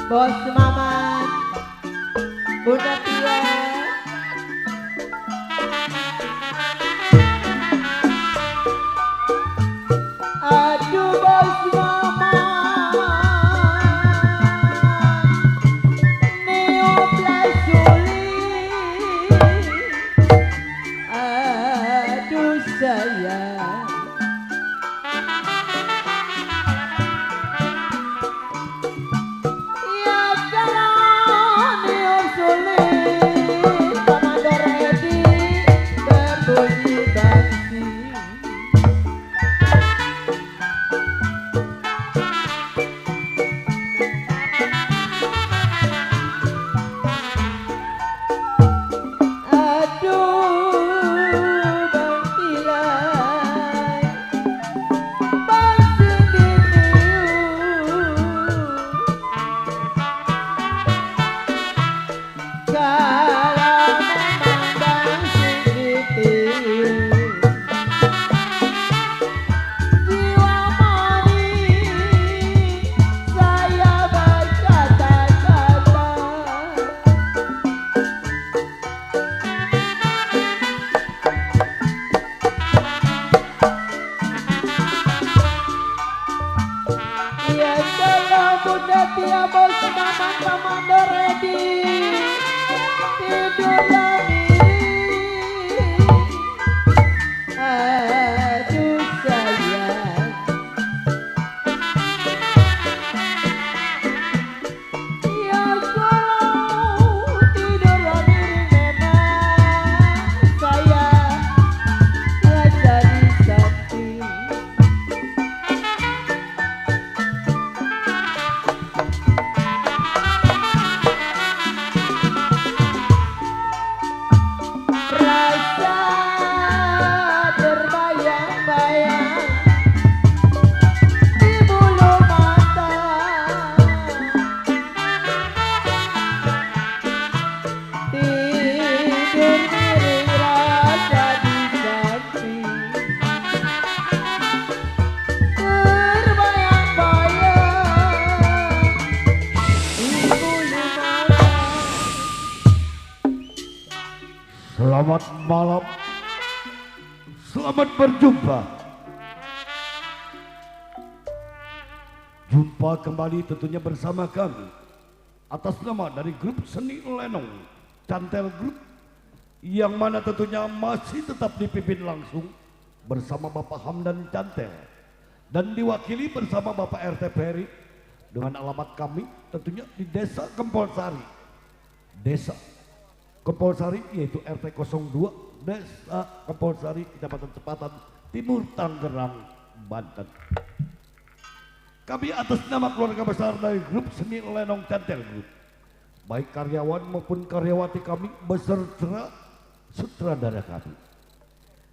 Bos Maman, Bunda Tia, aduh Bos Maman, Neo Plasuli, aduh sayang. Bunda Tia Bos Maman Komando ready tidur lagi. Aduh sayang, ya kalau tidur lagi memang saya rasa disakiti. Selamat malam, selamat berjumpa. Jumpa kembali tentunya bersama kami atas nama dari grup seni Lenong Cantel Group, yang mana tentunya masih tetap dipimpin langsung bersama Bapak Hamdan Cantel dan diwakili bersama Bapak RT Peri, dengan alamat kami tentunya di Desa Kempolsari, yaitu RT 02 Desa Kempolsari, Kecamatan Cepatan, Timur Tangerang, Banten. Kami atas nama keluarga besar dari grup seni Lenong Cantel Group, baik karyawan maupun karyawati kami beserta sutradara kami,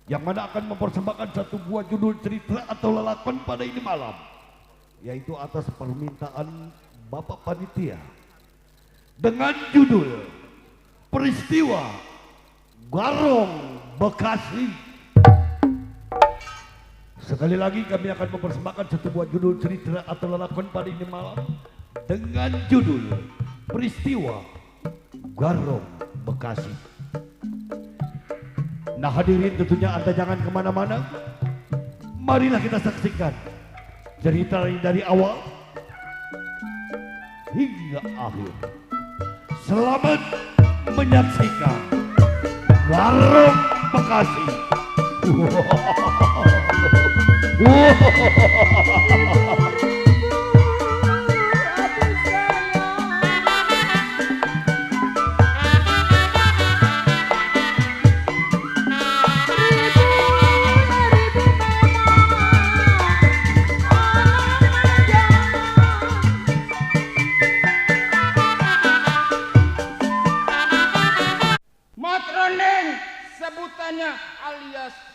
yang mana akan mempersembahkan satu buah judul cerita atau lelakan pada ini malam, yaitu atas permintaan Bapak Panitia, dengan judul Peristiwa Garong Bekasi. Sekali lagi kami akan mempersembahkan satu buah judul cerita atau lelakan pada ini malam dengan judul Peristiwa Garong Bekasi. Nah hadirin, tentunya Anda jangan kemana-mana, marilah kita saksikan cerita dari awal hingga akhir. Selamat menyaksikan Garong Bekasi.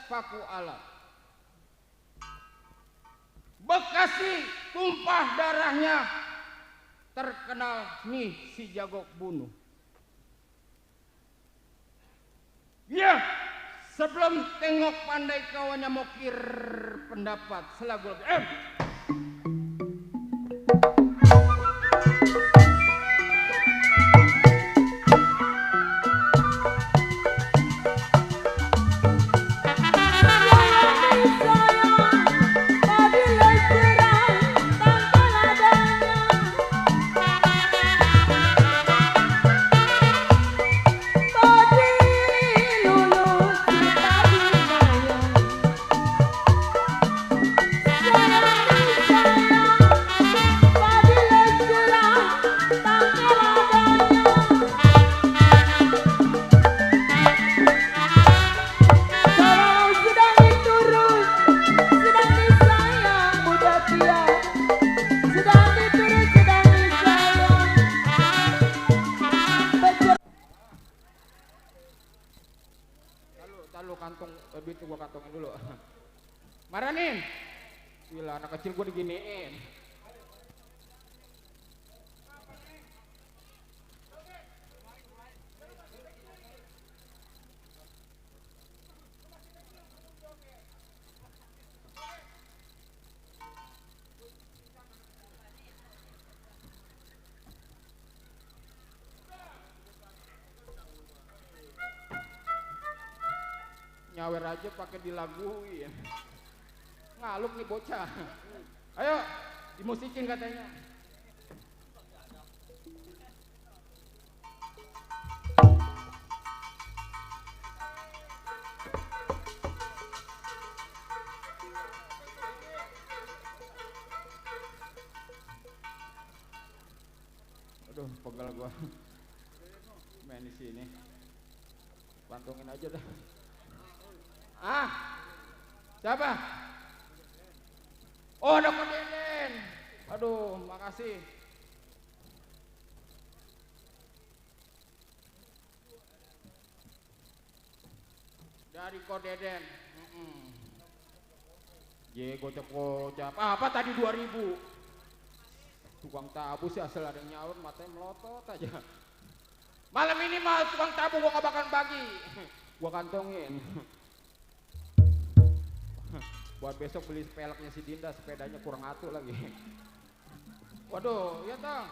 paku alam. Bekasi tumpah darahnya, terkenal nih si jago bunuh. Ya, sebelum tengok pandai kawannya mokir pendapat selagu kantong duit gua kantongin dulu. Maranin. Gila anak kecil gua diginiin. Nyawer aja pakai dilaguin. Ngaluk nih bocah. Ayo, dimusikin katanya. Aduh, pegal gua. Main di sini. Pantungin aja dah. Ah, siapa? Oh, Dr. Deden. Aduh, makasih. Dari Kodeden. Gocap-gocap. Apa tadi 2000? Tukang tabu sih asal ada yang nyaur, matanya melotot aja. Malam ini mah tukang tabu gua gak bakalan bagi. Gua kantongin. Buat besok beli peleknya si Dinda, sepedanya kurang atuh lagi. Waduh, ya Tang.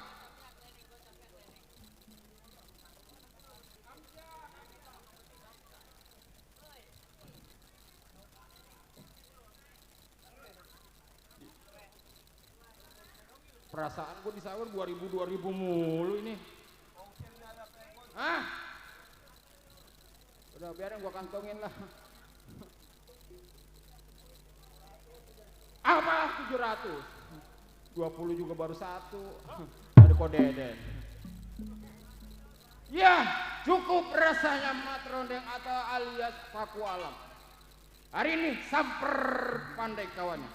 Perasaan gue di sahur 2000 mulu ini. Ah, udah biarin gue kantongin lah. Apa 700? 20 juga baru satu. Dari Kodeden. Ya, cukup rasanya matrondeng atau alias paku alam. Hari ini samper pandai kawannya.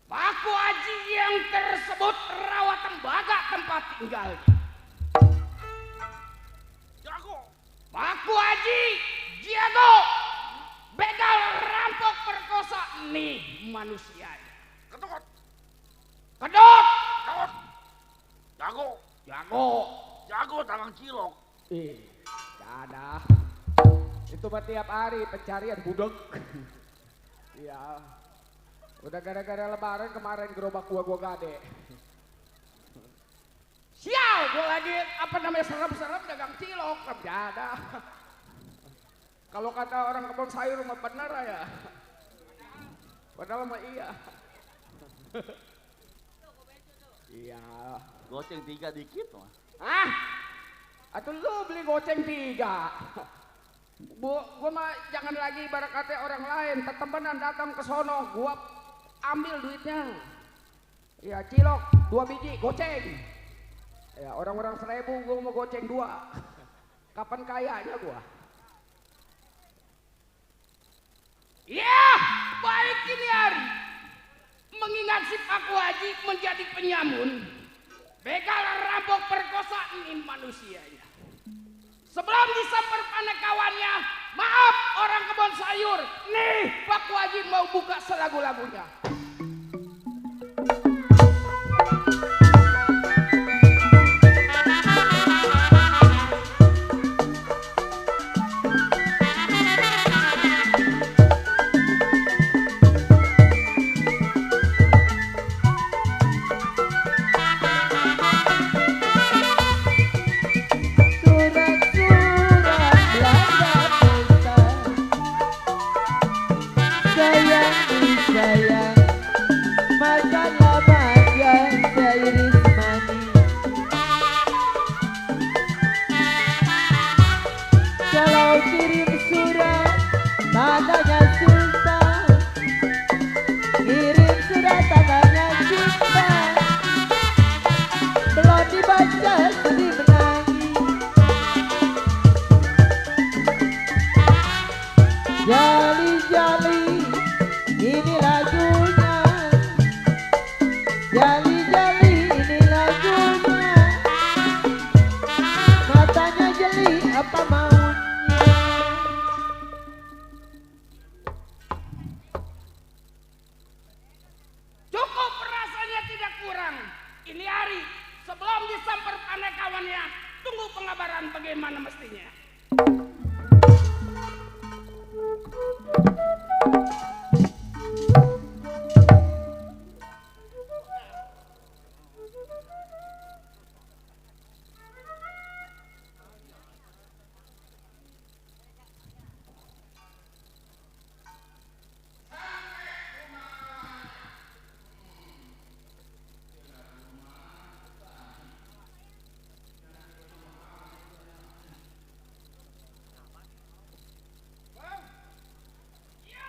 Paku Aji yang tersebut rawat tembaga tempat tinggal. Jago. Paku Aji, jago. Begal, rampok, perkosa nih manusia. Kedot. Kedot. Kedot. Jago. Jago. Jago tangan cilok. Ada. Itu mah tiap hari pencarian budek. Iya. Udah gara-gara lebaran kemarin gerobak gua gade. Sial, gua lagi apa namanya serem-serem dagang cilok, ada. Kalau kata orang kebun sayur mah bener ya. Padahal mah iya. Iya. Goceng 3 dikit mah. Ah, atau lu beli goceng 3. Gua mah jangan lagi ibarat kata orang lain, tetemenan datang ke sono, gua ambil duitnya. Ya cilok 2 biji goceng. Ya orang-orang 1000 gua mau goceng 2. Kapan kayanya gua? Ya, baik ini hari. Mengingat si Pak Haji menjadi penyamun, begal rampok perkosaan manusianya. Sebelum disamper panekawannya, maaf orang kebun sayur, nih Pak Haji mau buka selagu-lagunya. Ya,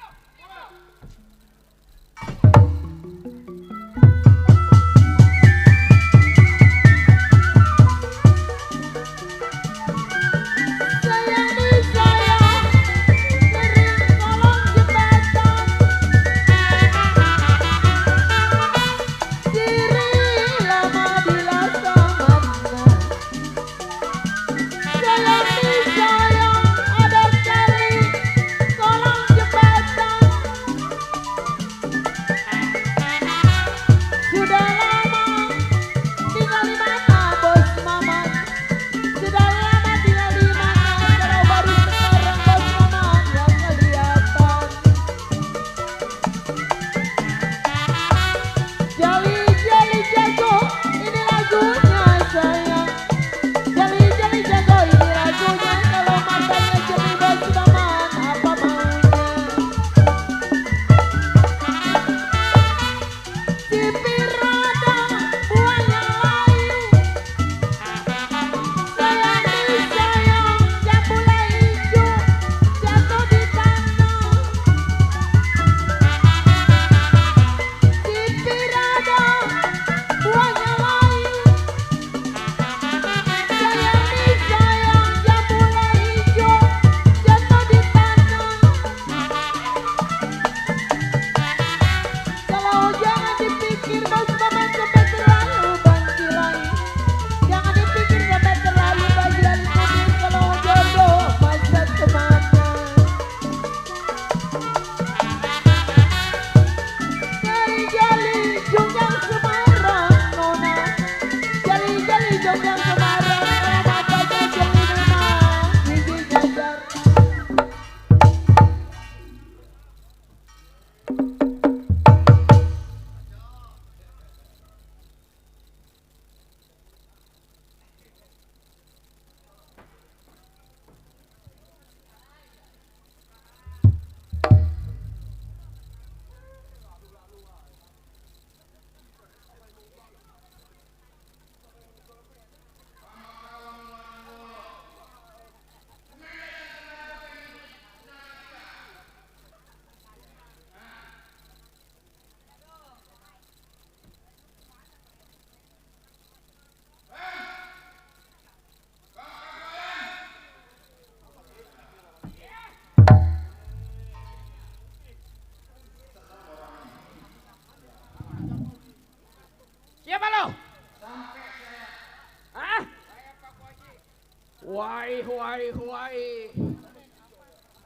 Huai.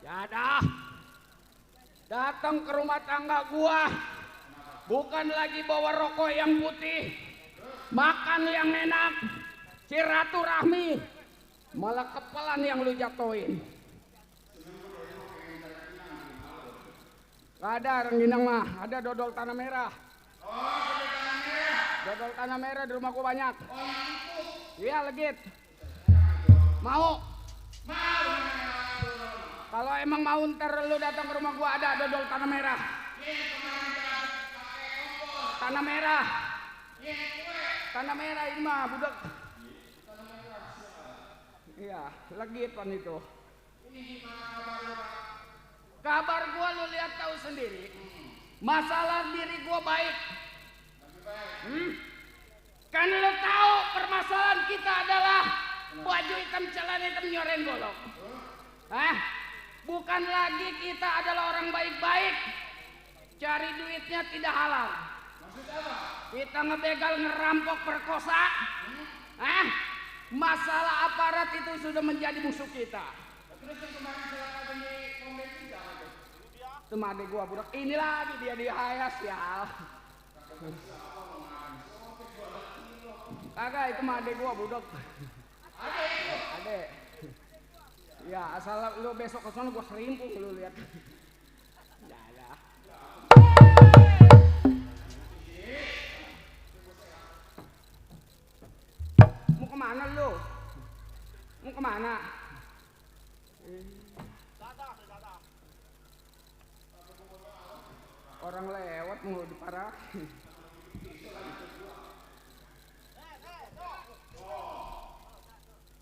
Ya dah. Datang ke rumah tangga gua. Bukan lagi bawa rokok yang putih. Makan yang enak. Silaturahmi. Malah kepelan yang lu jatuhin. Gak ada rengginang mah, ada dodol tanah merah. Dodol tanah merah di rumah gua banyak. Iya legit. Mau? Kalau emang mau ntar lu datang ke rumah gua ada dodol tanah merah. Tanah merah. Tanah merah ini mah budak. Iya, legit pan itu. Kabar gua lu lihat tahu sendiri. Masalah diri gua baik. Kan lu tahu permasalahan kita adalah baju hitam celana hitam nyoren golok. Bukan lagi kita adalah orang baik-baik. Cari duitnya tidak halal. Kita ngebegal, ngerampok, perkosa. Masalah aparat itu sudah menjadi musuh kita. Terus kemarin silakan di komen juga. Itu mah adek gua budak. Ini lagi dia di hayas ya. Kagak itu mah adek gua budak. Adek. Ya asal lu besok ke sana gua serimpung lu lihat. Dah. Mau kemana lu? Mau kemana? Orang lewat mau diparahin.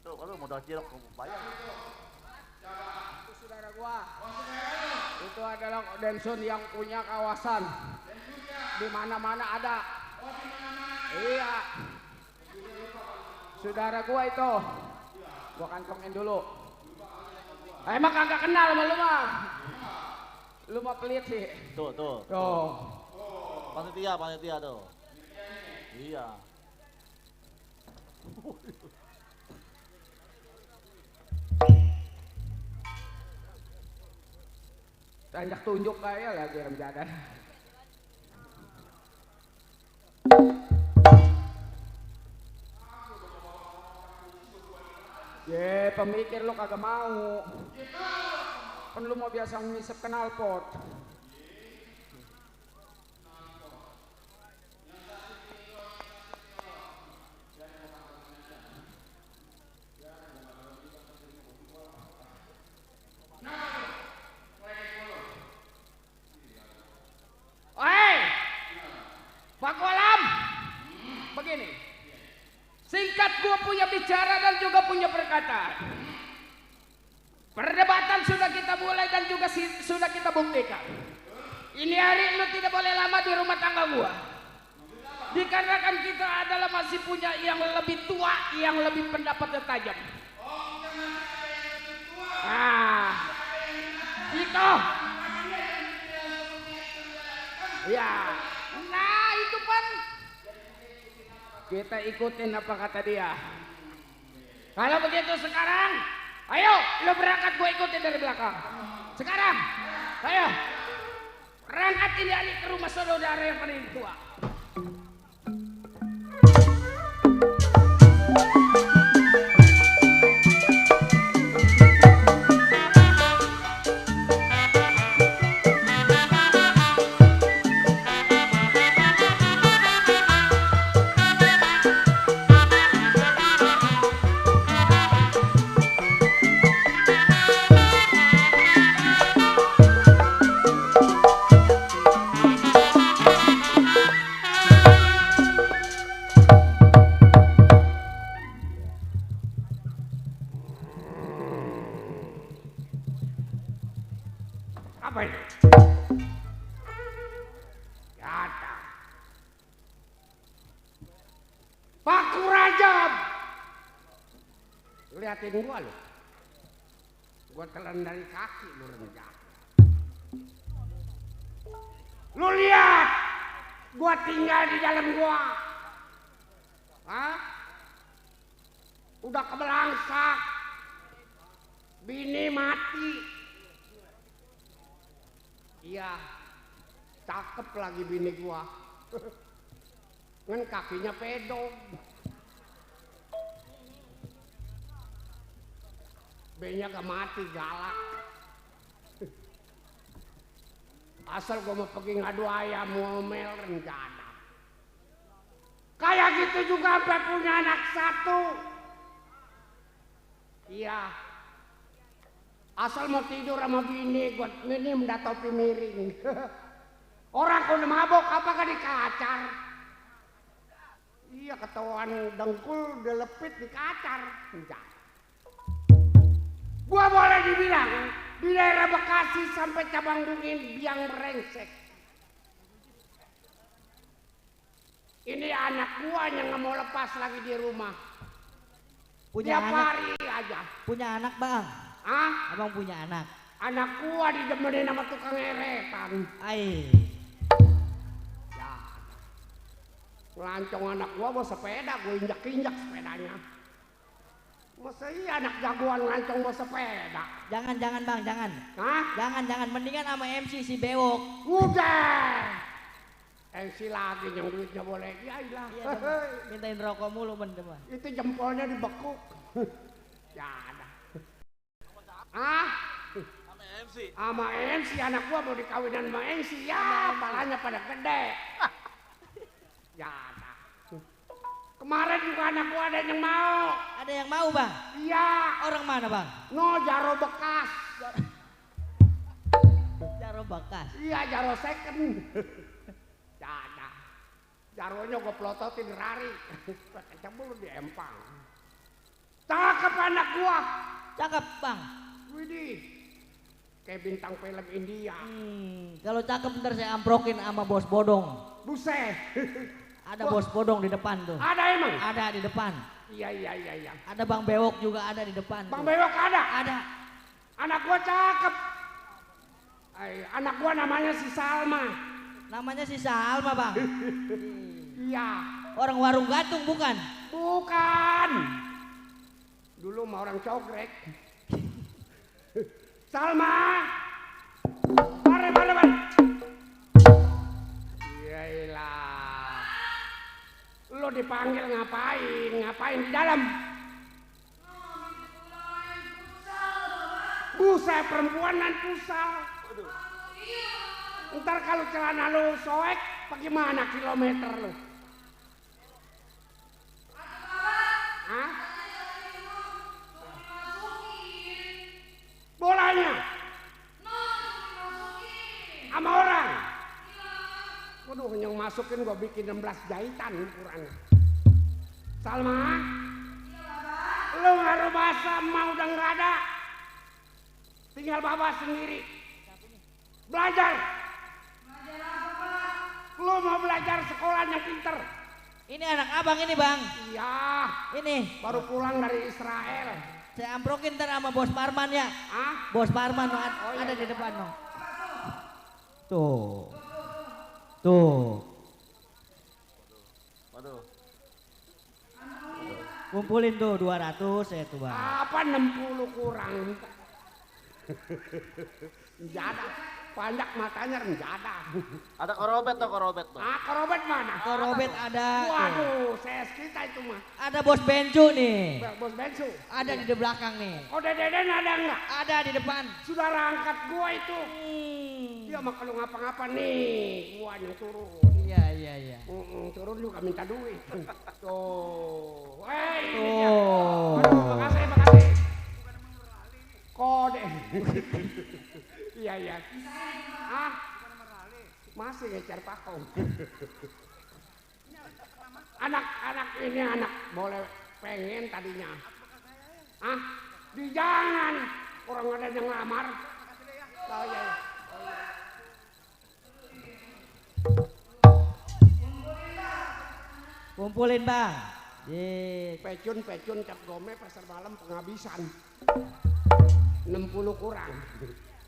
Tuh kalau modal cilok bayar. Itu saudara gua. Itu adalah Denson yang punya kawasan. Di mana-mana ada. Iya. Saudara gua itu. Gua kantongin dulu. Emang kagak kenal sama lu mah. Lu mah pelit sih. Tuh. Panitia tuh. Iya. Tanjak tunjuk kayak lagi yang jadan. Pemikir lu kagak mau. Kan lu mau biasa ngisep knalpot. Pak Kolam, begini, singkat gua punya bicara dan juga punya perkataan. Perdebatan sudah kita mulai dan juga sudah kita buktikan. Ini hari lu tidak boleh lama di rumah tangga gua. Dikarenakan kita adalah masih punya yang lebih tua, yang lebih pendapatnya tajam. Itu. Ya. Nah itu pan kita ikutin apa kata dia. Kalau begitu sekarang, ayo lo berangkat gue ikutin dari belakang. Sekarang, ayo berangkat ini hari ke rumah saudara yang paling tua. Apa ini? Kata Pak Kurajab, liatin gua lu. Gua telan dari kaki lu rendah. Lu lihat, gua tinggal di dalam gua. Udah kebelangsak. Bini mati. Iya. Cakep lagi bini gua. Kan kakinya pedong. B-nya gak mati, galak. Asal gua mau pergi ngadu ayam ngomel rencana. Kayak gitu juga sampai punya anak satu. Iya. Asal mau tidur sama bini, gua ini mendat topi miring. Orang kalau mabok apakah dikacar? Iya, ketahuan dengkul delepit dikacar. Enggak. Gua boleh dibilang di daerah Bekasi sampai cabang dungin biang brengsek. Ini anak gua yang nggak mau lepas lagi di rumah. Punya Tiap anak? hari aja. Punya anak bang? Ah, Abang punya anak? anak gua didemenin sama tukang eretan. Ai. Ya. Ngelancong anak gua bawa sepeda, gua injak-injak sepedanya. Masa iya anak jagoan ngelancong bawa sepeda? Jangan bang, jangan. Hah? Jangan, mendingan sama MC si Bewok. Udah. MC lagi yang duitnya boleh diailah. Iya dong, mintain rokok mulu bener bang. Itu jempolnya dibekuk. Ya ada. Ah? Sama MC anak gua mau dikawinan sama MC. Ya, palanya pada gede. Ya ada. Kemarin juga anak gua ada yang mau. Ada yang mau bang? Iya. Orang mana bang? No, Jaro bekas. Jaro bekas. Iya, Jaro second. Ya ada. Jaronya gua pelototin rari. Pakai cemburu di empang. Cakep anak gua. Cakep bang. Widih. Kayak bintang film India. Kalau cakep ntar saya amprokin sama bos bodong. Buset. Ada bos bodong di depan tuh. Ada emang? Ada di depan. Iya. Ada Bang Bewok juga ada di depan. Bang tuh. Bewok ada? Ada. Anak gua cakep. Anak gua namanya si Salma. Namanya si Salma bang. Iya. Orang warung gantung bukan? Bukan. Dulu mah orang cogrek. Salma. Mari. Iyalah. Lo dipanggil ngapain? Ngapain di dalam? Buset, perempuan dan pusal. Ntar kalau celana lo soek, bagaimana kilometer lo? Hah? Bolanya? Sama orang? Waduh, yang masukin gua bikin 16 jahitan ukurannya. Salma? Lu ngaruh bahasa mau udah nggak ada. Tinggal bapak sendiri. Belajar. Lu mau belajar sekolah yang pinter. Ini anak abang ini bang. Iya. Ini. Baru pulang dari Israel. Saya amprokin ntar sama bos Parman ya. Ah? Bos Parman no, iya. ada di depan no. Tuh. Waduh. Kumpulin tuh 200 ya tuh bang. Apa 60 kurang? Jada. Panjak matanya renjada. Ada korobet tuh. Ah, korobet mana? Korobet ada. Waduh, saya kita itu mah. Ada bos Bencu nih. Bos bensu. Ada di belakang nih. Oh, Deden ada enggak? Ada di depan. Saudara angkat gua itu. Dia mah kalau ngapa-ngapa nih, gua yang turun. Iya. Turun juga minta duit. Tuh. Ini Tuh. dia. Waduh, makasih. Kode. Iya. Ah, masih ngejar pakong. Anak ini anak boleh pengen tadinya. Ah, jangan orang ada yang ngelamar. Oh iya. Kumpulin bang. Pecun cap gome pasar malam penghabisan. 60 kurang.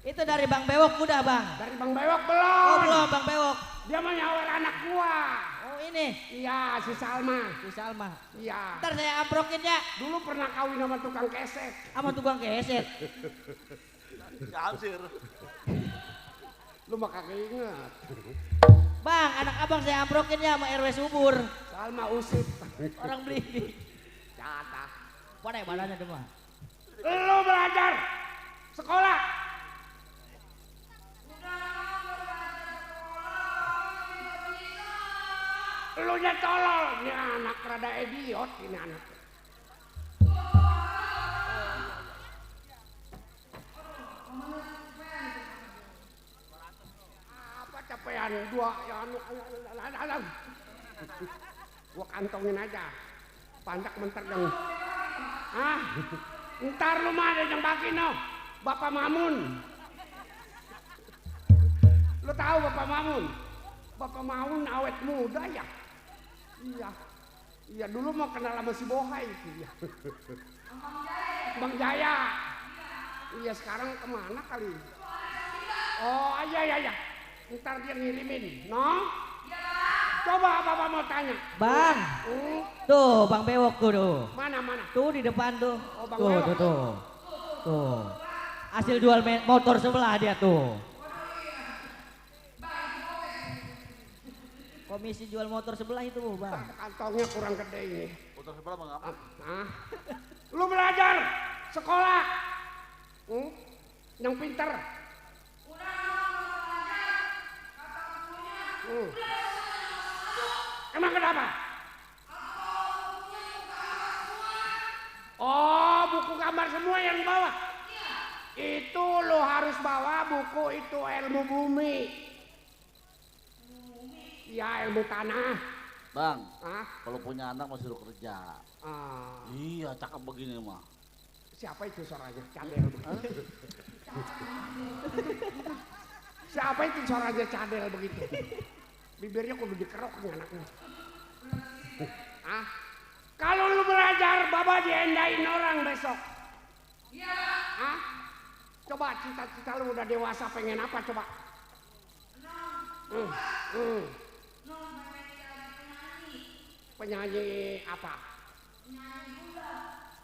Itu dari Bang Bewok udah bang. Dari Bang Bewok belum. Oh belum Bang Bewok. Dia mah nyawer anak gua. Oh ini. Iya, si Salma. Si Salma. Iya. Ntar saya amprokin ya. Dulu pernah kawin sama tukang keset. Sama tukang keset. Kasir. Lu mah kagak inget. Bang, anak abang saya amprokin ya sama RW Subur. Salma usip. Orang beli. Jatah. Mana ya badannya tuh mah? Lu belajar sekolah. Lu nya tolol, ini anak rada idiot ini anak. Apa capean dua ya anu. Gua kantongin aja. Pandak mentar dong. Ah, ntar lu mah ada yang bagi no. Bapak Mamun. Lu tahu Bapak Mamun? Bapak Mamun awet muda ya. Iya. Iya dulu mau kenal sama si Bohai itu ya. Bang Jaya. Iya sekarang kemana kali? Oh iya. Ntar dia ngirimin, no? Coba Bapak mau tanya. Bang, tuh Bang Bewok tuh. Mana? Tuh di depan tuh. Oh, Bang tuh, Bewok. tuh. Hasil jual motor sebelah dia tuh. Komisi jual motor sebelah itu, Bang. Kantongnya kurang gede ini. Motor sebelah bang apa? Ah. Lu belajar sekolah. Yang pinter. Emang kenapa? Oh, buku gambar semua yang bawa. Itu lo harus bawa buku itu ilmu bumi. Ya ilmu tanah. Bang, Ah, kalau punya anak masih suruh kerja. Iya, cakep begini mah. siapa itu suaranya? Cadel. Siapa itu suaranya cadel begitu? Bibirnya kudu dikerok nih anaknya. Ah, kalau lu belajar, Baba diendain orang besok. Iya. Ah, coba cita-cita lu udah dewasa pengen apa coba? Penyanyi apa?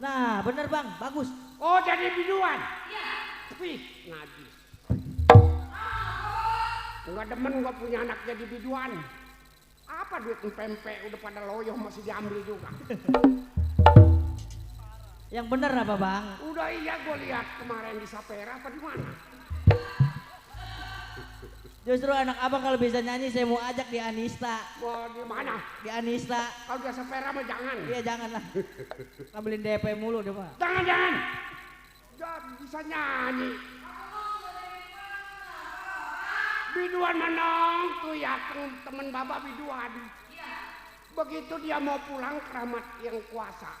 Nah, bener Bang, bagus. Oh jadi biduan? Iya. Wih, najis. Enggak demen gua punya anak jadi biduan. Apa duit pempek udah pada loyo masih diambil juga. Yang bener apa Bang? Udah iya gua lihat kemarin di Sapera apa di mana? Justru anak abang kalau bisa nyanyi saya mau ajak di Anista. Mau di mana? Di Anista. Kalau di Sapera mah jangan. Iya janganlah. Ngambilin DP mulu deh Pak. Jangan. Jangan bisa nyanyi. Biduan menong tuh ya temen Bapak biduan. Begitu dia mau pulang keramat yang kuasa.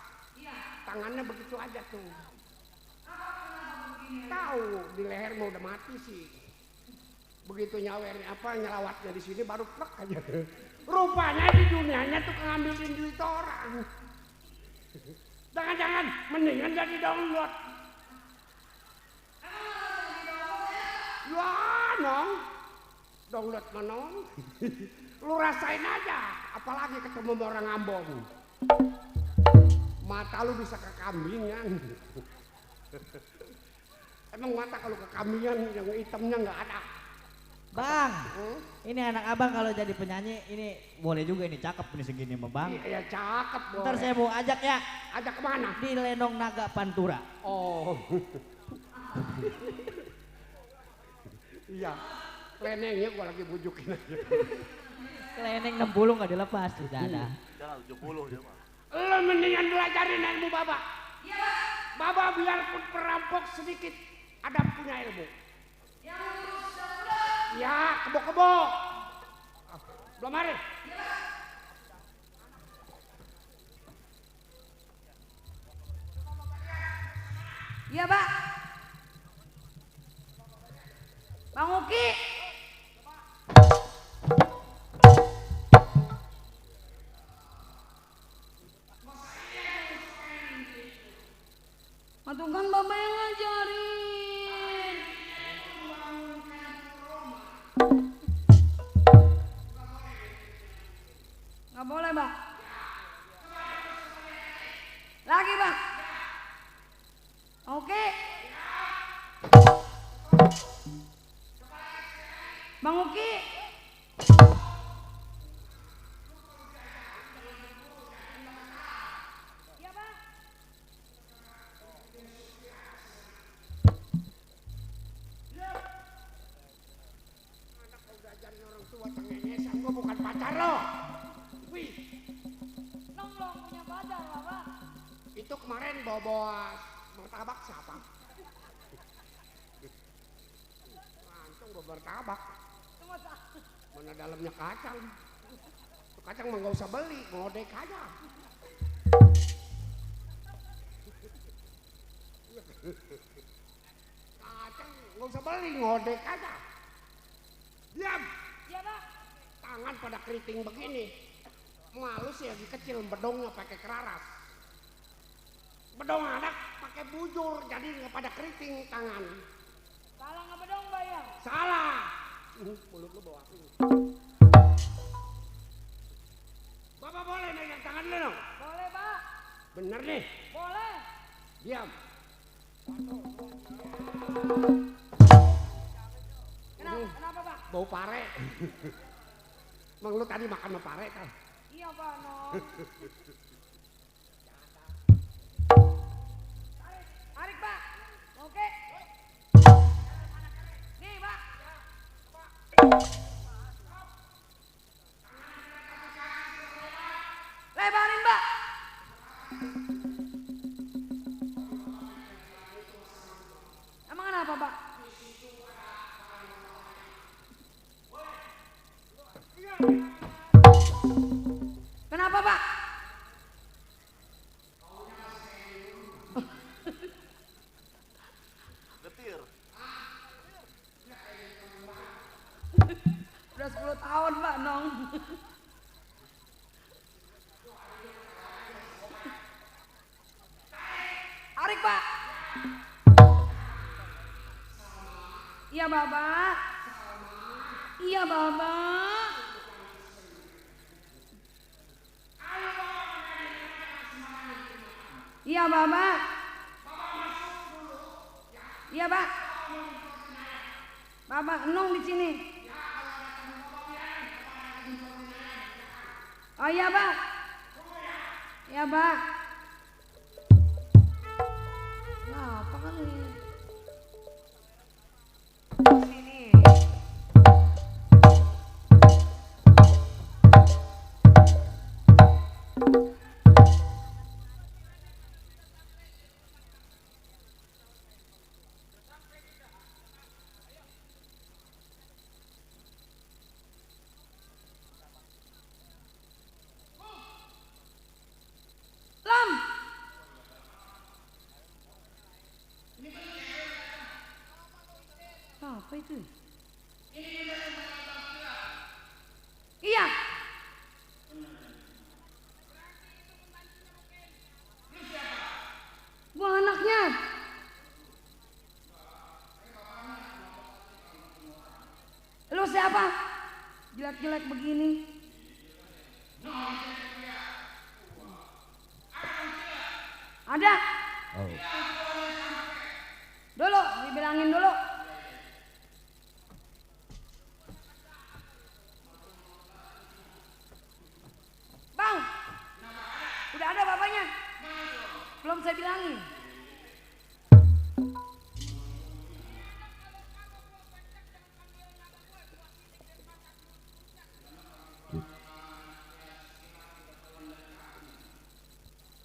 Tangannya begitu aja tuh. Tahu di leher mau udah mati sih. Begitu nyawernya apa nyelawatnya di sini baru plek aja. Rupanya di dunianya tuh ngambilin duit orang. Jangan-jangan mendingan jadi download. Ya nong, download menong. Lu rasain aja, apalagi ketemu sama orang Ambon. Mata lu bisa kekambingan. Emang mata kalau kekambingan yang hitamnya nggak ada. Bang, ini anak abang kalau jadi penyanyi ini boleh juga ini cakep ini segini mah Bang. Iya cakep boleh. Ntar saya mau ajak ya Ajak kemana? di Lenong Naga Pantura. Oh. Iya. Lenengnya gua lagi bujukin aja. Keleneng 60 nggak dilepas tidak ada. Jangan 70 dia mah. Lo mendingan belajarin ilmu Baba. Iya. Baba biarpun perampok sedikit ada punya ilmu. Ya, kebo-kebo. Belum hari. Iya, Pak. Bang Uki. Matungan Bapak yang ngajarin. boleh, Bang. Lagi, Bang. Oke. Bang Uki. Iya, Bang. Anak udah jadi orang tua cengengesan, gua bukan pacar lo. Wih, Nong belum punya pacar lah, Bang. itu kemarin bawa martabak siapa? Langsung bawa martabak. Cuma Mana dalamnya kacang. Itu kacang mah nggak usah beli, ngodek aja. Kacang nggak usah beli, ngodek aja. Diam, Iya, Bang. tangan pada keriting begini. Malu sih lagi kecil, bedongnya pakai keraras. Bedong anak pakai bujur, jadi nggak pada keriting tangan. Salah ngebedong, Bang ya? Salah. Mulut lu bawa api. Bapak boleh megang tangan lu dong? Boleh, Pak. Bener nih. Boleh. Diam. Kenapa, Pak? Bau pare. Emang lu tadi makan sama pare kan? Iya, Pak, Nong. Tarik, Pak. Oke. Nih, Pak. Lebarin, Pak. Emang kenapa, Pak? Kenapa, Pak? Getir. Udah 10 tahun, Pak, Nong. Tarik, Pak. Iya, Bapak. Iya, Bapak. Iya, Bapak. Iya, Pak. Bapak, Nong di sini. Oh iya, Pak. Iya, Pak. Nah, apa kan ini? Sini. Lam. Apa itu? Iya. Gua anaknya. Lu siapa? Jelek-jelek begini. Ada. Oh. Dulu, dibilangin dulu. Bang, udah ada bapaknya? Belum saya bilangin.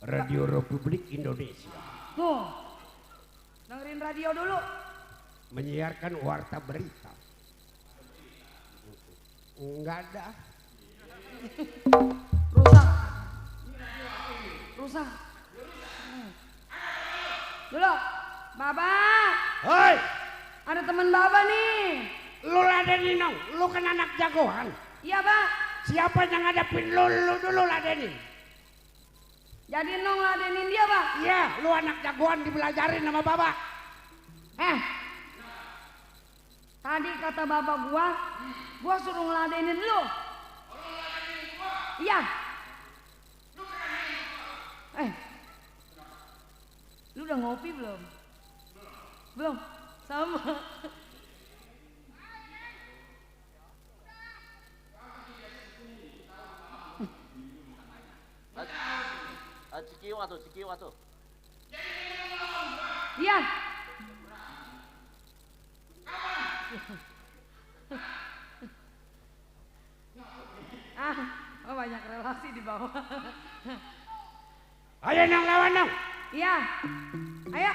Radio Republik Indonesia Tuh, dengerin radio dulu. menyiarkan warta berita. Enggak ada. Rusak. Rusak. Dulu, Baba. Hoi, Ada teman Baba nih. lu ladenin dong. Lu kan anak jagoan. Iya, Bang. Siapa yang ngadepin lu dulu ladenin. Jadi Nong ladenin dia, Bang. Iya, lu anak jagoan dibelajarin sama bapak. Tadi kata bapak gua suruh ngeladenin lu. Iya. Eh, lu udah ngopi belum? Belum? Sama. Cikiwa tuh. Iya. Oh banyak relasi di bawah. Ayo nang lawan nang. Iya. Ayo.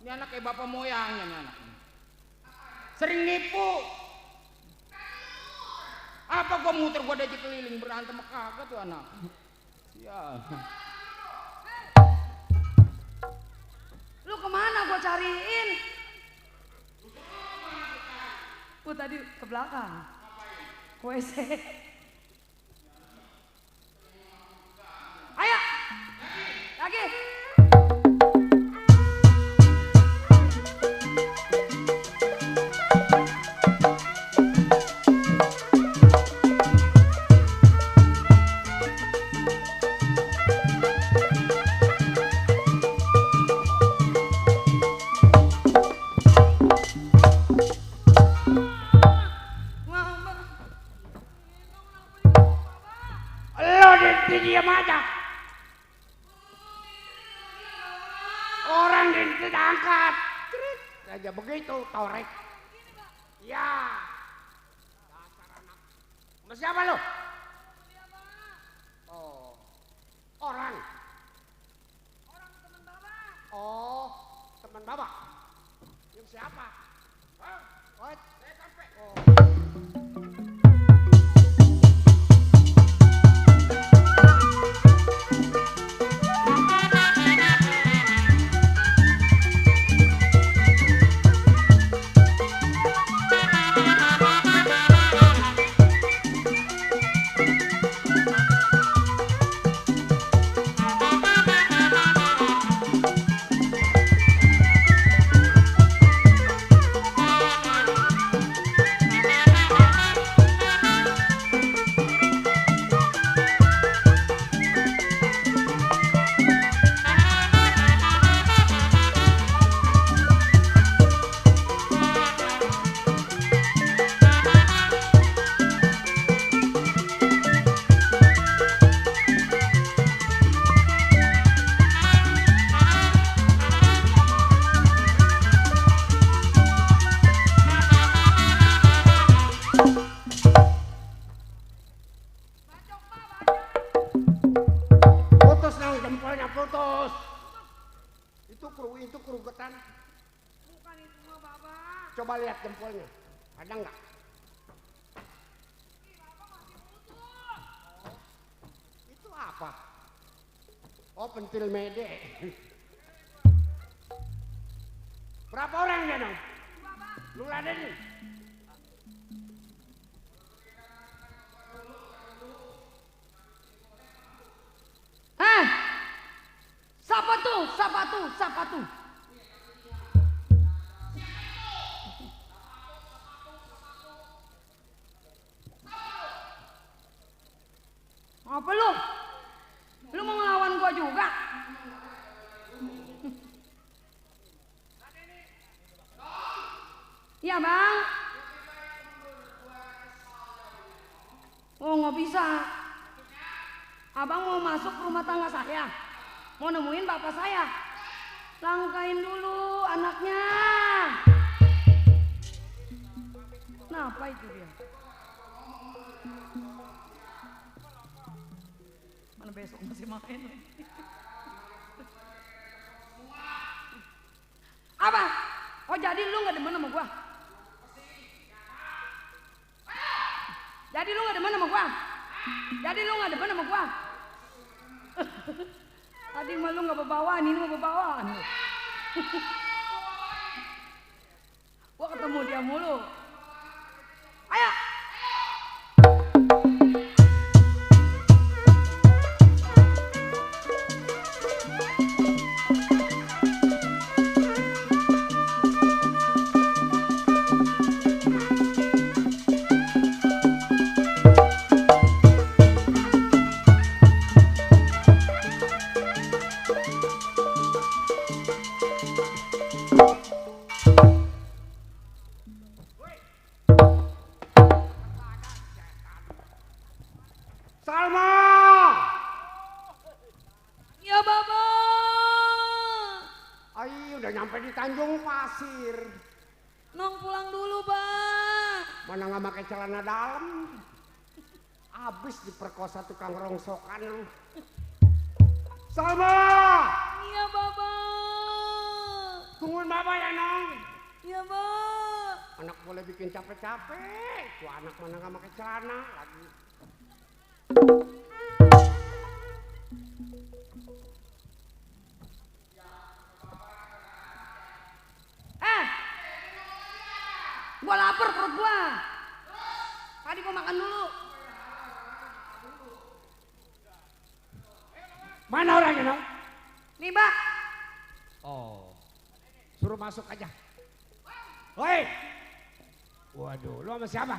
Ini anak kayak bapak moyangnya nih anak. Sering nipu. Apa gua muter gua diajak keliling berantem sama kagak tuh anak. Ya. Lu kemana gua cariin? Gua tadi ke belakang. Ke WC. Ayo. Lagi. Diam aja. Orang tidak angkat. Aja begitu, torek. Ya. Dasar anak. Sama siapa lu? Oh. Orang. Orang teman Bapak. Oh, teman Bapak. Yang siapa? Hah? Oh, saya sampai. Oh. Putus. Itu kerugetan. Bukan itu mah Bapak. Coba lihat jempolnya. Ada nggak? Bapak masih putus. Itu apa? Oh, pentil mede. Berapa orang dia dong? Lu ladenin. Siapa tuh? Apa lu? Lu mau ngelawan gua juga? Iya bang. Oh nggak bisa. Abang mau masuk rumah tangga saya. Mau nemuin bapak saya. Langkain dulu anaknya. Kenapa itu dia? Mana besok masih main. Apa? Oh jadi lu nggak demen sama gua? Jadi lu nggak demen sama gua? Jadi lu nggak demen sama gua? Tadi mah lu nggak berbawaan, ini mah berbawaan. Gua ketemu dia mulu. Ayo. Salma! Ya Baba. Ay, udah nyampe di Tanjung Pasir. Nong pulang dulu, Bang. Mana nggak pakai celana dalam? Abis diperkosa tukang rongsokan lu. Salma! Iya, Baba. Tungguin Bapak ya, Nong. Iya, Bang. Anak boleh bikin capek-capek. Tuh anak mana nggak pakai celana lagi. Gua lapar perut gua. Tadi gua makan dulu. Mana orangnya, Nong? Nih, Mbak. Oh, suruh masuk aja. Woi, waduh, lu sama siapa?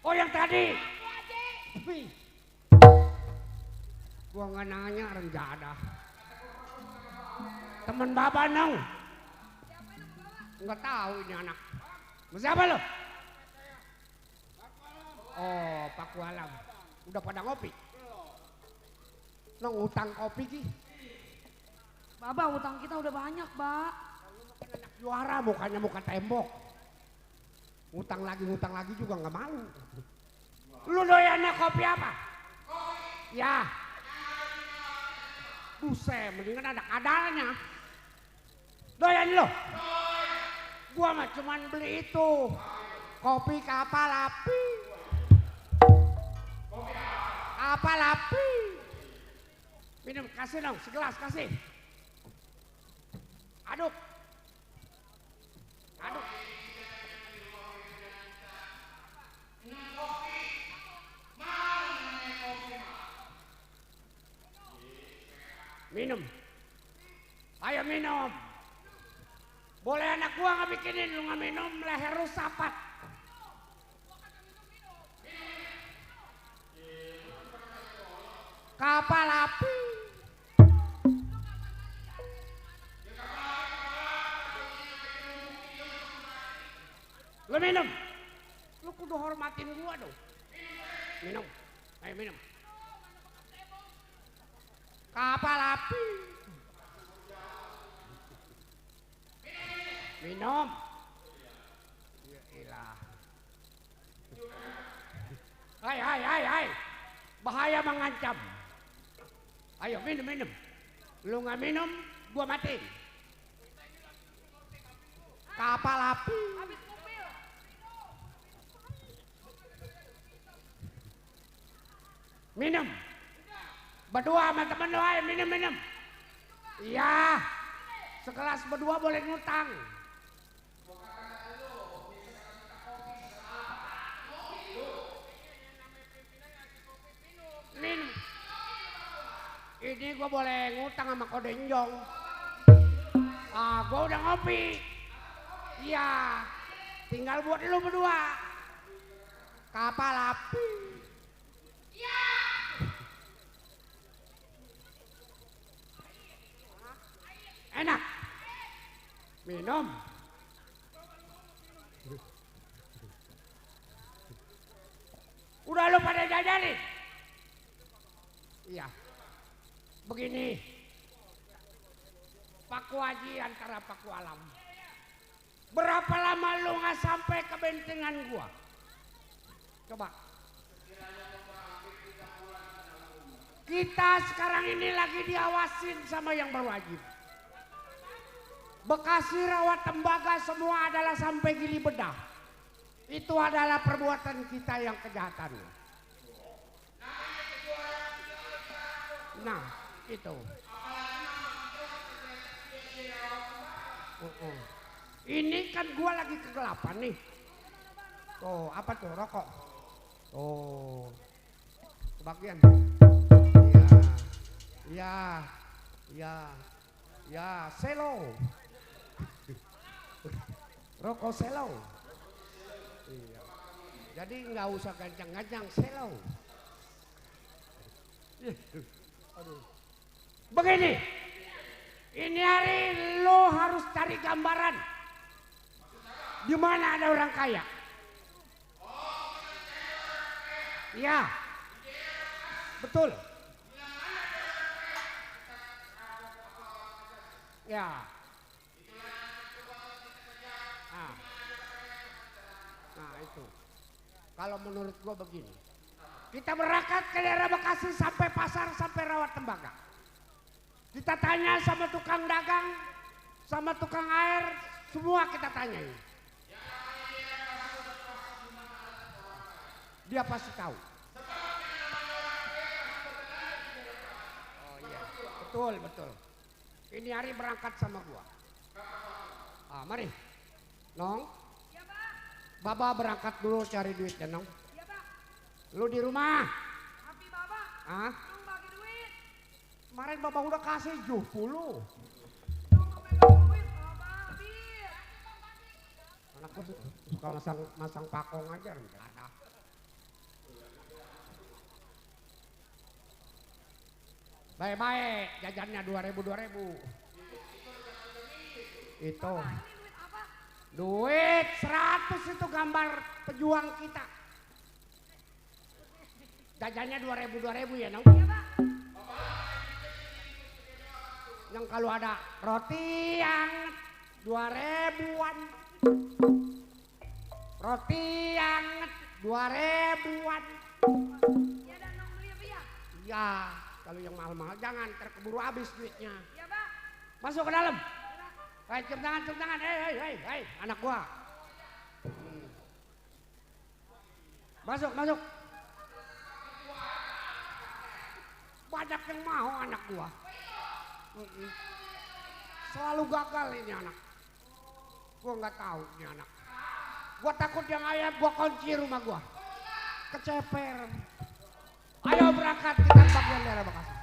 Oh, yang tadi. Wih. Gua nggak nanya renjada. Temen Bapak, Nong. Nggak tahu ini anak. Sama siapa lo? Oh, Pak Kualam. Udah pada ngopi? Nong utang kopi ki. Baba, utang kita udah banyak, Mbak. Anak juara mukanya muka tembok. Ngutang lagi juga nggak malu. Lu doyannya kopi apa? Ya. Buset, mendingan ada kadalnya. Doyan lo? Gua mah cuman beli itu. Kopi kapal api. Kapal api. Minum, kasih dong, segelas kasih. Aduk. Aduk. Minum. Ayo minum. Boleh anak gua nggak bikinin, lu nggak minum leher lu sapat. Kapal api. Lu minum. Lu kudu hormatin gua dong. Minum. Ayo minum. Kapal api. Minum. Ya ilah. Hai. Bahaya mengancam. Ayo minum. Lu nggak minum, gua mati. Kapal api. Minum. Berdua sama temen lu ayo minum. Iya. Sekelas berdua boleh ngutang. Minum. Ini gua boleh ngutang sama Kodenjong. Ah, gua udah ngopi. Iya. Tinggal buat lu berdua. Kapal api. Iya. Enak. Minum. Udah lu pada jajanin? Iya. Begini. Paku Haji antara Paku Alam. Berapa lama lu nggak sampai ke bentengan gua? Coba. Kita sekarang ini lagi diawasin sama yang berwajib. Bekasi rawat tembaga semua adalah sampai gili bedah. Itu adalah perbuatan kita yang kejahatan. Nah, itu. Ini kan gua lagi kegelapan nih. Tuh, apa tuh? Rokok. Oh, kebagian. Ya, selo. Rokok selo. Iya. Jadi nggak usah gancang-gancang selo. Aduh. Begini, ini hari lo harus cari gambaran di mana ada orang kaya. Ya, betul. Ya. Nah itu. Kalau menurut gua begini. Kita berangkat ke daerah Bekasi sampai pasar sampai rawat tembaga. Kita tanya sama tukang dagang, sama tukang air, semua kita tanyain. Dia pasti tahu. Oh iya, betul. Ini hari berangkat sama gua. Mari. Nong. Iya, Pak. Baba berangkat dulu cari duitnya, Nong. Iya, Pak. Lu di rumah. Tapi Bapak, belum bagi duit. Kemarin Baba udah kasih 70. Belum megang duit, Bapak. Habis. Anakku suka masang pakong aja. Ada. Baik-baik, jajannya 2000. Itu. Ini duit apa? Duit 100 itu gambar pejuang kita. Jajannya 2000 ya, Nong? Iya, Pak. Yang kalau ada roti yang 2000-an. Roti yang 2000-an. Iya, dan Nong beli apa ya? Ya, kalau yang mahal-mahal jangan terkeburu habis duitnya. Iya, Pak. Masuk ke dalam. Hei, cium tangan. Hei, anak gua. Masuk. Banyak yang mau anak gua. Selalu gagal ini anak. Gua nggak tahu ini anak. Gua takut yang ayam gua kunci rumah gua. Keceper. Ayo berangkat kita ke bagian daerah Bekasi.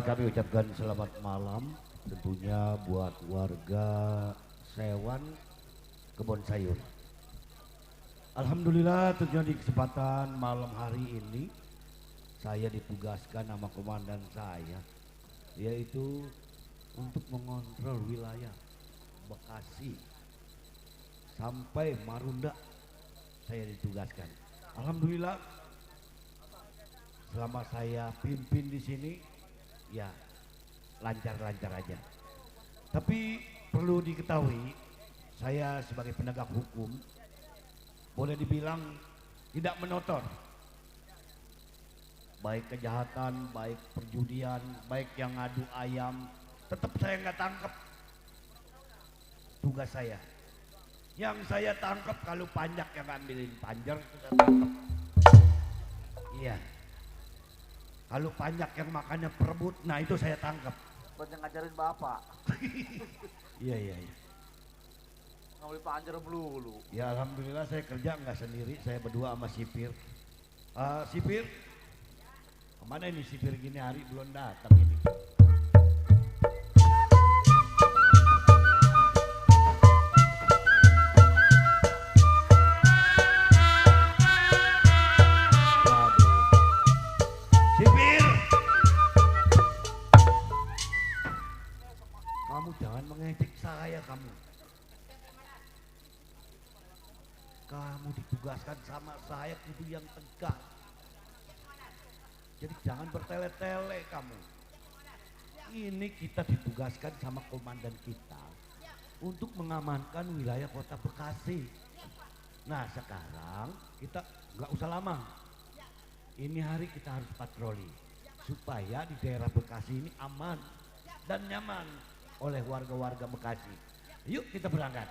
Kami ucapkan selamat malam tentunya buat warga Sewan Kebon Sayur. Alhamdulillah tentunya di kesempatan malam hari ini saya ditugaskan sama komandan saya, yaitu untuk mengontrol wilayah Bekasi sampai Marunda saya ditugaskan. Alhamdulillah selama saya pimpin di sini ya lancar-lancar aja. Tapi perlu diketahui saya sebagai penegak hukum boleh dibilang tidak menotor. Baik kejahatan, baik perjudian, baik yang ngadu ayam, tetap saya nggak tangkap. Tugas saya. Yang saya tangkap kalau panjak yang ngambilin panjer itu saya tangkap. Iya. Kalau panjak yang makannya perebut, nah itu saya tangkap. Banyak ngajarin bapak. Iya. Ngambil panjer melulu. Ya alhamdulillah saya kerja nggak sendiri, saya berdua sama sipir. Sipir, kemana ini sipir gini hari belum datang ini? Waduh. Sipir, kamu jangan mengejek saya kamu. Kamu ditugaskan sama saya kudu yang tegas. Jadi jangan bertele-tele kamu. Ini kita ditugaskan sama komandan kita untuk mengamankan wilayah kota Bekasi. Nah sekarang kita nggak usah lama. Ini hari kita harus patroli supaya di daerah Bekasi ini aman dan nyaman oleh warga-warga Bekasi. Yuk kita berangkat.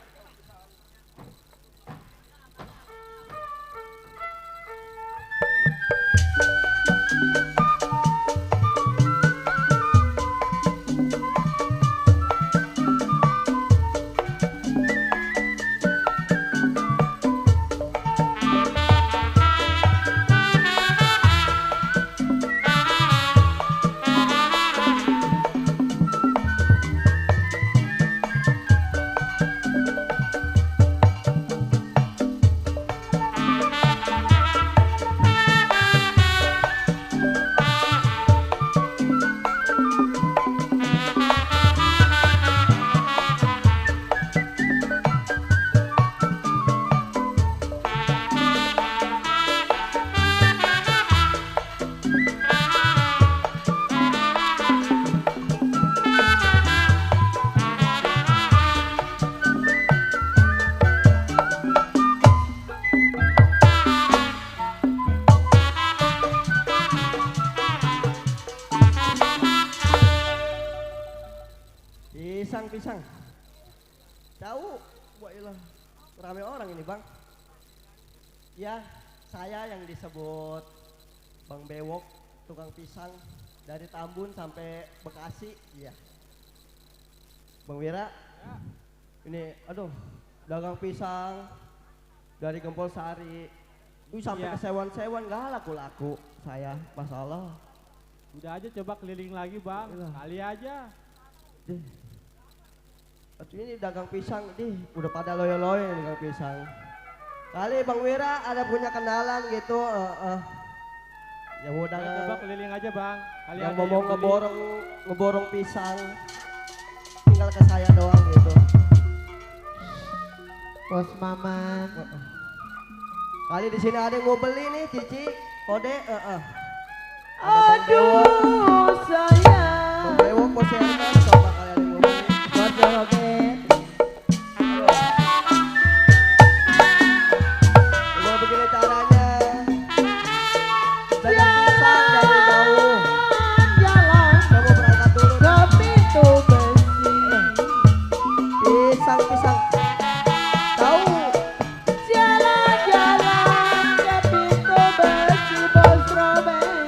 Pisang. Tahu, wailah ramai orang ini bang. Ya, saya yang disebut Bang Bewok, tukang pisang dari Tambun sampai Bekasi. Iya. Bang Wira, ya. Ini, aduh, dagang pisang dari Gempol Sari. Sampai ke sewan-sewan gak laku-laku saya, masalah. Udah aja coba keliling lagi bang, kali aja. Ini dagang pisang, udah pada loyo-loyo nih dagang pisang. Kali Bang Wira ada punya kenalan gitu, yang mau dagang. Coba keliling aja bang. Kali yang aja mau ngeborong pisang, tinggal ke saya doang gitu. Bos Maman. Kali di sini ada yang mau beli nih, Cici, Kode, Aduh sayang. Bang Bewok, Bos Herman, coba kali ada yang mau beli. Bos Joget. Udah begini caranya. Dagang pisang dari jauh. Jalan Kamu berangkat dulu. ke pintu besi. Pisang. Tahu? Jalan-jalan ke pintu besi Bos Robeng.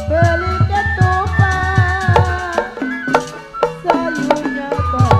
Beli ketupat sayurnya banyak.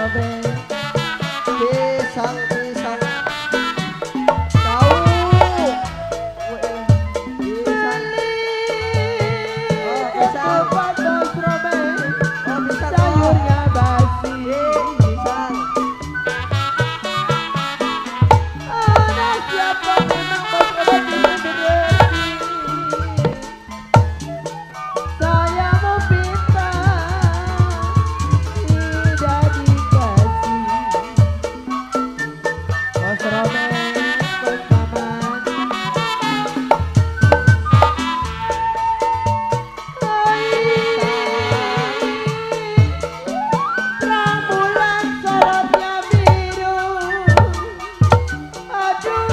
Robert. Pisang, pisang. Tahu. Pisang. Oh, pisang. Ketupat Bos Robert. Oh, pisang. Sayurnya basi. Pisang. Ada siapa memang Bos Robert itu berhenti. Saya mau pinta tidak dikasih. Bos Robert, Bos Maman. Terang bulan sorotnya biru. Aduh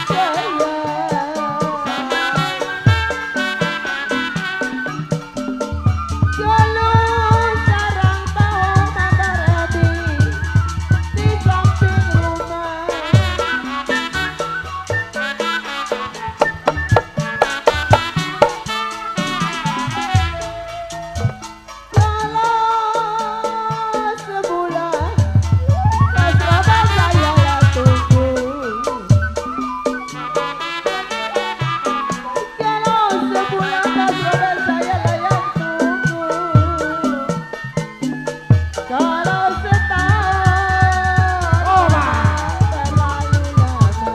sayang. Dulu sarang tahu Makaredi di samping rumah. Kalau sebulan Mas Robert saya lah tunggu. Kalau sebulan Mas Robert saya lah yang tunggu. Kalau setahun terlalu lama.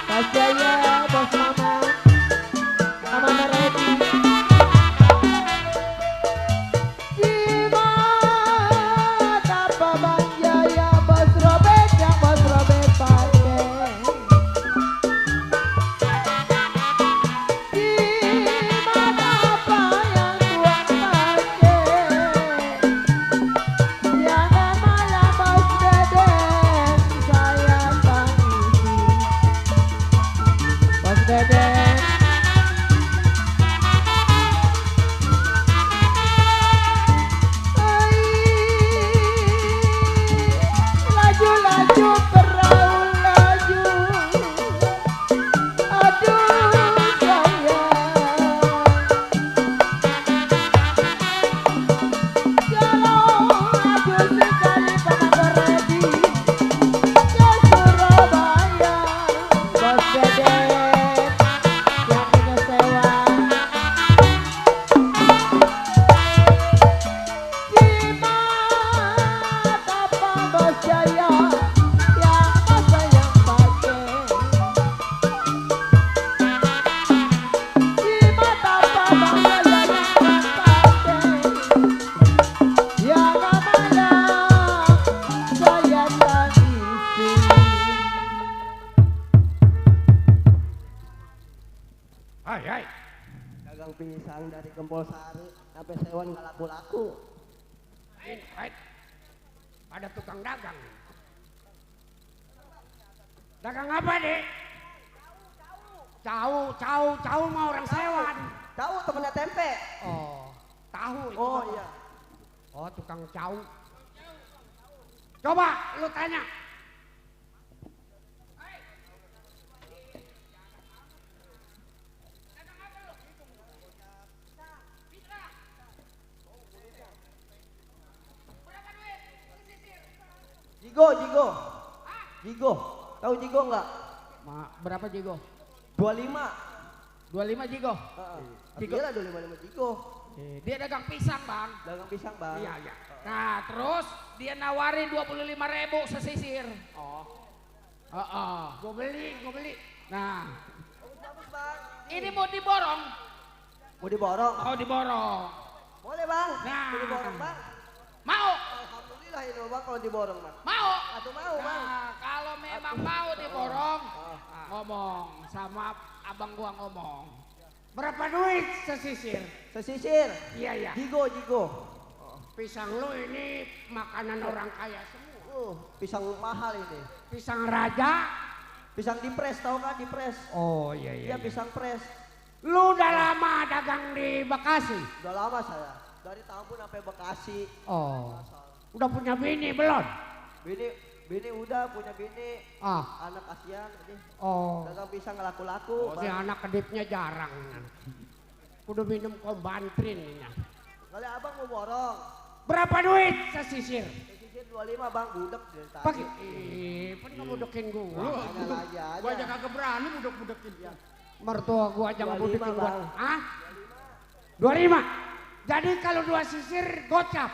Mas sayang Bos Mama, Mama Meredi. Gimana Bang Jaya Bos Robert yang Bos Robert pakai? Gimana apa yang tuang pakai? Jangan malah Bos Deden saya tangisi. Bos Deden. Laju-laju perahu laju. Aduh sayang. Kalau laju sekali Pak Meredi ke Surabaya. Bos Deden yang punya sewa. Gimana Pak Bos Jaya yang masa yang pakai? Gimana Pak Bos Jaya yang pakai? Yang mana saya tangisi. Hai, hai. Dagang pisang dari Gempol Sari sampai Sewan nggak laku-laku. Ini, hai. Ada tukang dagang. Dagang apa, Dek? Tahu mau orang sewan. Tahu temennya tempe. Oh, tahu itu. Oh Bapak. iya. Oh, tukang cau. Coba lu tanya. Jigo. Tahu Jigo nggak? Berapa Jigo? 25. 25 Jigo. Jigo. Iya lah 25 Jigo. Dia dagang pisang, Bang. Dagang pisang Bang. Iya, iya. Nah, terus dia nawarin 25.000 sesisir. Oh. Gue beli. Nah, Bagus Bang. ini mau diborong. Mau diborong? Oh, diborong. Boleh Bang. Nah. Mau diborong Bang. Mau? Alhamdulillah ini Bang kalau diborong Bang. Mau? Atau mau Bang. Nah, kalau memang mau diborong, ngomong sama abang gua ngomong. Berapa duit sesisir? Sesisir. Iya, iya. Jigo. Pisang lu ini makanan orang kaya semua. Pisang mahal ini. Pisang raja. Pisang dipres, tahu kan dipres? Oh iya iya. Iya pisang pres. Lu udah lama dagang di Bekasi? Udah lama saya. Dari Tambun sampai Bekasi. Oh. Udah punya bini belum? Bini udah punya bini. Anak kasihan ini. Oh. Dagang pisang laku-laku. Oh, si anak kedipnya jarang. Udah minum kombantrin ini. Kali abang mau borong. Berapa duit sesisir? Sisir 25 bang, budek dari tadi. Pakai, kan kamu budekin gua. Gua aja kagak berani budek-budekin. Ya. Mertua gua aja ngebudekin gua. Bang. Hah? 25? Jadi kalau 2 sisir gocap?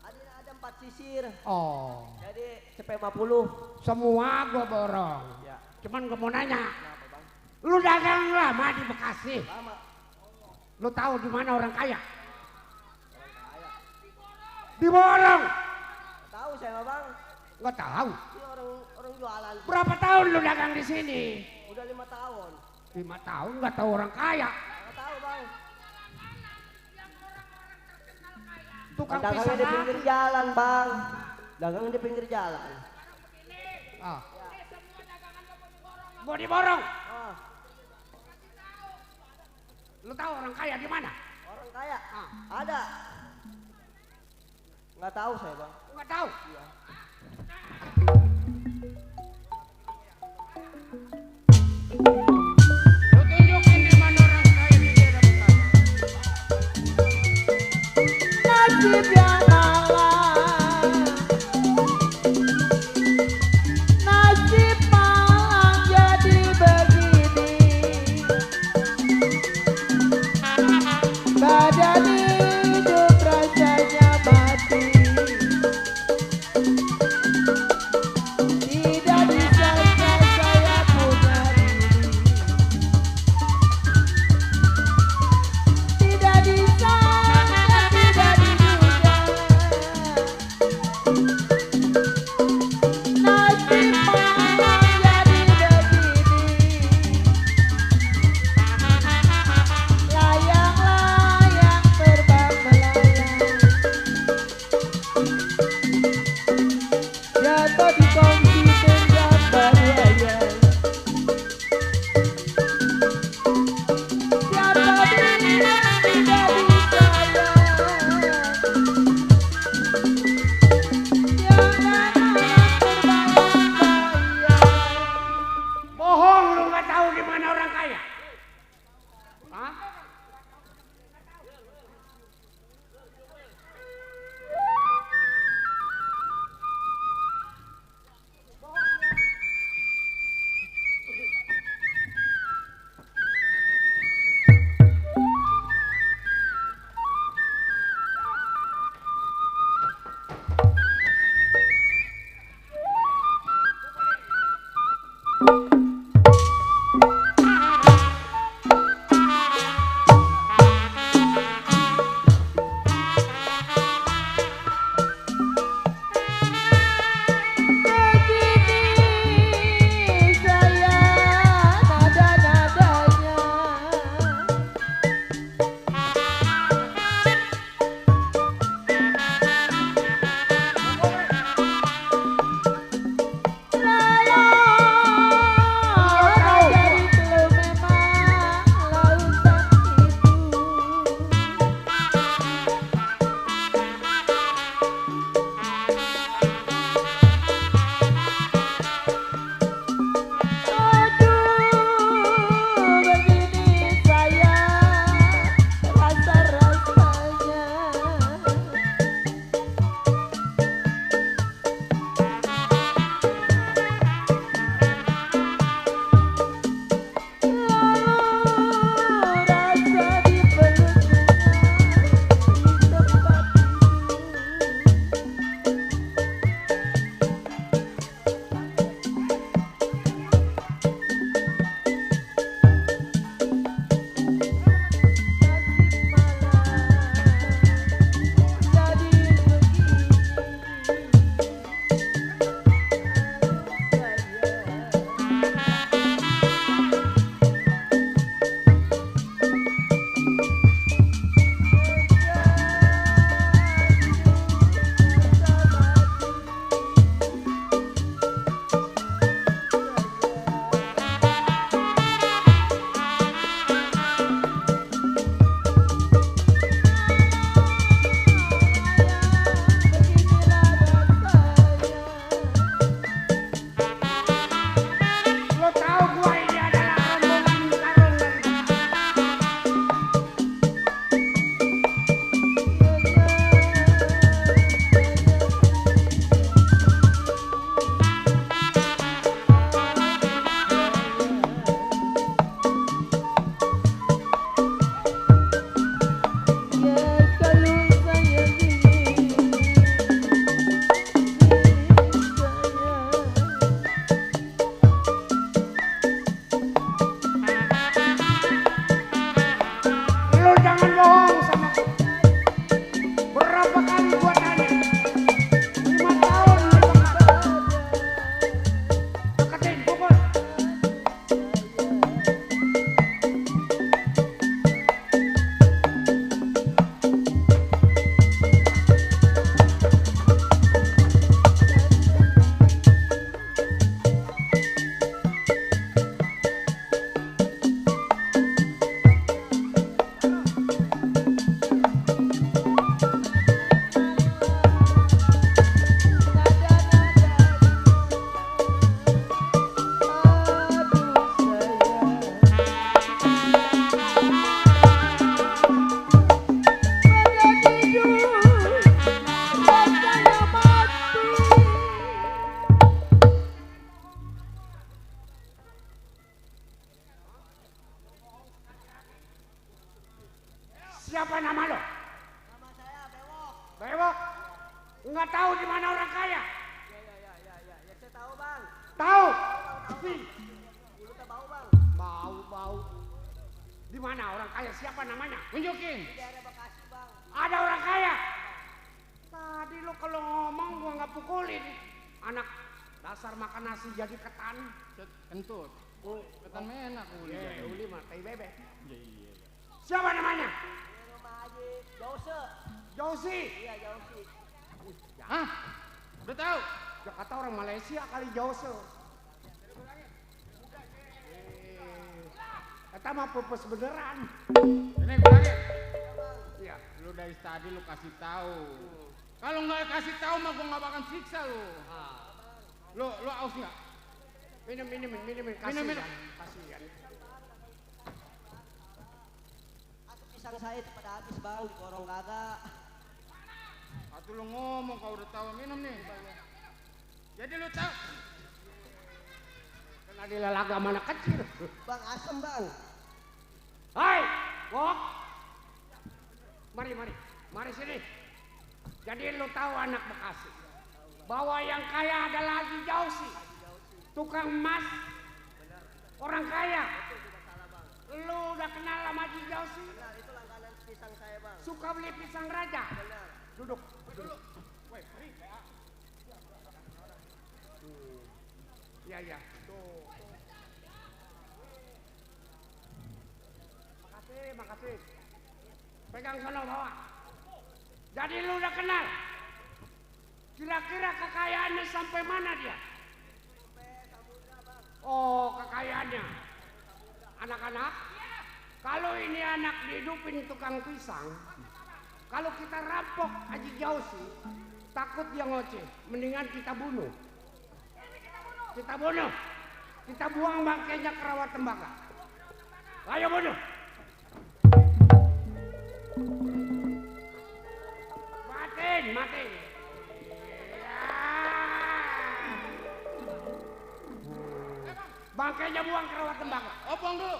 Ada 4 sisir. Oh. Jadi cepet 50. Semua gua borong. Ya. Cuman gua mau nanya. Lu dagang lama di Bekasi? Lama. Lu tahu di mana orang kaya? Diborong. Tahu saya bang. Nggak tahu. Ini orang jualan. Berapa tahun lu dagang di sini? Udah 5 tahun. 5 tahun nggak tahu orang kaya. Nggak tahu bang. Tukang Dagangnya pisang di pinggir jalan bang. Dagangnya di pinggir jalan. Ah. Gua diborong. Lu tahu orang kaya di mana? Orang kaya? Ada. Nggak tahu saya bang. Nggak tahu. Iya. Lu tunjukin di mana orang kaya di daerah Bekasi. Nasib yang malang, nasib malang jadi begini. Badan hidup rasanya mati. Tidak bisa saya punya diri. Tidak bisa, tidak diduga. berapa kali gua tanya? 5 tahun deketin, pukul. Siapa nama lo? Nama saya Bewok. Bewok? Nggak tahu di mana orang kaya? Ya saya tahu bang. Tahu? Mulutnya bau bang. Bau. Di mana orang kaya? Siapa namanya? Tunjukin. Di daerah Bekasi bang. Ada orang kaya. Tadi lo kalau ngomong gua nggak pukulin. Anak dasar makan nasi jadi ketan. Kentut. Ketan enak uli. Uli mah tai bebek. Siapa namanya? Rumah Haji Jause. Josi. Iya Jause. Hah? Udah tahu? Ya kata orang Malaysia kali Jose. Kata mah purpose beneran. Ini gue lagi. Iya. Lu dari tadi lu kasih tahu. Kalau nggak kasih tahu mah gue nggak bakal siksa lu. Lu aus nggak? Minum. Minum. Kasihan. Aku pisang saya itu pada habis bang. Dikorong kagak. Atau lu ngomong kau udah tahu minum nih. Jadi lu tahu? Kena dilalaga mana kecil. Bang asem bang. Hai, Wok. Mari sini. Jadi lu tahu anak Bekasi bahwa yang kaya adalah Haji Jausi, tukang emas, orang kaya. Lu udah kenal sama Haji Jausi? Benar itu langganan pisang saya bang. Suka beli pisang raja? Benar. Duduk. Woi, mari. Iya. Tuh. Makasih. Pegang sono bawa. Jadi lu udah kenal? Kira-kira kekayaannya sampai mana dia? Oh, kekayaannya. Anak-anak, kalau ini anak dihidupin tukang pisang, kalau kita rampok Haji Jausi, takut dia ngoceh. Mendingan kita bunuh. Kita buang bangkainya ke rawa tembaga. Ayo bunuh. Matiin. Bangkainya buang ke rawa tembaga. Buang dulu.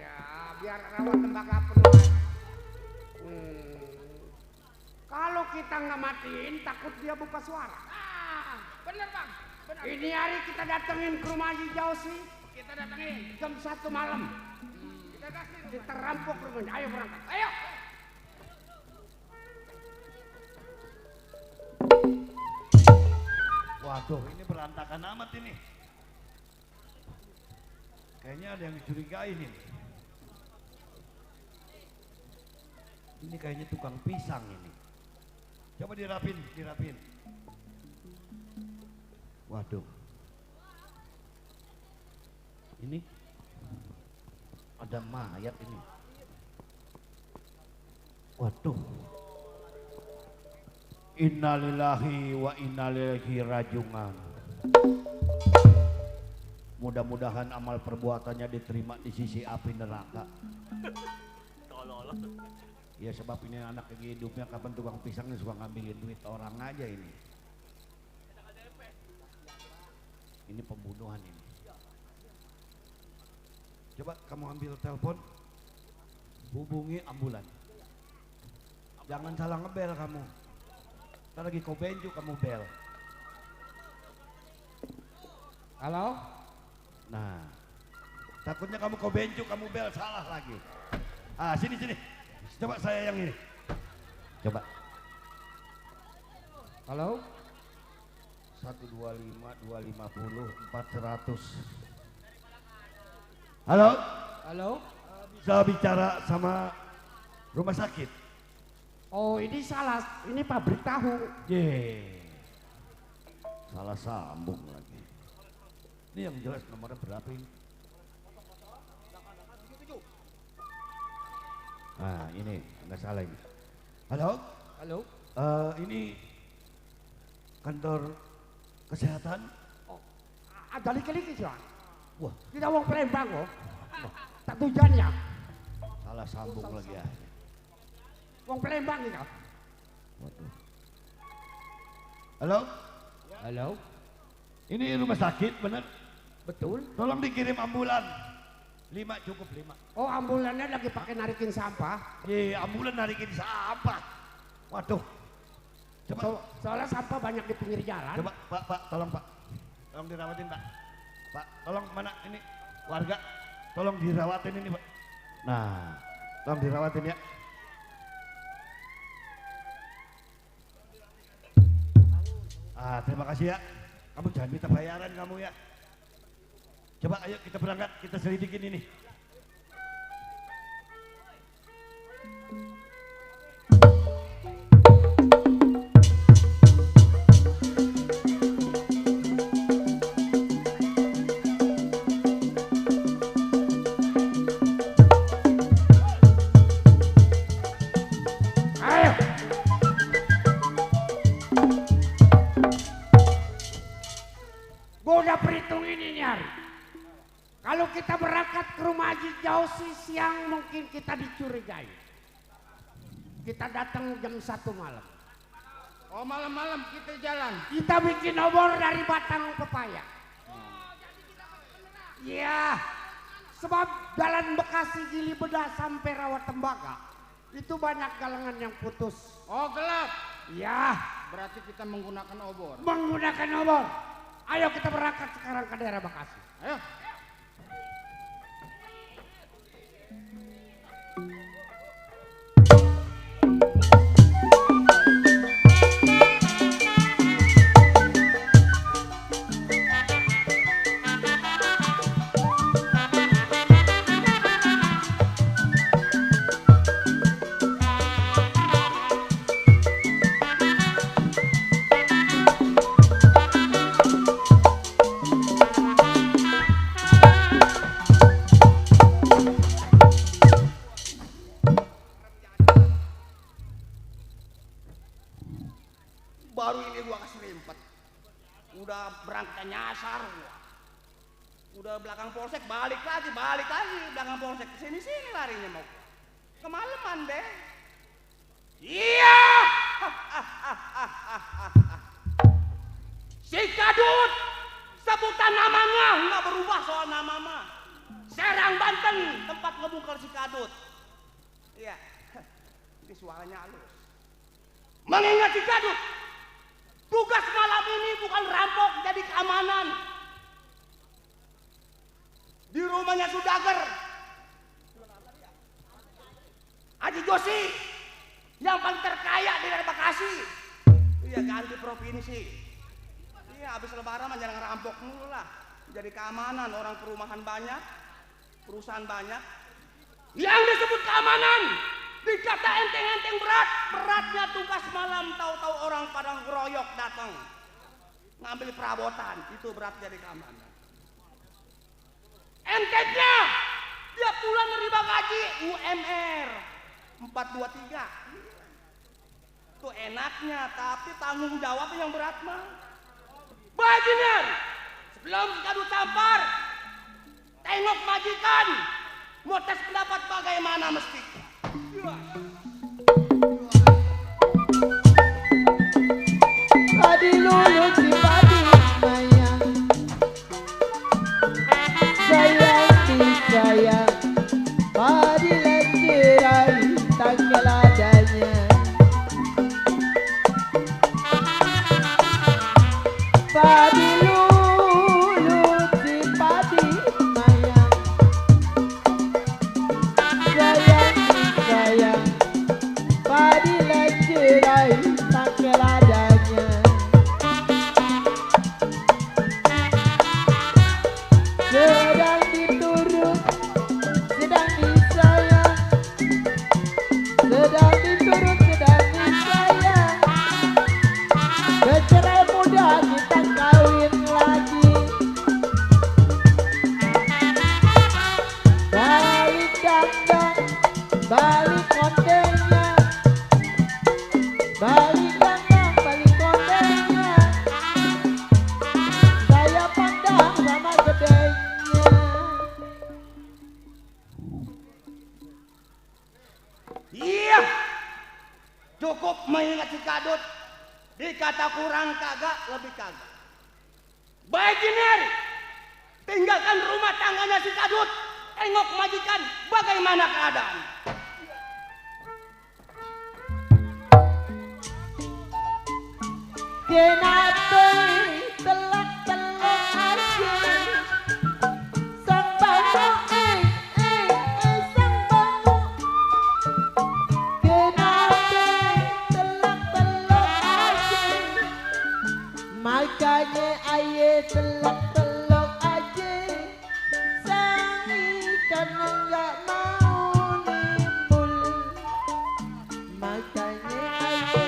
Ya, biar rawa tembaga penuh. Kalau kita nggak matiin, takut dia buka suara. Bener bang. Bener. Ini hari kita datengin ke rumah Haji Jausi. Kita datengin. Jam 1 malam. Kita kasih. Kita rampok rumahnya. Ayo berangkat. Ayo. Waduh, ini berantakan amat ini. Kayaknya ada yang dicurigai nih. Ini kayaknya tukang pisang ini. Coba dirapin. Waduh. Ini ada mayat ini. Waduh. Innalillahi wa inna ilaihi rajiun. Mudah-mudahan amal perbuatannya diterima di sisi api neraka. Tolol. Ya sebab ini anak lagi hidupnya kapan tukang pisangnya suka ngambilin duit orang aja ini. Ini pembunuhan ini. Coba kamu ambil telepon, hubungi ambulan. Jangan salah ngebel kamu. Ntar lagi kau benju kamu bel. Halo? Nah, takutnya kamu kau benju kamu bel salah lagi. Ah sini. Coba saya yang ini. Coba. Halo? 125, 250, 400. Halo? Halo? Bisa bicara sama rumah sakit? Oh ini salah, ini pabrik tahu. Salah sambung lagi. Ini yang jelas nomornya berapa ini? Nah ini, nggak salah ini. Halo? Halo? Ini kantor kesehatan? Oh, ada lagi sih. Wah, Kita wong Palembang kok. Tak tujuannya. salah sambung lagi ya. Wong Palembang kita. Waduh. Halo? Halo? Ini rumah sakit bener? Betul? Tolong dikirim ambulan. 5 cukup 5. Oh ambulannya lagi pakai narikin sampah. Ambulan narikin sampah. Waduh. Coba, Soalnya sampah banyak di pinggir jalan. coba Pak, tolong Pak. Tolong dirawatin Pak. Pak, tolong mana ini warga. Tolong dirawatin ini Pak. Nah, tolong dirawatin ya. Terima kasih ya. Kamu jangan minta bayaran kamu ya. Coba ayo kita berangkat, kita selidikin ini. Ayo. Gua udah perhitung ini Nyar. Kalau kita berangkat ke rumah Haji Jausi siang mungkin kita dicurigai. Kita datang jam 1 malam. Oh malam-malam kita jalan. Kita bikin obor dari batang pepaya. Iya. Sebab jalan Bekasi Gili Bedah sampai Rawatembaga itu banyak galangan yang putus. Oh gelap. Iya. Berarti kita menggunakan obor. Menggunakan obor. Ayo kita berangkat sekarang ke daerah Bekasi. Ayo. Baru ini gua kasih rempet. Udah berangkat nyasar gua. Udah belakang polsek balik lagi belakang polsek sini larinya mau. Kemalaman deh. Iya. Si Kadut sebutan namanya nggak berubah soal nama mah. Serang Banten tempat ngebungkar si Kadut. Iya. Ini suaranya halus. Mengingat si Kadut. Tugas malam ini bukan rampok, jadi keamanan. Di rumahnya Sudager. Haji Josi yang paling terkaya di daerah Bekasi. Iya ganti provinsi. Iya habis lebaran mah jangan rampok mulu lah. Jadi keamanan, orang perumahan banyak, perusahaan banyak. Yang disebut keamanan dikata enteng-enteng beratnya tugas malam tahu-tahu orang Padang Keroyok datang ngambil perabotan itu berat jadi keamanan. Entengnya tiap bulan nerima gaji UMR 423 itu enaknya tapi tanggung jawab yang berat mah. Bajikan sebelum Kadut tampar tengok majikan mau tes pendapat bagaimana mesti. Padi lulu si padi sayang, sayang si sayang, padi lecerai tak keladanya. Padi lulu si padi sayang, sayang si sayang, padi lecerai tak keladanya. Dikata kurang kagak, lebih kagak. Baik Jiner, tinggalkan rumah tangganya si Kadut. Tengok majikan bagaimana keadaan. Kenapa telak-telak aja sang bangu sang bangu. Kenapa telak-telak aja makanya aye telak-telak aja sang ikan enggak mau nimbul. Makanya aye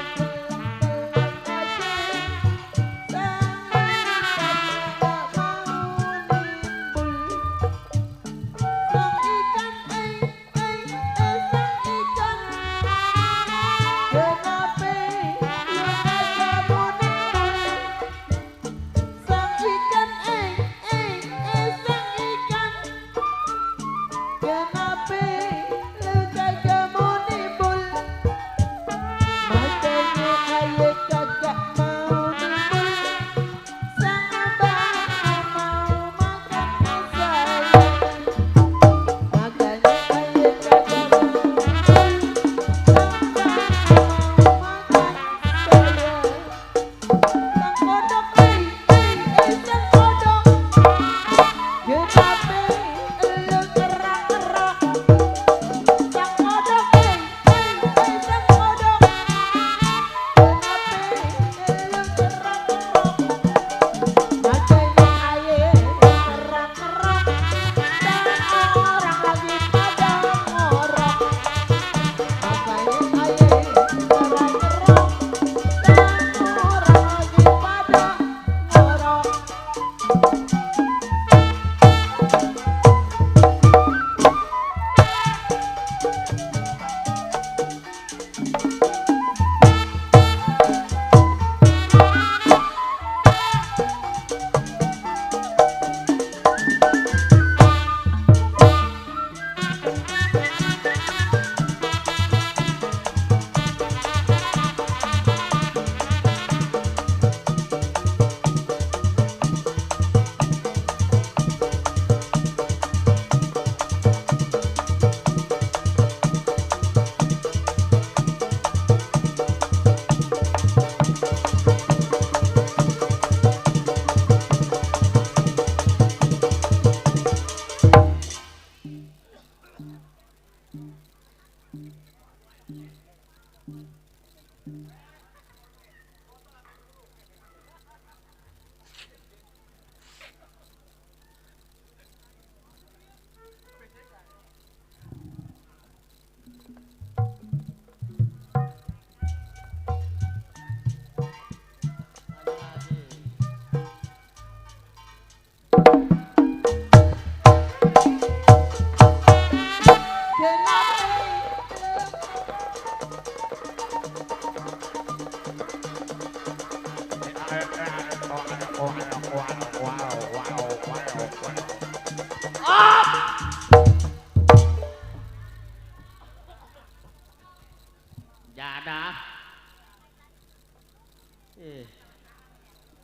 Jadah.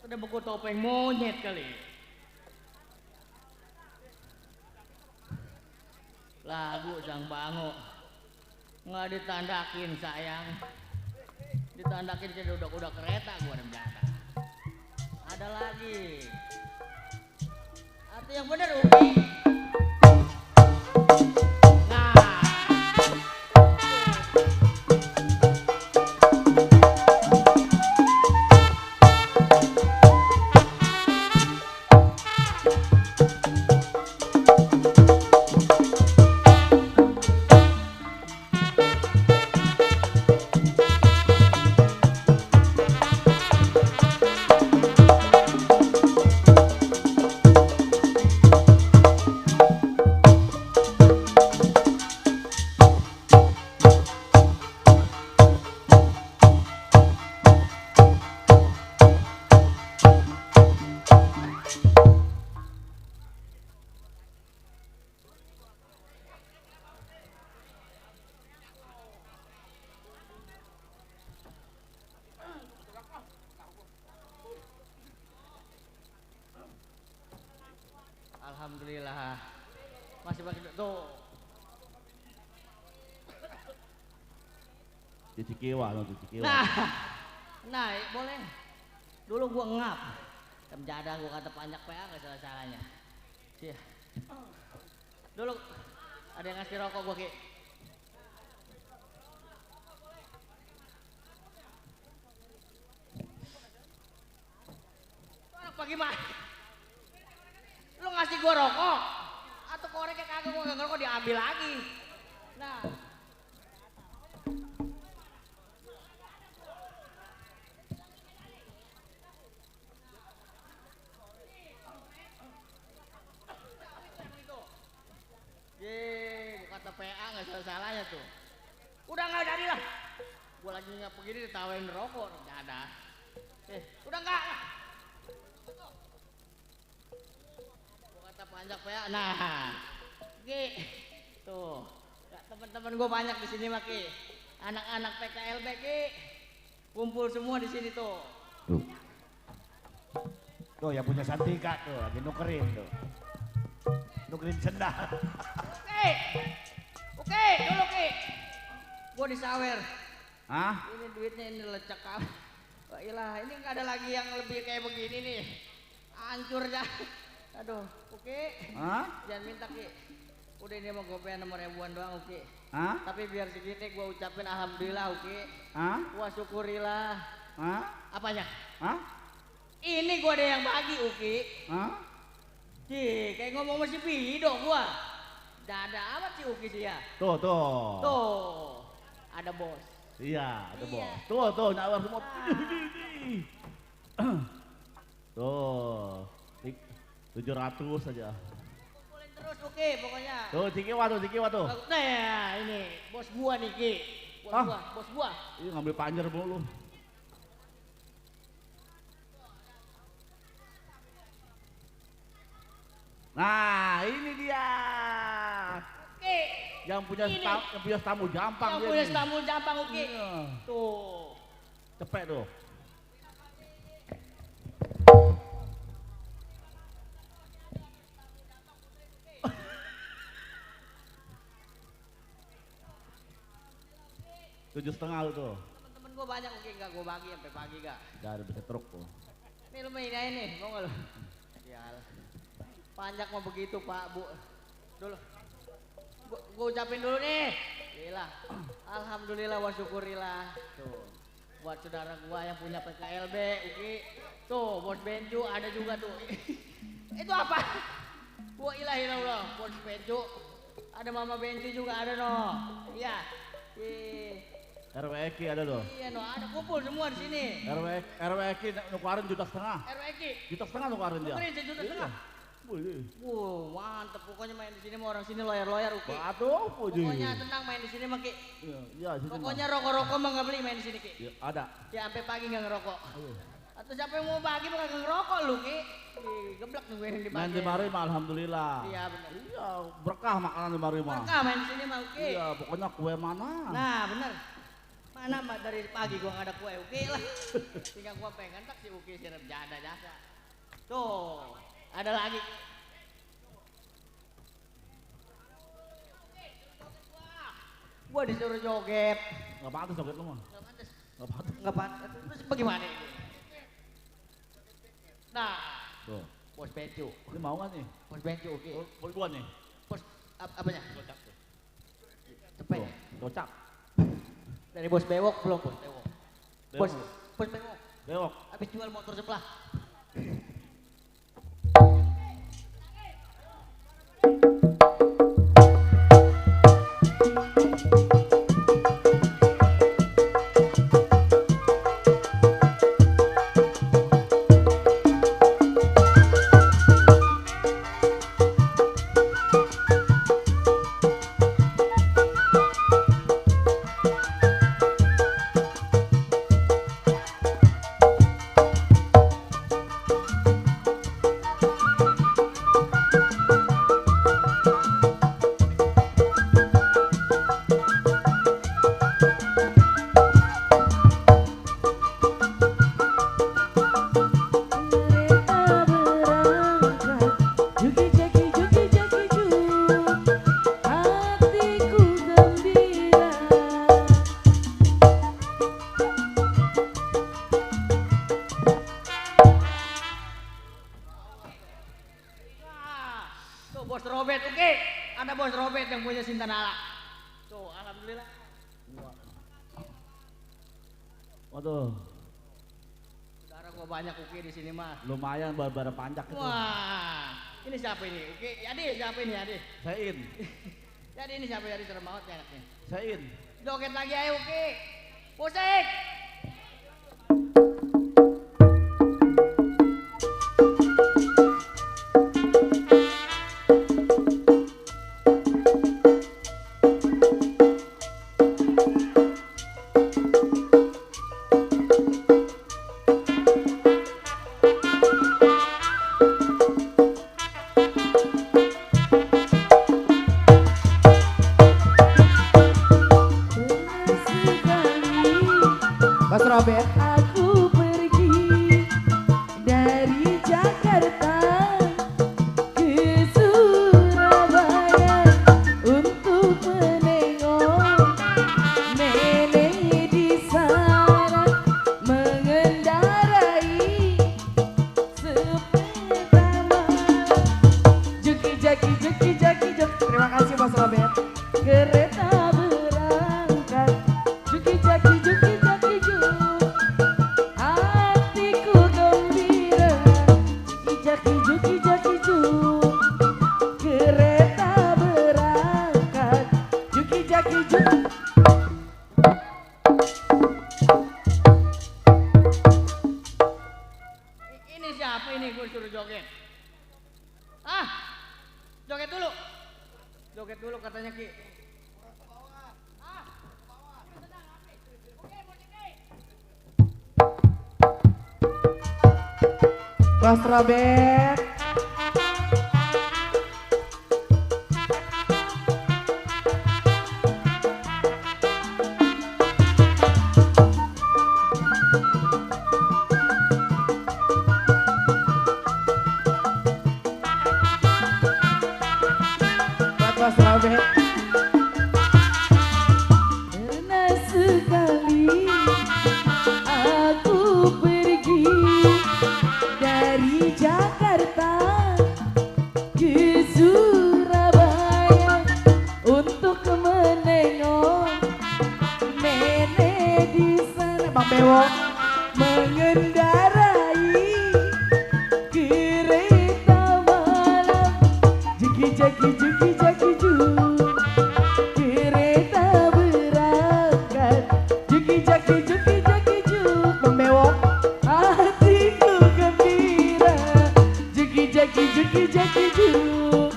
Ada buku topeng monyet kali. Lagu Sang Bango nggak ditandakin sayang, ditandakin jadi udah kereta gua dan Jadah. Ada lagi. Atau yang bener Ubi. Alhamdulillah. Masih pakai tuh. Di Cikiwa loh, di Cikiwa. Nah, boleh. Dulu gua ngap. Temjada gua kata panjak PA nggak salah-salahnya. Sih. Dulu ada yang ngasih rokok gua Ki. Orang bagaimana? Lu ngasih gua rokok atau koreknya kagak gua nggak ngerokok diambil lagi. Nah. Gua kata PA nggak salah-salahnya tuh. Udah nggak jadi lah. Gua lagi nggak begini ditawain rokok, nggak ada. Udah nggak lah. Gua kata panjak PA. Nah, Ki, tuh. Teman-teman gua banyak di sini Ki. Anak-anak PKLB Ki. Kumpul semua di sini tuh. Tuh yang punya Santika tuh, lagi nukerin tuh. Nukerin sendal. Oke, dulu Ki. Gua disawer. Hah? Ini duitnya ini lecek kali. Wah ilah, ini nggak ada lagi yang lebih kayak begini nih. Hancur dah. Aduh, oke. Hah? Jangan minta Ki. Udah ini mau gopean nomor ribuan doang oke. Hah? Tapi biar segini gua ucapin alhamdulillah oke. Hah? Gua syukurilah. Hah? Apanya? Hah? Ini gua ada yang bagi oke. Hah? Cih, kayak ngomong masih Pido gua. Dada amat sih Uki sih ya. Tuh, tuh. Tuh, ada bos. Iya, ada bos. Iya. Tuh, nyawar semua. Tuh, 700 saja. Kumpulin terus Uki pokoknya. Tuh, Cikiwa tuh. Nah ya, ini bos gua nih Ki. Bos gua. Ini ngambil panjer mulu. Nah, ini dia. Oke. Yang punya tamu gampang Yang dia punya nih. tamu gampang oke. Iya. Tuh. Cepet tuh. Tujuh setengah tuh. Temen-temen gua banyak oke, nggak gua bagi sampai pagi gak. Gak ada bisa truk tuh. Nih lu main aja nih, mau nggak lu? Ya, panjak mau begitu Pak Bu. Dulu. Gua ucapin dulu nih. Gila. Alhamdulillah wa syukurillah. Tuh. Buat saudara gua yang punya PKLB, Uki. Tuh, bos Benju ada juga tuh. Itu apa? Wa ilahilallah, bos Benju. Ada Mama Benju juga ada no. Iya. RWK ada loh. Iya no, ada kumpul semua di sini. RWK nukarin 1,5 juta. RWK. 1,5 juta nukarin dia. Nukarin 1,5 juta. Boleh. Mantep pokoknya main di sini mau orang sini lawyer Uki. Aduh, Pokoknya tenang main di sini mah Ki. Iya, sini. Pokoknya rokok-rokok mah nggak beli main di sini Ki. Ya, ada. Ya sampai pagi nggak ngerokok. Atau siapa yang mau bagi mah kagak ngerokok lu Ki. Geblek nungguin di Main pagi. di mari mah alhamdulillah. Iya benar. Iya, berkah makanan di mari mah. Berkah main di sini mah Uki. Iya, pokoknya kue mana. Nah benar. Mana mah dari pagi gua nggak ada kue Uki lah. Tinggal gua pengen tak si Uki sih ada jasa. Tuh, ada lagi. Gua disuruh joget. Gak pantas joget lu mah. Gak pantas. Gak pantas. Gak pantas. Terus bagaimana ini? Nah, Tuh. bos Benju. Ini mau gak nih? Bos Benju oke. Bos gua nih. Bos apanya? Kocak tuh. Cepet. Tuh, kocak. Dari bos Bewok belum bos Bewok. Bos Bewok. Bewok. Bewok. Habis jual motor sebelah. Bos Robert yang punya Sinta Nala. Tuh, alhamdulillah. Waduh, Saudara gua banyak Uki di sini mah. lumayan barbar panjak itu. Wah, ini siapa ini? Uki, Adi, siapa ini Adi? Sein, Jadi ini siapa Adi serem banget ya anaknya. Sein. Joget lagi ayo Uki. Musik. Mas Robert. Aku pergi dari Jakarta ke Surabaya untuk menengok nenek di sana mengendarai sepeda malam. Juki jaki juki jaki juk. Terima kasih Mas Robert. Kereta berangkat juki jaki juki jaki juk. Hatiku gembira juki jaki juk. Kereta berangkat juki jaki juk. Ini siapa ini gue suruh joget? Ah, joget dulu. Joget dulu katanya Ki. Mas Robert. Buat Mas Robert. Pernah sekali aku pergi dari Jakarta ke Surabaya untuk menengok nenek di sana. Bang Bewo. Mengendarai kereta malam juki jaki juki jaki juk. Kereta berangkat juki jaki juk. Bang Bewo. Hatiku gembira juki jaki juk.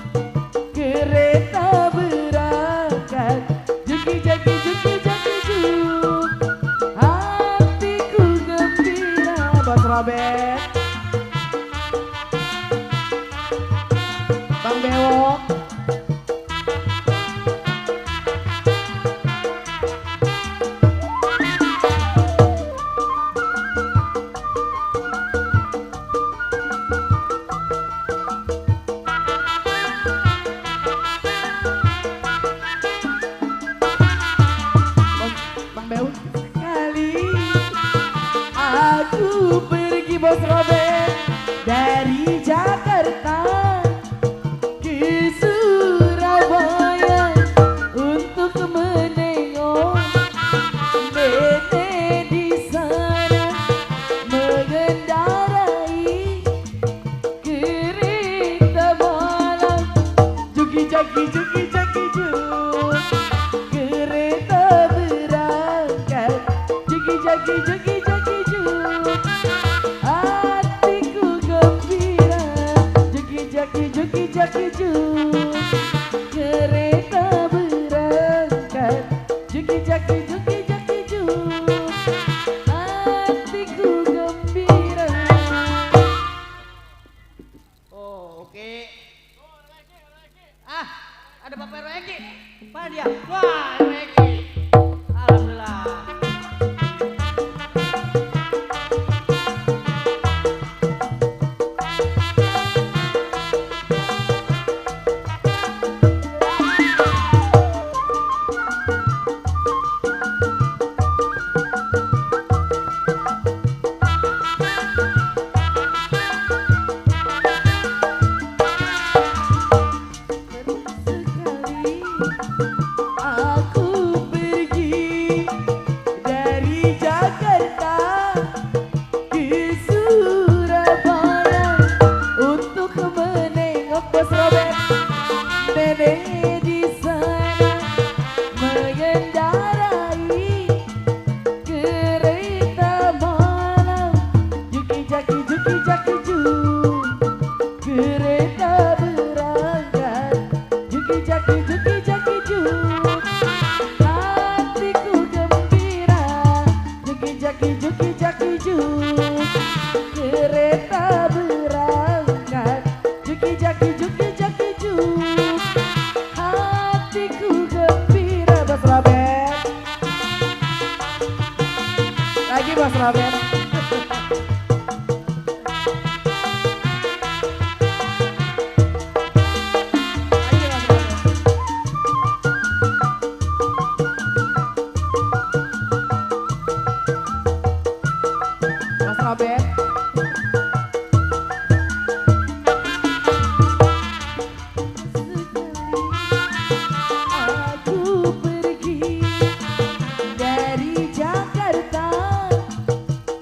Kereta berangkat juki jaki juk. Hatiku gembira. Mas Robert. Bang Bewo. Bang Bewo. Kali aku pergi Bos Robert dari Jakarta ke Surabaya untuk menengok nenek di sana mengendarai kereta malam juki jaki juk. Kereta berangkat juki jaki juk. Hatiku gembira juki jaki kereta berangkat juki jaki juk hatiku gembira. Bos Robert lagi, Bos Robert. Mas Robert. Aku pergi dari Jakarta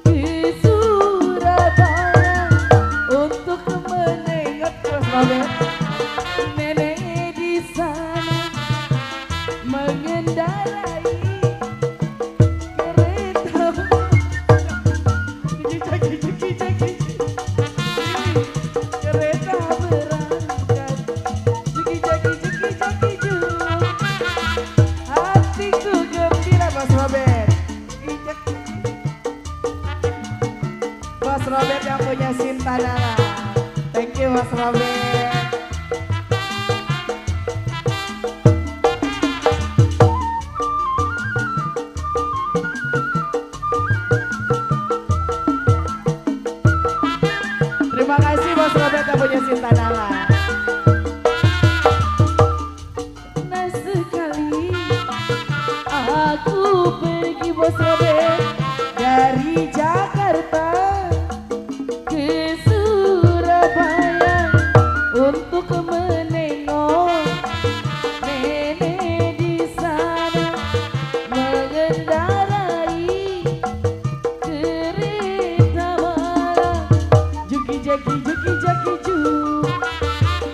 ke Surabaya untuk menengok Mas Robert nenek di sana mengendarai kereta. Kereta berangkat juki jaki juk hatiku gembira. Mas Robert, Mas Robert yang punya Sinta Nala. Thank you Mas Robert. Terima kasih Bos Robert yang punya Sinta Nala. Nah sekali aku pergi Bos Robert dari Jakarta ke Surabaya untuk menengok nenek di sana mengendarai kereta malam juki jaki juk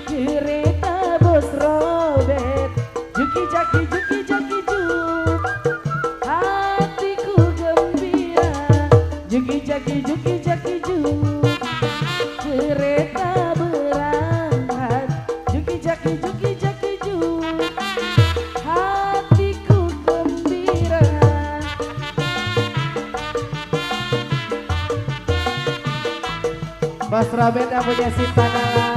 kereta Bos Robert juki jaki juk hatiku gembira juki jaki juk kereta berangkat juki jaki juk hatiku gembira. Bos Robert yang punya Sinta Nala.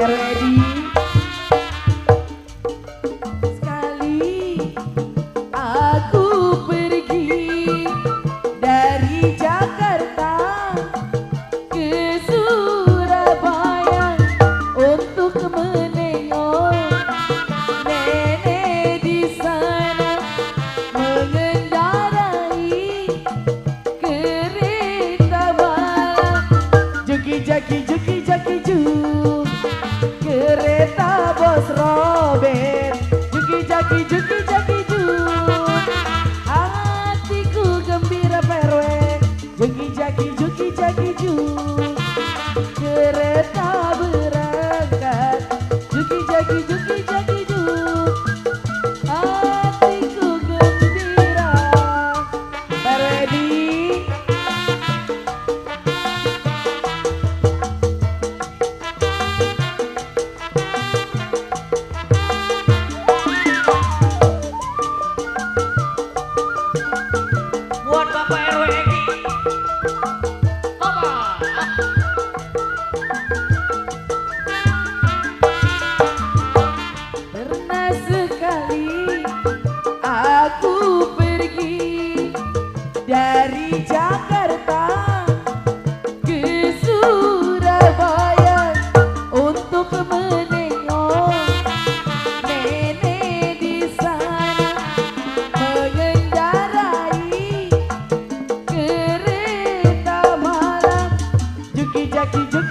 Ready? Sekali aku pergi dari Jakarta ke Surabaya untuk menengok nenek di sana mengendarai kereta malam juki jaki juk kereta Bos Robert juki jaki juk hatiku gembira perwe juki jaki juk kereta berangkat juki jaki juk hatiku gembira. Ready? Buat Bapak RW Egi. Bapak. Pernah sekali aku pergi dari Jakarta ke Surabaya untuk menengok nenek di sana mengendarai kereta malam juki jaki juk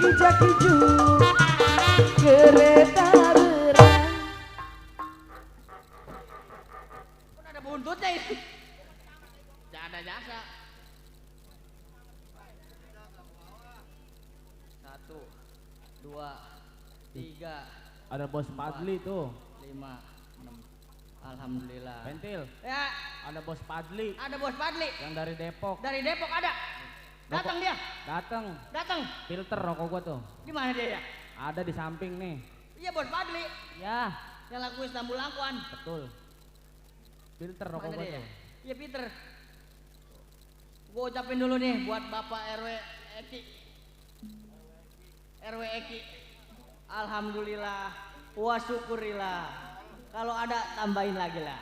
Ada bos Padli tuh. 5, 6. Alhamdulillah. Pentil. Ya, Ada bos Padli. ada bos Padli. Yang dari Depok. Dari Depok ada. Datang dia. Datang. Datang. Filter rokok gua tuh. Di mana dia ya? Ada di samping nih. Iya bos Padli. Ya, Yang laku Istanbul Angkuan. betul. Filter rokok Mana gua dia? tuh. Iya Peter. Gue ucapin dulu nih buat Bapak RW Eki. RW Eki. Alhamdulillah. Wa syukurillah. Kalau ada tambahin lagi lah.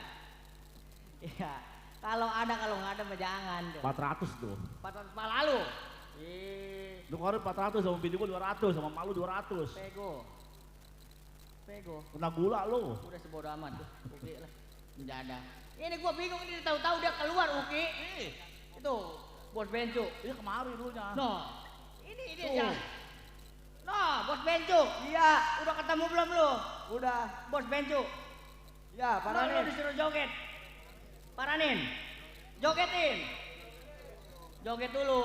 Iya. Kalau ada, kalau nggak ada mah jangan. 400 tuh. 400 pala lu. Ih, Lu kemarin 400 sama bini gua 200 sama malu 200. pego. Pego. Kena gula lu. Udah sebodo amat tuh. Uki lah. Menjada. Ini gua bingung ini tahu-tahu dia keluar Uki. Itu bos Bencu. Iya kemarin dulunya. No. Ini dia. No, bos Bencu. Iya, Udah ketemu belum lu? udah. Bos Bencu. Ya, Lu Paranin. disuruh joget. Paranin. Jogetin. Joget dulu.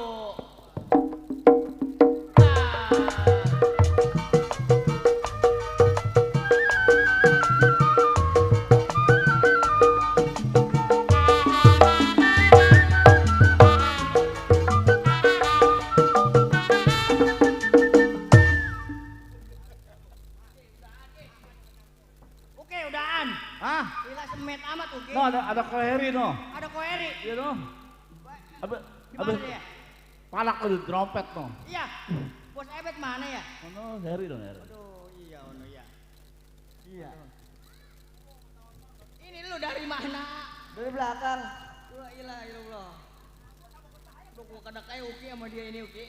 Oke, udahan. Hah? Gila semet amat Uki. No, ada koheri no. Ada koeri. Iya no. Abis Gimana dia? palak lu trompet no. Iya. Bos Ebet mana ya? Oh no, Heri dong Heri. Aduh, iya ono ya. Iya. Ini lu dari mana? Dari belakang. La ilaha illallah. Lu gua kada kayak Uki sama dia ini Uki.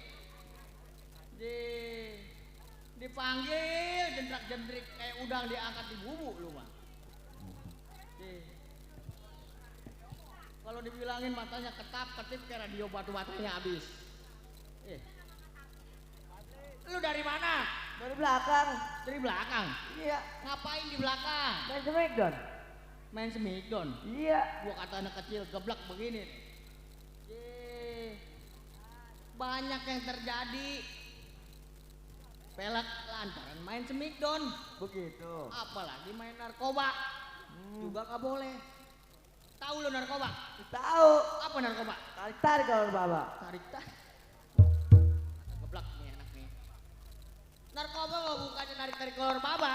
Dipanggil jendrak-jendrik kayak udang diangkat di bubuk lu mah. Kalau dibilangin matanya ketap-ketip kayak radio batu-batunya habis. Lu dari mana? Dari belakang. Dari belakang. Iya. Ngapain di belakang? Dari Smackdown. Main Smackdown. Iya. Gua kata anak kecil geblak begini. Banyak yang terjadi. Pelak lantaran main Smackdown. Begitu. Apalagi main narkoba. Juga gak boleh. Tahu lo narkoba? Tahu. Apa narkoba? Tarik-tarik kalau Bapak. Tarik-tarik. Geblak nih anak nih. Narkoba mah bukannya narik-tarik kolor baba.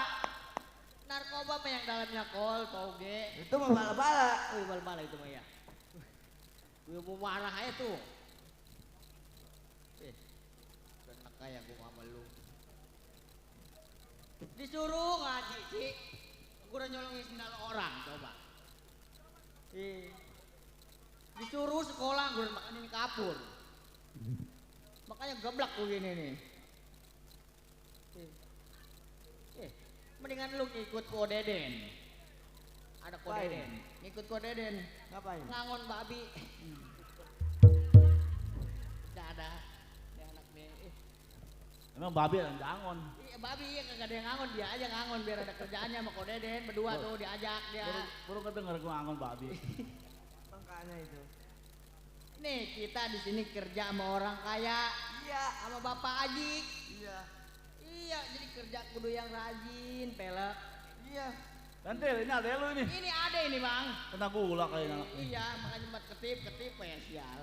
Narkoba mah yang dalamnya kol, toge. Itu mah bala-bala. Oh, bala-bala itu mah ya. Gue mau marah aja tuh. Enak kayak gue sama lu. Disuruh ngaji sih. Gue udah nyolongin sendal orang, coba. Disuruh sekolah, gue udah makanin kapur. Makanya geblak begini nih. Mendingan lu ikut ko Deden. Ada ko Deden. Ikut ko Deden. Ngapain? Ngangon babi. Gak ada. Dia anak nih. Emang babi yang jangon. Iya babi ya kagak ada yang ngangon, dia aja ngangon biar ada kerjaannya sama ko Deden berdua tuh diajak dia. Baru kedenger gua ngangon babi. Makanya itu. Nih kita di sini kerja sama orang kaya. Iya. Sama Bapak Ajik. Iya. Iya, jadi kerja kudu yang rajin, pelek. Iya. Pentil, ini ada lu ini. Ini ada ini bang. Kena gula kayaknya. Iya, makanya buat ketip ya sial.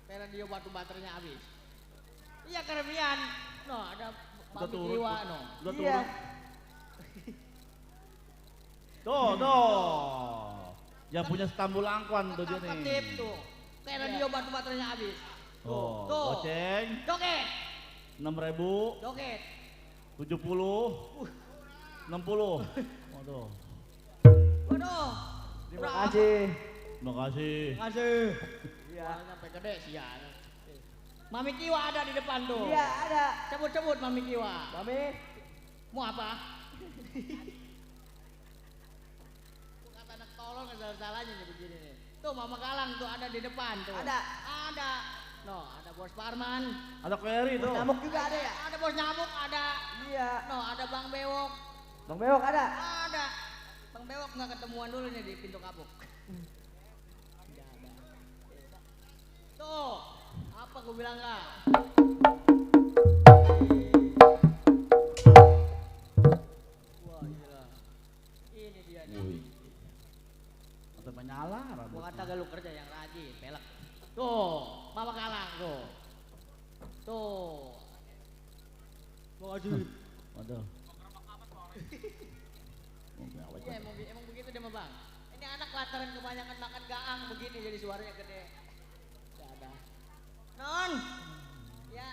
Biar dia batu baterainya habis. Iya kerebian. No, ada Udah babi turun. jiwa no. Udah Iya. Tuh. Yang punya Istanbul Angkuan tuh dia nih. Ketip tuh. Kayak radio batu baterainya habis. Oh, Tuh. goceng Joget. 6.000, Joget. 70, 60. Waduh. Waduh. Terima kasih. Terima kasih. Kasih. Iya. Sampai gede sial. Mami Kiwa ada di depan tuh. Iya, ada. Cabut-cabut Mami Kiwa. Mami. Mau apa? Kata anak tolong nggak salah-salahnya nih begini nih. Tuh Mama Galang tuh ada di depan tuh. Ada. Ada. No, ada Bos Parman. Ada Query tuh. Nyamuk juga ada ya? Ada Bos Nyamuk ada. Iya. No, ada Bang Bewok. Bang Bewok ada. Ada. Bang Bewok nggak ketemuan dulu nih di pintu kapuk. Nggak ada. Tuh, apa gue bilang nggak? salah. Gua kata lu kerja yang rajin, pelek. Tuh, mama kalang tuh. Tuh. Waduh. Waduh. Iya, emang begitu dia mah bang. Ini anak lantaran kebanyakan makan gaang begini jadi suaranya gede. Gak ada. Non. Ya.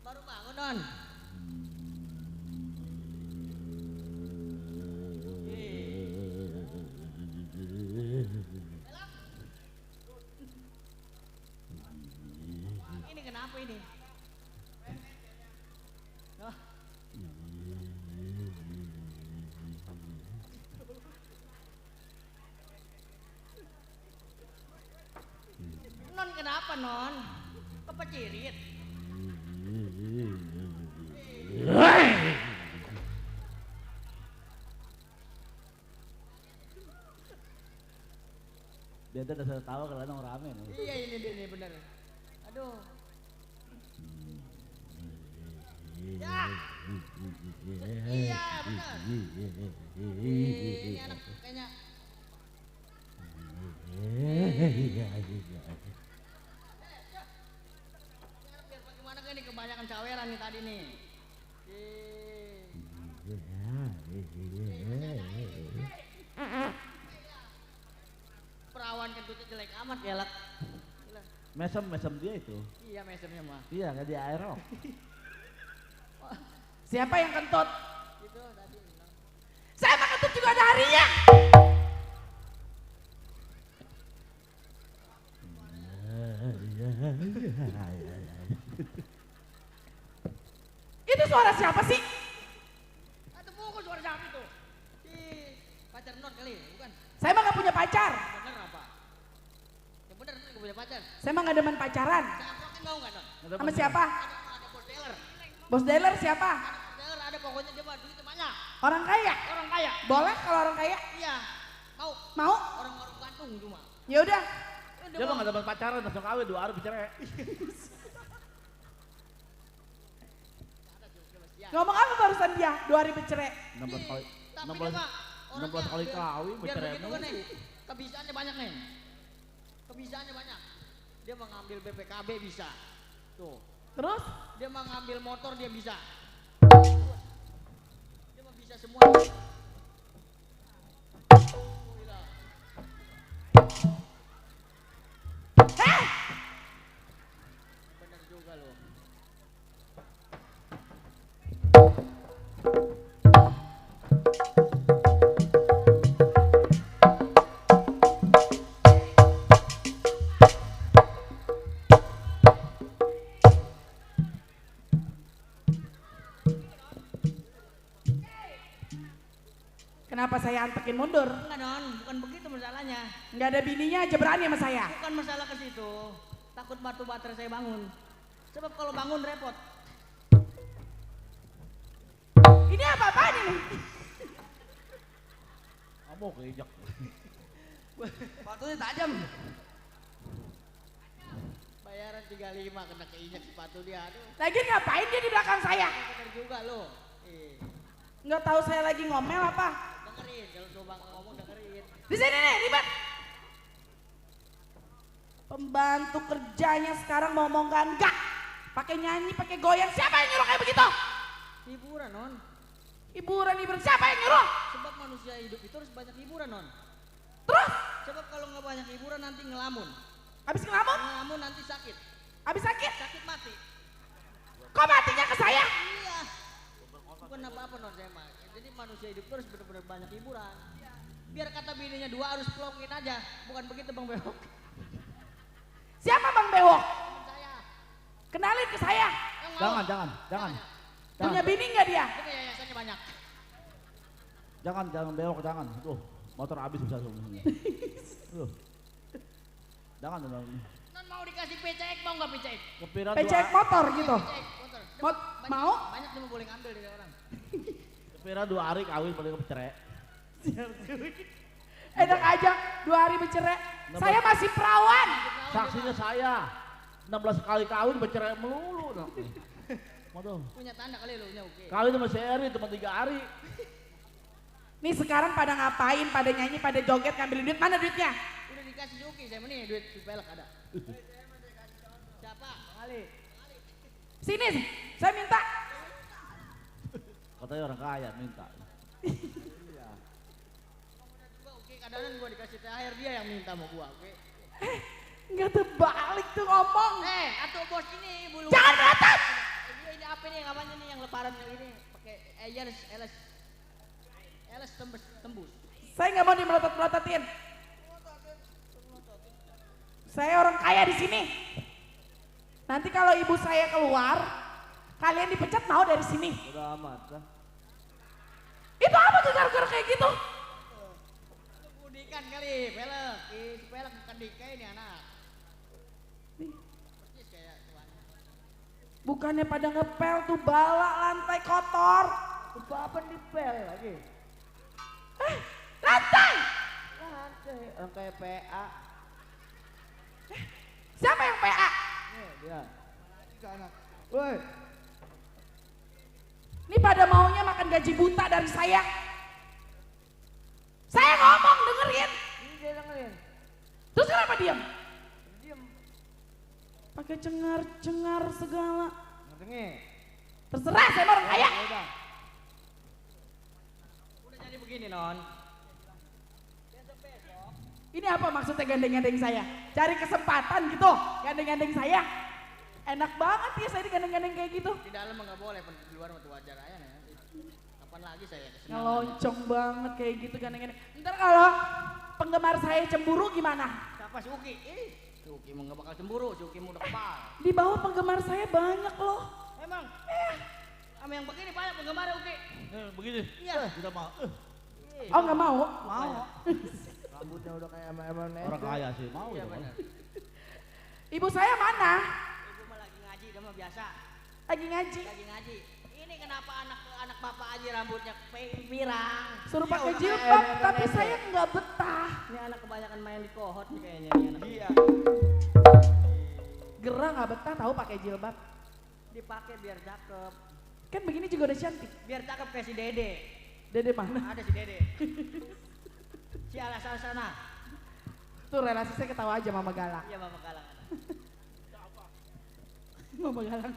Baru bangun non. Ini kenapa ini? Oh. Non kenapa non? Kepecirit. Dia tuh udah tahu kalau orang rame nih. Iya ini bener. Aduh. Ya. Iya bener. Ini anak kayaknya. Biar bagaimana kan ini kebanyakan caweran nih tadi nih. Perawan kentutnya jelek amat ya Lak. Mesem dia itu. Iya mesemnya mah. Iya nggak di aerok. Siapa yang kentut? Itu tadi. Saya mah kentut juga ada harinya. Itu suara siapa sih? Ada pukul suara siapa itu? Pacar non kali, bukan? Saya mah gak punya pacar. Bener apa? Yang bener gak punya pacar. Saya mah gak demen pacaran. Saya mau gak non? Sama siapa? Ada bos dealer. Bos dealer siapa? Bos dealer ada pokoknya dia mah duitnya banyak. Orang kaya? Orang kaya. Boleh kalau orang kaya? Iya. Mau? Mau? Orang gantung cuma. Ya udah. Dia mah nggak dapat pacaran, langsung kawin 2 hari bercerai. Ngomong apa barusan dia? 2 hari bercerai. 16 kali. Tapi dia mah 16 kali kawin biar bercerai. begitu kan nih. Kebisaannya banyak nih. Kebisaannya banyak. Dia mau ngambil BPKB bisa. Tuh. Terus? Dia mau ngambil motor dia bisa. Dia mau bisa semua. Bener juga loh. Kenapa saya antekin mundur? Enggak non, bukan begitu masalahnya. Nggak ada bininya aja berani sama saya. Bukan masalah ke situ. Takut batu baterai saya bangun. Sebab kalau bangun repot. Ini apa-apaan ini? Kamu keinjak. Sepatunya tajam. Bayaran 35 kena keinjak sepatu dia. Aduh. Lagi ngapain dia di belakang saya? Bener juga loh. Nggak tahu saya lagi ngomel apa? Dengerin, kalau coba ngomong dengerin. Di sini nih, ribet. Pembantu kerjanya sekarang mau enggak. Pakai nyanyi, pakai goyang. Siapa yang nyuruh kayak begitu? Hiburan non. Hiburan. Siapa yang nyuruh? Sebab manusia hidup itu harus banyak hiburan non. Terus? Sebab kalau nggak banyak hiburan nanti ngelamun. Habis ngelamun? Ngelamun nanti sakit. Habis sakit? Sakit mati. Kok matinya ke saya? Iya. Bukan apa-apa non saya mah. Jadi manusia hidup terus benar-benar banyak hiburan. Biar kata bininya 2 harus pelongin aja. Bukan begitu Bang Bewok. Siapa Bang Bewok? Temen saya. Kenalin ke saya. Jangan. Punya bini nggak dia? Itu yayasannya banyak. Jangan belok, jangan. Tuh, motor habis bisa semuanya. Tuh. Jangan. Non mau dikasih PCX mau nggak PCX? Kepira PCX motor gitu. PCX motor. Mau? Banyak dia mau boleh ngambil dari orang. Kepira 2 hari kawin paling bercerai. Enak aja 2 hari bercerai. Saya masih perawan. Saksinya saya. 16 kali kawin bercerai melulu. Waduh. Punya tanda kali lo, oke. Kawin sama Seri cuma 3 hari. Nih sekarang pada ngapain, pada nyanyi, pada joget, ngambil duit, mana duitnya? Udah dikasih Yuki, saya nih duit di pelek ada. Siapa? Ali. Sini, saya minta. Katanya orang kaya minta. Iya. Oke, kadang-kadang gua dikasih THR dia yang minta mau gua, oke. Nggak terbalik tuh ngomong. Atau bos ini bulu. Jangan berotot. Ini apa nih namanya nih yang lebaran ini pakai LS tembus. Saya nggak mau dimelotot-melototin. Saya orang kaya di sini. Nanti kalau ibu saya keluar, kalian dipecat mau dari sini. Udah amat lah. Itu apa tuh gara-gara kayak gitu? Budikan kali, pelek. Si pelek bukan Dika ini anak. Persis kayak tuan. Bukannya pada ngepel tuh bala lantai kotor. Apa dipel lagi? Lantai. Lantai, orang kayak PA. Siapa yang PA? Dia. Woi, Ini pada maunya makan gaji buta dari saya. Saya ngomong dengerin. ini dia dengerin. Terus kenapa diam? Diam. Pakai cengar-cengar segala. Ngerti? Terserah saya mau orang kaya. Udah. Udah jadi begini non. Ini apa maksudnya gandeng-gandeng saya? Cari kesempatan gitu, gandeng-gandeng saya. Enak banget ya saya digandeng-gandeng kayak gitu. Di dalam nggak boleh, di luar itu wajar aja nih. Kapan lagi saya kesenangan. Ngeloncong banget kayak gitu gandeng-gandeng. Ntar kalau penggemar saya cemburu gimana? Siapa si Uki? Si Uki mau nggak bakal cemburu, si Uki mau udah kepal. Di bawah penggemar saya banyak loh. Emang? Sama yang begini banyak penggemar Uki. Begini. Iya. Kita mau. Oh nggak mau? Mau. Rambutnya udah kayak emang Orang kaya sih mau Iya ya. benar. Ibu saya mana? Ibu mah lagi ngaji, dia mah biasa. Lagi ngaji. Lagi ngaji. Ini kenapa anak bapak aja rambutnya pirang? Suruh pakai Iya, jilbab, udah tapi kayak saya nggak betah. Ini anak kebanyakan main di kohot nih kayaknya. Ini anak. Iya. Gerah nggak betah tahu pakai jilbab. Dipakai biar cakep. Kan begini juga udah cantik. Biar cakep kayak si Dede. Dede mana? Ada si Dede. Si alasan sana. Tuh relasi saya ketawa aja Mama Galang. Iya bapak galang. Mama Galang.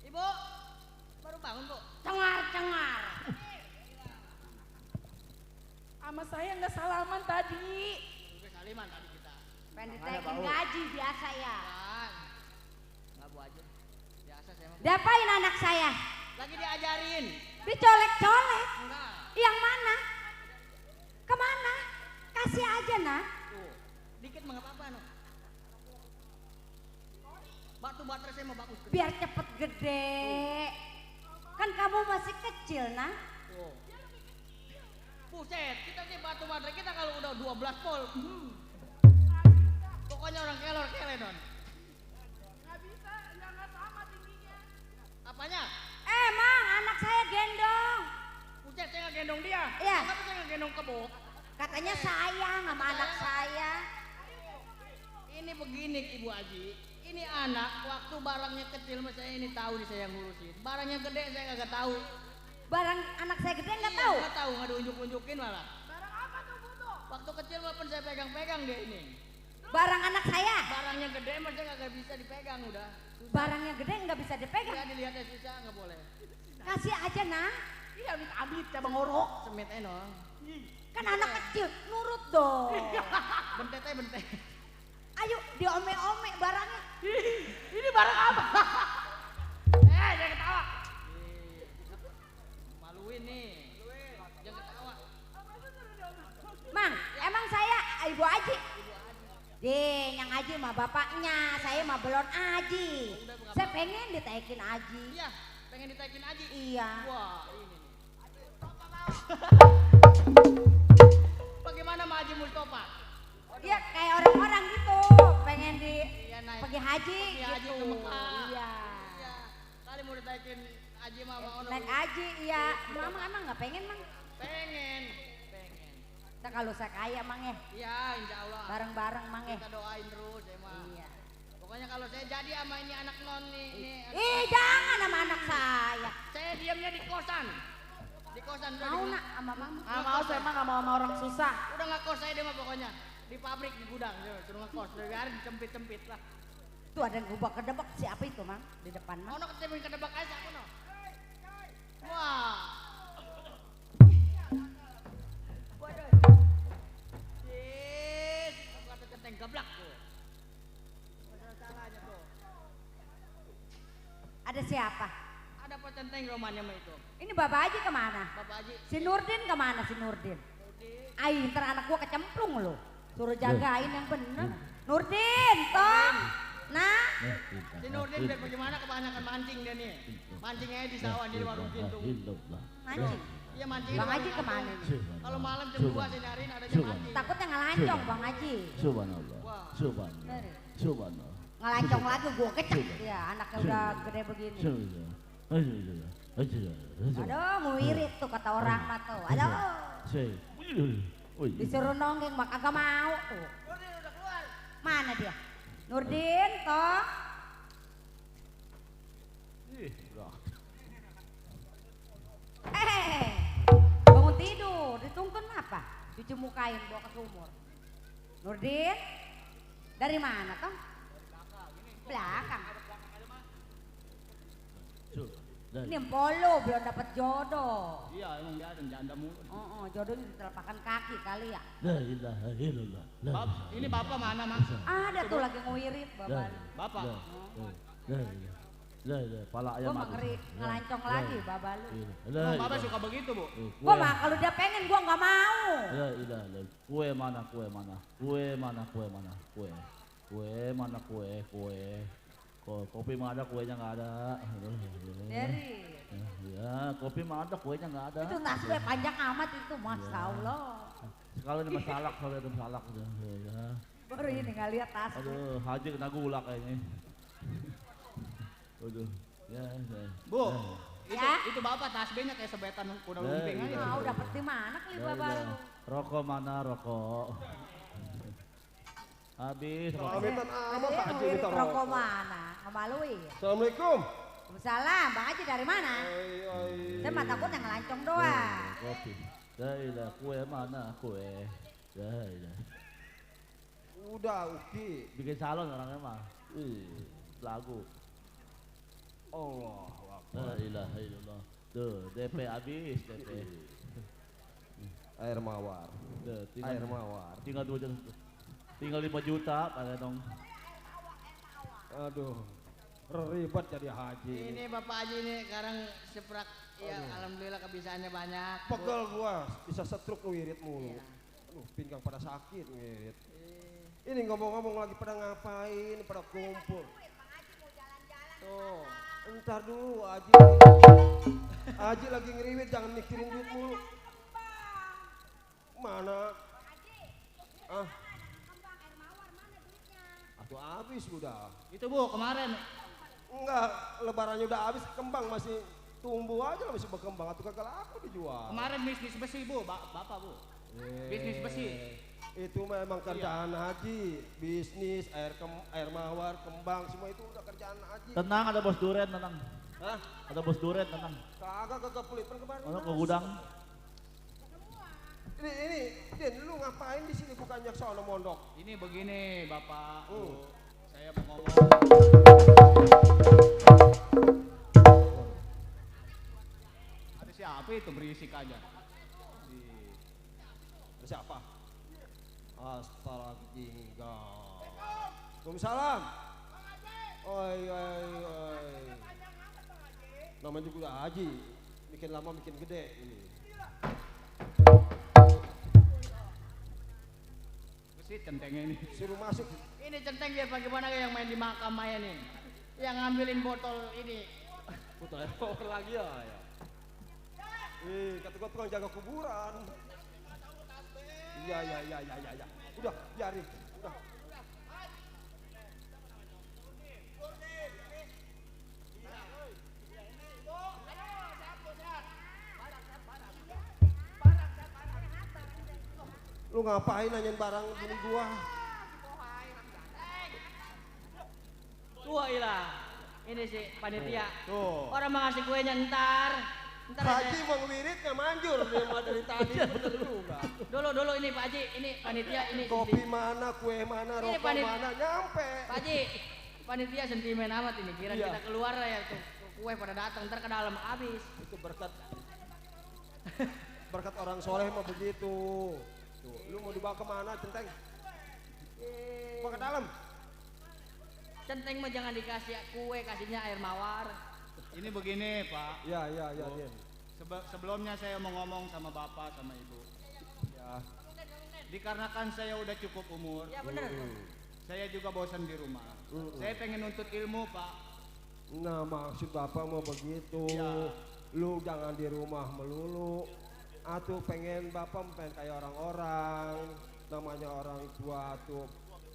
Ibu, baru bangun bu. Cengar-cengar. Sama saya nggak salaman tadi. Udah saliman tadi kita. Pengen ditaikin gaji biasa ya. Kan. Nggak bu aja. Biasa saya mah. Diapain anak saya? Lagi diajarin. Dicolek-colek. Enggak. Yang mana? Kemana? Kasih aja nah. Tuh. Dikit mah nggak apa-apa no. Batu baterai saya mau bagus. Biar cepet gede. Kan kamu masih kecil nah. Tuh. Buset, kita sih batu baterai kita kalau udah 12 volt. Pokoknya orang kelor-kele non. Nggak bisa, nggak sama tingginya. Apanya? Emang anak saya gendong. Buset, saya nggak gendong dia. Iya. Kenapa saya nggak gendong kebo? Katanya sayang sama anak saya. Ini begini Ibu Aji. Ini anak waktu barangnya kecil mas saya ini tahu nih saya yang ngurusin. Barangnya gede saya kagak tahu. Barang anak saya gede nggak Iya, tahu. nggak tahu, nggak diunjuk-unjukin malah. Barang apa tuh butuh? Waktu kecil maupun saya pegang-pegang deh ini. Barang anak saya. Barangnya gede mas saya kagak bisa dipegang udah. Susah. Barangnya gede nggak bisa dipegang. Ya dilihatnya susah nggak boleh. Kasih aja nah. Iya amit-amit cabang ngorok. Semit enong. Kan anak kecil nurut dong. Bentetnya bentet. Ayo diome-ome barangnya. Ini barang apa? Jangan ketawa. Maluin nih. Jangan ketawa. Mang, emang saya Ibu Aji. Deh, yang Aji mah bapaknya, saya mah belum Aji. Saya pengen ditaikin Aji. Iya, pengen ditaikin Aji. Iya. Wah, ini nih. Bagaimana sama Haji Mustafa? Dia kayak orang-orang gitu, pengen di Iya, naik. pergi haji Pergi haji gitu. ke Mekah. Iya. Iya. Kali mau ditaikin Haji mama ono. Naik haji, iya. Mama emang nggak pengen mang. Pengen. Pengen. Nah, kalau saya kaya mang ya, Iya, insya Allah. bareng-bareng mang ya. Kita doain terus ya mah. Iya. Pokoknya kalau saya jadi sama ini anak non nih, ini Ih, jangan sama anak saya. saya diamnya di kosan. Di kosan udah. Mau nak sama mama? Nggak mau, saya mah nggak mau sama orang susah. Udah nggak kos saya deh mah pokoknya. Di pabrik, di gudang, suruh ngekos. Udah biarin cempit-cempit lah. Tuh ada yang gubak kedebak siapa itu mang di depan mang? Ono ketemu kedebak aja aku no. Wah. Waduh. Yes, kata centeng gablak tuh. Masalahnya tuh. Ada siapa? Ada Pak Centeng romannya mah itu. Ini Bapak Haji kemana? Bapak Haji. Si Nurdin kemana si Nurdin? Ayo ntar anak gua kecemplung lo. Suruh jagain yang bener. Nurdin, Tom. Nah. Si Nurdin biar bagaimana kebanyakan mancing dia nih. Mancingnya di sawah di warung pintu. Mancing. Iya mancing. Bang Haji kemana nih? Kalau malam jam 2 saya nyariin adanya mancing. Takutnya ngelancong Bang Haji. Subhanallah. Subhanallah. Subhanallah. Ngelancong lagi gua kecek. Ya anaknya udah gede begini. Aduh mau irit tuh kata orang mah tuh. Aduh. Disuruh nonggeng mah kagak mau tuh. Nurdin udah keluar. Mana dia? Nurdin, toh. Bangun tidur, ditungguin apa? Cuci mukain, bawa ke sumur. Nurdin, dari mana toh? Belakang. Ini empolo belum dapat jodoh. Iya emang dia ada janda mulu. Jodohnya di telapak kaki kali ya. La ilaha illallah. Ini bapak mana mas? Ada tuh lagi ngewirit bapak. Bapak. Pala ayam. Gua mah ngeri ngelancong lagi bapak lu. Bapak suka begitu bu? Gua mah kalau dia pengen gua nggak mau. La ilaha. Kue mana? Kue mana? Kue mana? Kue mana? Kue. Kue mana? Kue. Kue. Kopi mah ada, kuenya nggak ada. Dari. Ya, kopi mah ada, kuenya nggak ada. Itu tas gue panjang amat itu, masya Allah. Sekali ini masalak, kalau itu masalak udah. Ya. Baru ini nggak lihat tas. Aduh, Haji kena gula kayaknya. Aduh, ya. Bu, itu bapak tasbihnya kayak sebetan kuda lumping aja. Mau dapat di mana kali bapak lu? Rokok mana rokok? Habis. Pamitan amat Pak Haji minta rokok mana? Ngemalui. Assalamualaikum. Waalaikumsalam. Bang Haji dari mana? Saya mah takut yang ngelancong doang. Kopi. Dailah kue mana kue? Dailah. Udah Uki. Bikin salon orangnya mah. Lagu. Allah. La ilaha illallah. Tuh, DP habis, DP. Air mawar. Tuh, Air mawar. Tinggal 2 juta. Tinggal 5 juta pada dong. Aduh. Ribet jadi haji. Ini Bapak Haji ini sekarang seprak. Ya alhamdulillah kebisaannya banyak. Pegel gua, bisa stroke ngewirit mulu. Aduh, pinggang pada sakit ngewirit. Ini ngomong-ngomong lagi pada ngapain, pada kumpul. Tuh, entar dulu Haji. Haji lagi ngeriwit, jangan mikirin duit mulu. Mana? Ah. Atau habis udah. Itu bu, kemarin. Enggak, lebarannya udah habis, kembang masih tumbuh aja lah, masih berkembang. Atau kagak laku dijual. Kemarin bisnis besi bu, bapak bu. Bisnis besi. Itu memang kerjaan Haji, bisnis, air mawar, kembang, semua itu udah kerjaan Haji. Tenang, ada bos duren, tenang. Hah? Ada bos duren, tenang. Kagak pelit kemarin. Mana ke gudang? Ini, Din, lu ngapain di sini bukannya sono mondok? Ini begini bapak, saya mau ngomong. Ada siapa itu berisik aja? Siapa? Astagfirullah. Waalaikumsalam. Oi. Namanya juga Haji. Bikin lama bikin gede ini. Besit centengnya ini. Suruh masuk. Ini centeng biar bagaimana yang main di makam Maya nih. Yang ngambilin botol ini. Botol air mawar lagi ya. Kata gua tukang jaga kuburan. Iya. Udah, biarin. Udah. Lu ngapain nanyain barang bini gua? Tua ilah. Ini sih panitia. Tuh. Orang mau ngasih kuenya ntar Haji mau ngewirit nggak manjur dia mah dari tadi bener juga. Dulu ini Pak Haji, ini panitia ini. Kopi mana, kue mana, Ini rokok mana, nyampe. Pak Haji, panitia sentimen amat ini. Kira Iya. kita keluar lah ya tuh. Kue pada datang, ntar ke dalam habis. Itu berkat orang soleh mah begitu. Tuh, lu mau dibawa kemana, Centeng? Bawa ke dalam. Centeng mah jangan dikasih kue, kasihnya air mawar. Ini begini Pak. Ya, Bu, Din. sebelumnya saya mau ngomong sama Bapak sama Ibu. Ya. Dikarenakan saya udah cukup umur. Ya bener. Saya juga bosan di rumah. Saya pengen nuntut ilmu Pak. Nah, maksud Bapak mau begitu. Iya. Lu jangan di rumah melulu. Atuh pengen Bapak pengen kayak orang-orang. Namanya orang tua tuh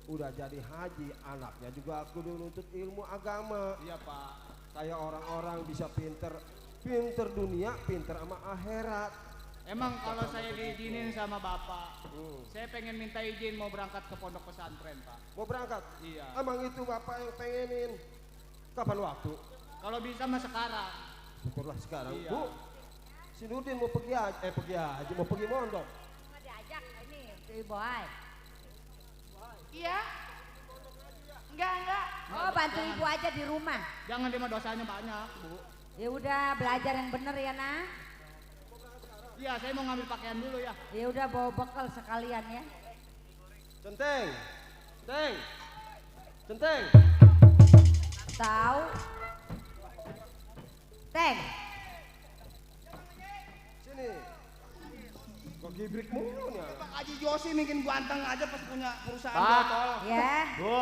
udah jadi haji, anaknya juga kudu nuntut ilmu agama. Iya Pak. Kayak orang-orang bisa pinter dunia, pinter sama akhirat. Emang kalau saya diizinin sama Bapak, saya pengen minta izin mau berangkat ke pondok pesantren Pak. Mau berangkat? Iya. Emang itu Bapak yang pengenin. Kapan waktu? Kalau bisa mah sekarang. Syukurlah sekarang. Iya. Bu, si Nurdin mau pergi haji, mau pergi mondok. Mau diajak ini, si Boy. Iya? Enggak. Oh, bantu ibu aja di rumah. Jangan dia mah dosanya banyak Bu. Ya udah, belajar yang bener ya, Nah. Iya, saya mau ngambil pakaian dulu ya. Ya udah, bawa bekal sekalian ya. Centeng. Tahu? Teng. Sini. Kok gibrik mulu nih? Pak Haji Josi mungkin ganteng aja pas punya perusahaan Pak. botol. Ya. Bu,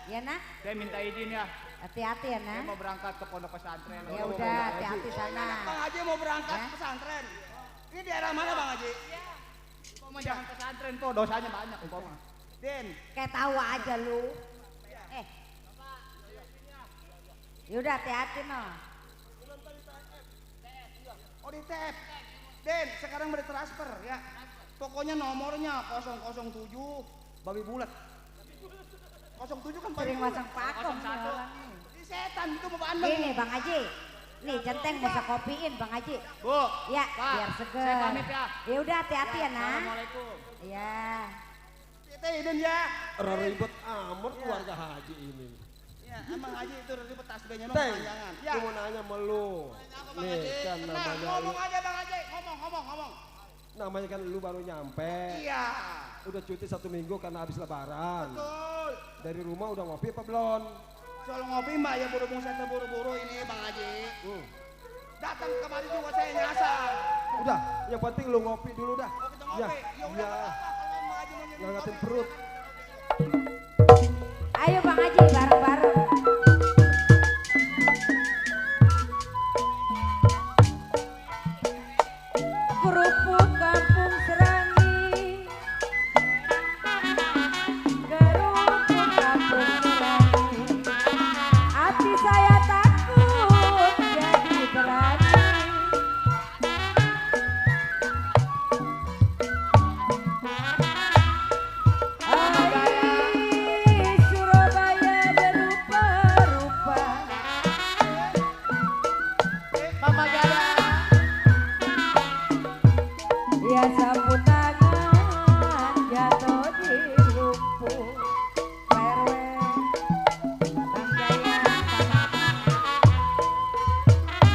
Ya, Nah. saya minta izin ya. Hati-hati ya, Saya Nah. mau berangkat ke pondok pesantren. Ya udah, hati-hati sana. Bang Haji mau berangkat pesantren. Ini daerah mana Bang Haji? Kok mah jangan pesantren tuh, dosanya banyak kok mah. Den. Kayak tahu aja lu. Yaudah, hati-hati no. Oh di tap. Den, sekarang bertransfer ya. Pokoknya nomornya 007 babi bulat. 07 kan babi Sering bulat. masang pakem nih orang nih. Ini setan itu mau Bandung. Ini Bang Haji. Nih Centeng bisa kopiin Bang Haji. Bu, Ya, Pak, biar seger. saya pamit ya. Ya udah, hati-hati ya, Nah. Assalamualaikum. Ya. Kita Den ya. Ribet amat keluarga haji ini. Ya, emang Haji itu ribet tasbihnya emang Teng, kepanjangan. Ya. gue mau nanya sama lu. Bang Nih Haji. kan Nah, namanya ngomong aja Bang Haji. Ngomong. namanya kan lu baru nyampe. Iya. Udah cuti 1 minggu karena habis lebaran. Betul. Dari rumah udah ngopi apa belum? Soal ngopi mbak ya berhubung saya terburu-buru ini Bang Haji. Datang kemari juga saya nyasar. Udah, yang penting lu ngopi dulu dah. Oh kita ngopi. Ya udah Ya. apa-apa kalau Bang Haji mau nyari Ngangetin ngopi. perut. Ayo Bang Haji bareng-bareng. Kerupuk kampung Serangi. Kerupuk kampung Serangi. Hati saya takut jadi berani. Hai Surabaya berupa-rupa. Mama Gala. Ya sapu tangan jatuh di lumpur. Perwe Bang Jaya sama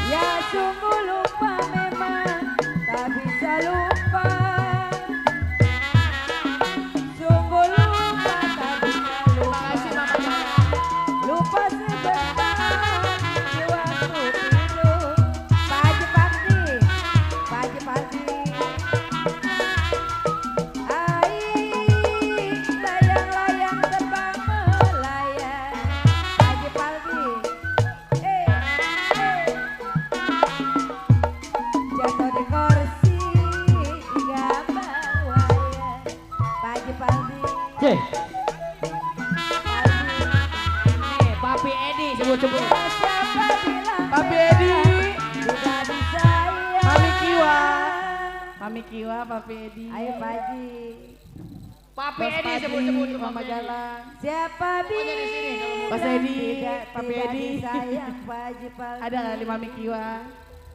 ya sungguh lupa memang tak bisa lupa. Sungguh lupa tak bisa lupa. Lupa sebentar di waktu tidur. Pagi-pagi, pagi-pagi. Layang-layang terbang melayang pagi-pagi. Jatuh di kursi gambar wayang pagi-pagi. Nih, Papi Edi sebut-sebut. Siapa bilang Papi Edi. tidak disayang? Mami Kiwa, Papi Edi. Ayo Pak Haji. Papi Bos Edi Padi, sebut-sebut Mama Papi Edi. Galang. Siapa Pokoknya di sini, bilang Mas Edi, tidak Papi tidak Edi. disayang Pak Haji Paldi. Ada kali Mami Kiwa.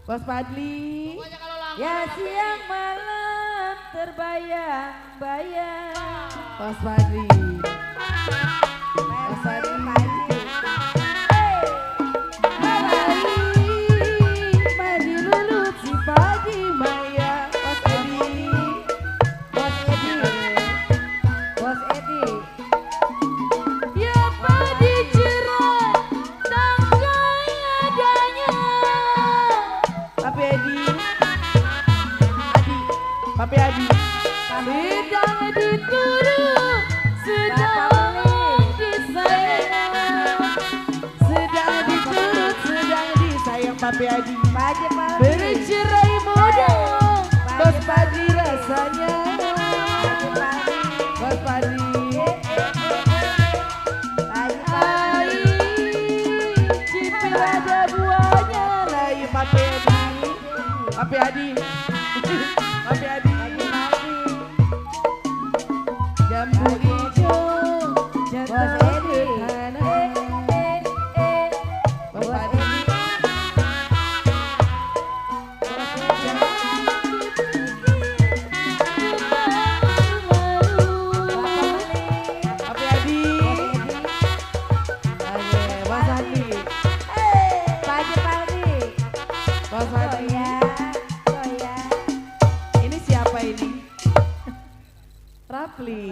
Bos Fadli. Pokoknya kalau langsung Ya ada siang malam terbayang-bayang. Bos Fadli. Bos Fadli. Mandi lulut si pagi Maya. Bos Edi. Bos Edi. Bos Edi. Ya padi cerah tangkai adanya. Papi Edi. Adi. Papi Adi. Sedang dituru, sedang disayang. Sedang diturut, sedang disayang Papi Adi. Paji Paldi. Bercerai muda, Bos Fadli rasanya. Bos Fadli. Paji Paldi. Cipil ada buahnya lagi Papi Adi. Papi Adi. Papi Adi. Jambu hijau jatuh di tanah. Bos Adi. Papi Adi. Oke, Bos Adi. Paji Paldi. Bos Adi. Goya. Ini siapa ini? Rapli.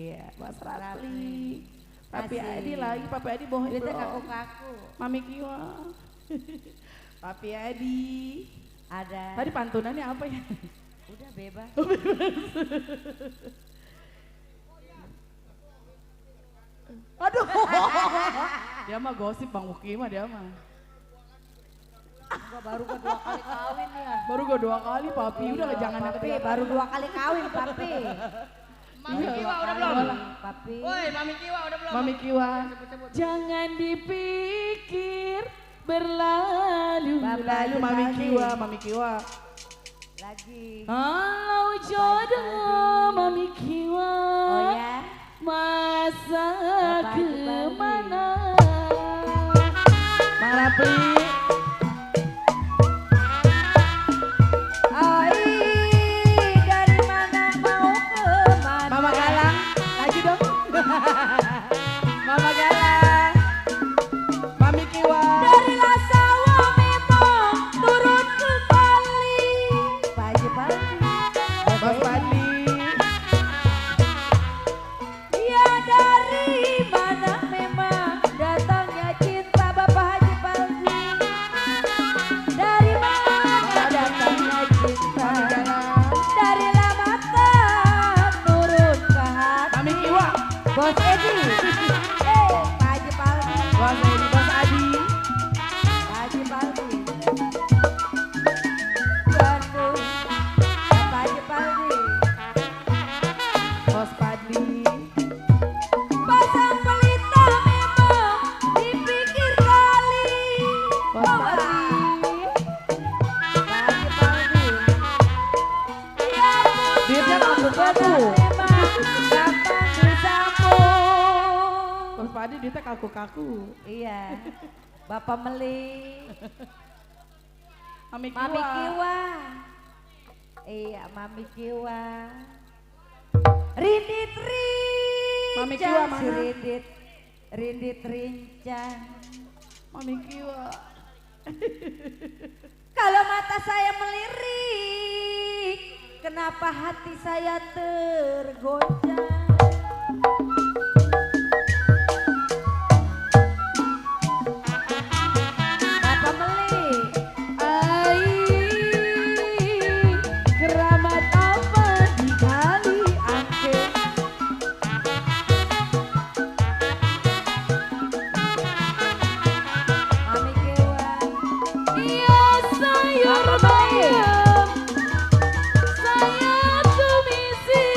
Iya, Mas Rapli. Papi Asik. Adi lagi, Papi Adi bohong Dia teh belum. kaku-kaku. Mami Kiwa. Papi Adi. Ada. Tadi pantunannya apa ya? Udah bebas. Aduh. Dia mah gosip Bang Uki mah dia mah. Gua baru kedua kali kawin ya. Baru gua 2 kali Papi, udah jangan yang Papi, ketiga. baru 2 kali kawin Papi. Mami Iya. Kiwa udah belum? Papi. Woi, Mami Kiwa udah belum? Mami Kiwa. Sebut-sebut. Jangan dipikir berlalu. Bapak Lalu itu Mami lagi. Kiwa, Mami Kiwa. Lagi. Kalau jodoh Mami Kiwa. Oh ya. Masa Bapak itu kemana? Bang Rapli. Ai, dari mana mau kemana? Mama Galang, lagi dong. Mama Galang. Mami Kiwa. Dari Lasawa memang turun ke Bali. Paji Paldi. Bos Fadli. Ya dari mana memang datangnya cinta Bapak Haji Paldi. Dari mana datangnya cinta? Dari mata turun ke hati. Mami Kiwa. Bos Edi. Pak Haji Paldi. Bos Edi, Bos Adi. Pak Haji Paldi. Bandung. Pak Haji Paldi. Bos Fadli. Pasang pelita memang dipikir kali. Bos Fadli. Pak Haji Paldi. Ya pun Duitnya kaku-kaku. memang gampang disambung. Bos Fadli duitnya kaku-kaku. Iya. Bapak Meli. Mami Kiwa. Mami Kiwa. Iya, Mami Kiwa. Rindit Mami rincang. Kiwa Si mana? Rindit. Rindit rincang. Mami Kiwa. Kalau mata saya melirik, kenapa hati saya tergoncang? Bapak Meli. Ai, keramat apa di kali angke? Mami Kiwa. Iya sayur bayam, saya tumisi.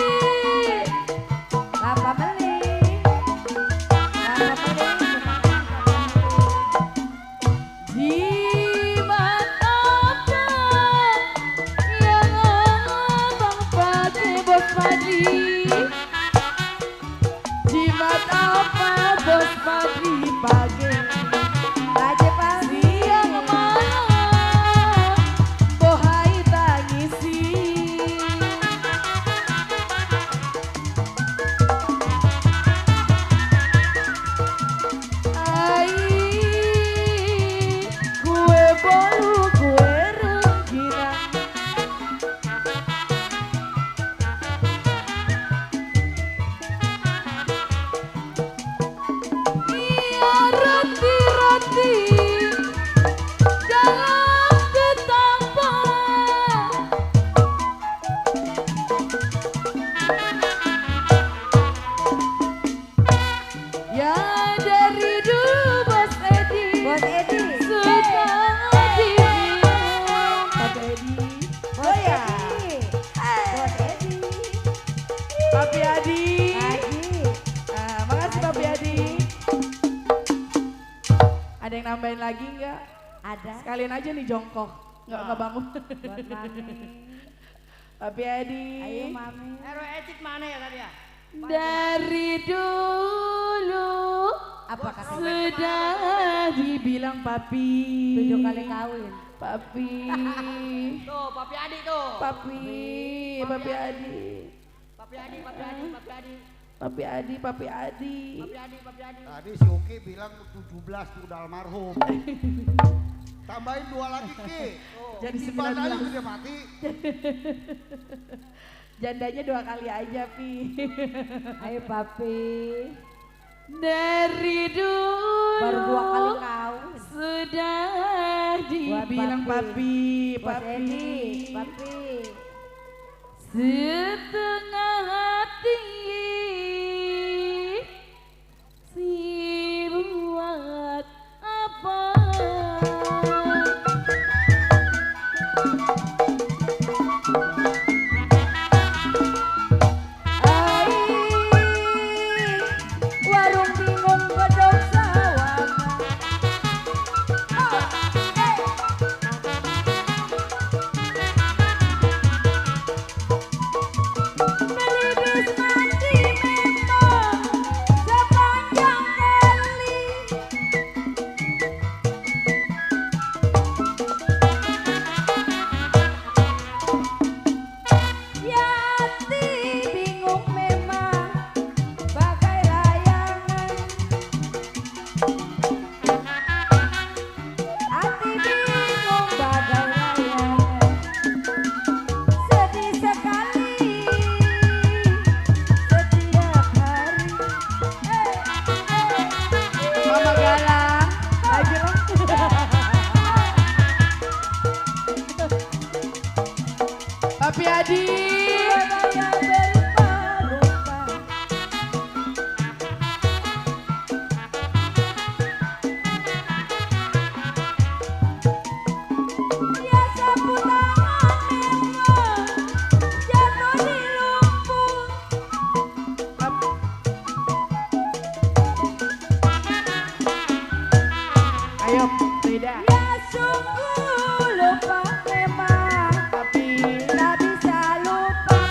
nambahin lagi enggak? Ada. Sekalian aja nih jongkok. Enggak bangun. Buat Mami. Papi Adi. Ayo Mami. Hero Ecit mana ya tadi ya? Dari dulu Apa kata sudah dibilang papi. 7 kali kawin. Papi. Tuh, Papi Adi tuh. Papi Adi. Papi Adi, Papi Adi, Papi Adi. Papi Adi. Papi Adi, Papi Adi. Tadi si Uki bilang 17 tuh udah almarhum. Tambahin 2 lagi Ki. Jadi Tiba aja 19. dia mati. Jandanya 2 kali aja, Pi. Ayo Papi. Dari dulu Baru 2 kali kawin. sudah dibilang papi, Bos papi. Edi, Papi. Setengah hati si buat apa? Warung bingung bedok sawangan. Melibis mandi memang sepanjang kali. Yati bingung memang bagai layangan. Hati bingung bagai layangan. Sedih sekali setiap hari. Mama Galang, lagi dong. Papi Adi. Dia sapu tangan memang jatuh di lumpur. Ayo, beda. Ya sungguh lupa memang, tapi tak bisa lupa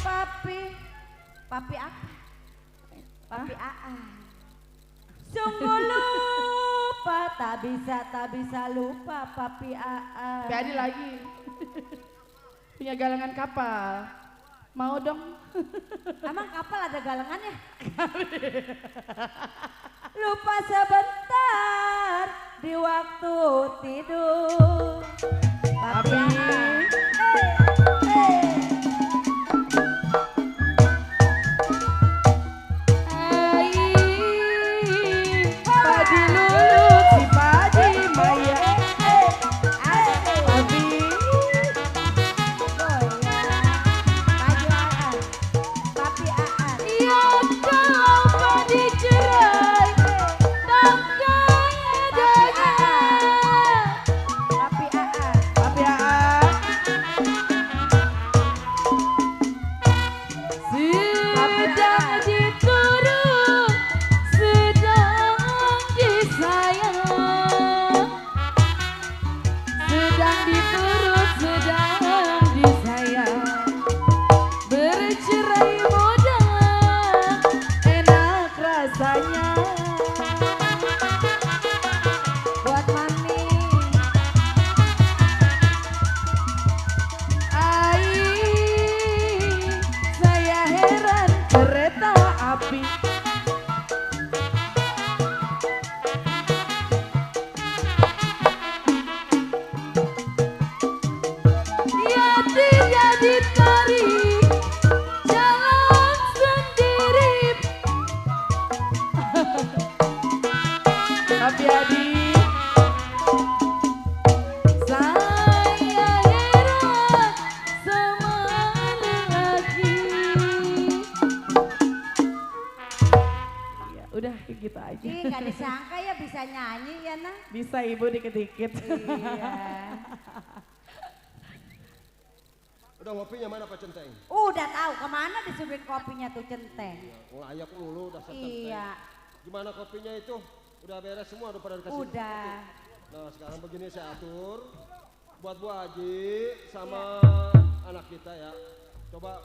papi. Papi apa? Papi Aa. Sungguh lupa, tak bisa lupa papi Aa. Papi Adi lagi. Punya galangan kapal. Mau dong? Emang kapal ada galangannya? Lupa sebentar di waktu tidur. Papi Padi lulut si padi maya. Papi. Papi Aa. Ya kau padi cerai. Tangkai dagang. Papi Aa. Papi Aa. Sedang diturut, sedang disayang. Sedang diturut, sedang disayang. Bercerai muda, enak rasanya. Buat Mami. Saya heran kereta api. Dia tidak ditarik jalan sendiri. Papi Adi. Saya heran sama lelaki. Ya, udah gitu aja. Ih, gak disangka ya bisa nyanyi ya nah. Bisa ibu dikit-dikit. Iya. Udah ngopinya mana Pak Centeng? Udah tahu kemana disuruhin kopinya tuh centeng. Ngelayak mulu dasar centeng. Iya. Gimana kopinya itu? Udah beres semua, udah pada dikasih. Udah. Nah sekarang begini saya atur buat Bu Haji sama anak kita ya. Coba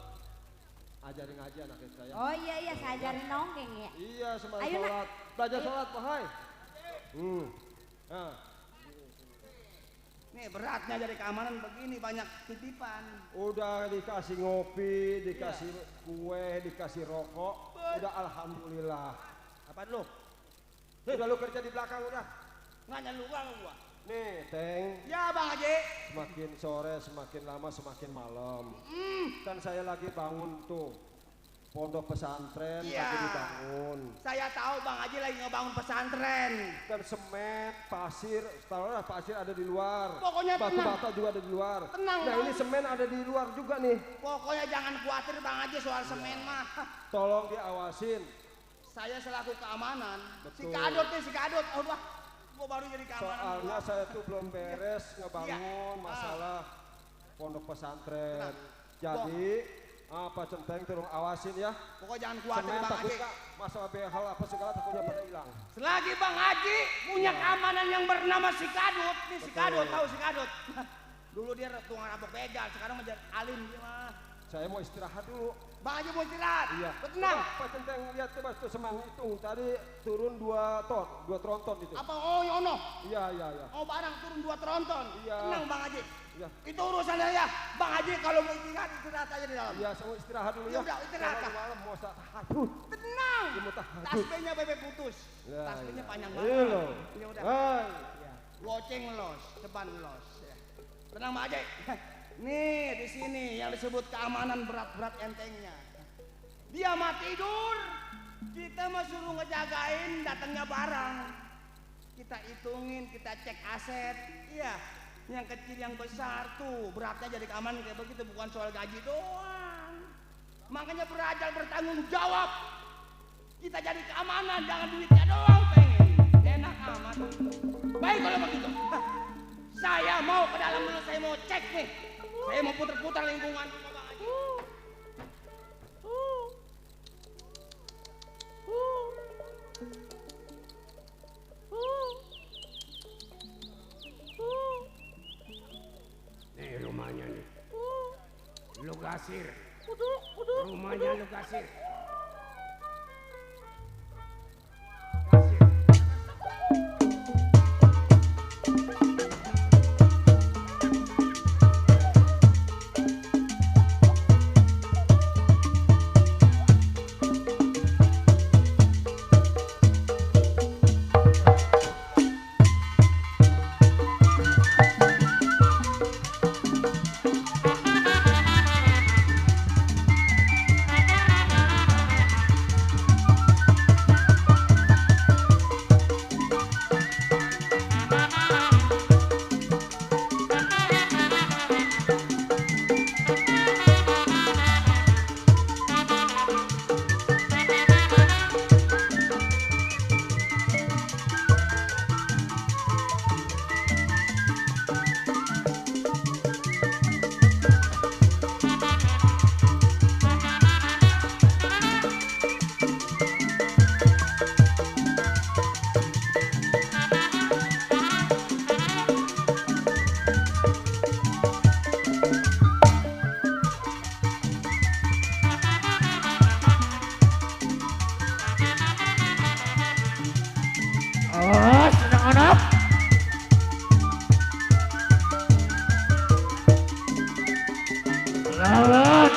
ajarin ngaji anak kita ya. Oh iya saya ajarin nongeng ya. Iya semangat Ayo, Nak. sholat. Belajar sholat Pak Hai. Nah. Nih beratnya jadi keamanan begini banyak titipan. Udah dikasih ngopi, dikasih kue, dikasih rokok. Udah alhamdulillah. Apa lu? Udah lu kerja di belakang udah. Nggak luar gua. Nih, Teng. Ya Bang Haji. Semakin sore, semakin lama, semakin malam. Kan saya lagi bangun tuh. Pondok pesantren Iya. lagi dibangun. Saya tahu Bang Haji lagi ngebangun pesantren. Dan semen, pasir, taruhlah pasir ada di luar. Pokoknya batu tenang. bata juga ada di luar. Tenang, Nah Bang. ini semen ada di luar juga nih. Pokoknya jangan khawatir Bang Haji soal semen mah. Tolong diawasin. Saya selaku keamanan. Si Betul. Kadot nih, si Kadot. Oh, wah, gua baru jadi keamanan. Soalnya saya tuh belum beres ngebangun Iya. masalah pondok pesantren. Tenang. Jadi apa Centeng tolong awasin ya. Pokoknya jangan khawatir Semen Bang takut Haji. Kak, masalah behal apa segala takutnya pada hilang. Selagi Bang Haji punya keamanan yang bernama si Kadut. Nih si Betul. Kadut, tahu si Kadut. Dulu dia tukang rampok begal, sekarang menjadi alim dia mah. Saya mau istirahat dulu. Bang Haji mau istirahat. Iya. Tenang. Pak Centeng lihat coba tuh semang hitung tadi turun 2 tronton itu. Apa oh yono? Iya. Oh barang turun 2 tronton. Iya. Tenang Bang Haji. Iya. Itu urusan saya. Bang Haji kalau mau istirahat aja di dalam. Iya, saya mau istirahat dulu Ya ya. udah, istirahat. Kalau malam mau tahajud. Tenang. Dia mau tahajud. Tasbihnya bebek putus. Ya, Tasbihnya ya. panjang Iya banget. loh. Ya udah. Hai. Ya. Goceng los, ceban los. Ya. Tenang Bang Haji. Nih di sini yang disebut keamanan berat-berat entengnya. Dia mah tidur, kita mah suruh ngejagain datangnya barang. Kita hitungin, kita cek aset. Iya, yang kecil yang besar tuh beratnya jadi keamanan kayak begitu, bukan soal gaji doang. Makanya belajar bertanggung jawab. Kita jadi keamanan, jangan duitnya doang pengen. Enak amat. Baik kalau begitu. Saya mau ke dalam dulu, saya mau cek nih. Saya mau putar-putar lingkungan rumah Bang Haji. Nih rumahnya nih. Lu gasir. Rumahnya lu gasir. Awas anak-anak. Lawan.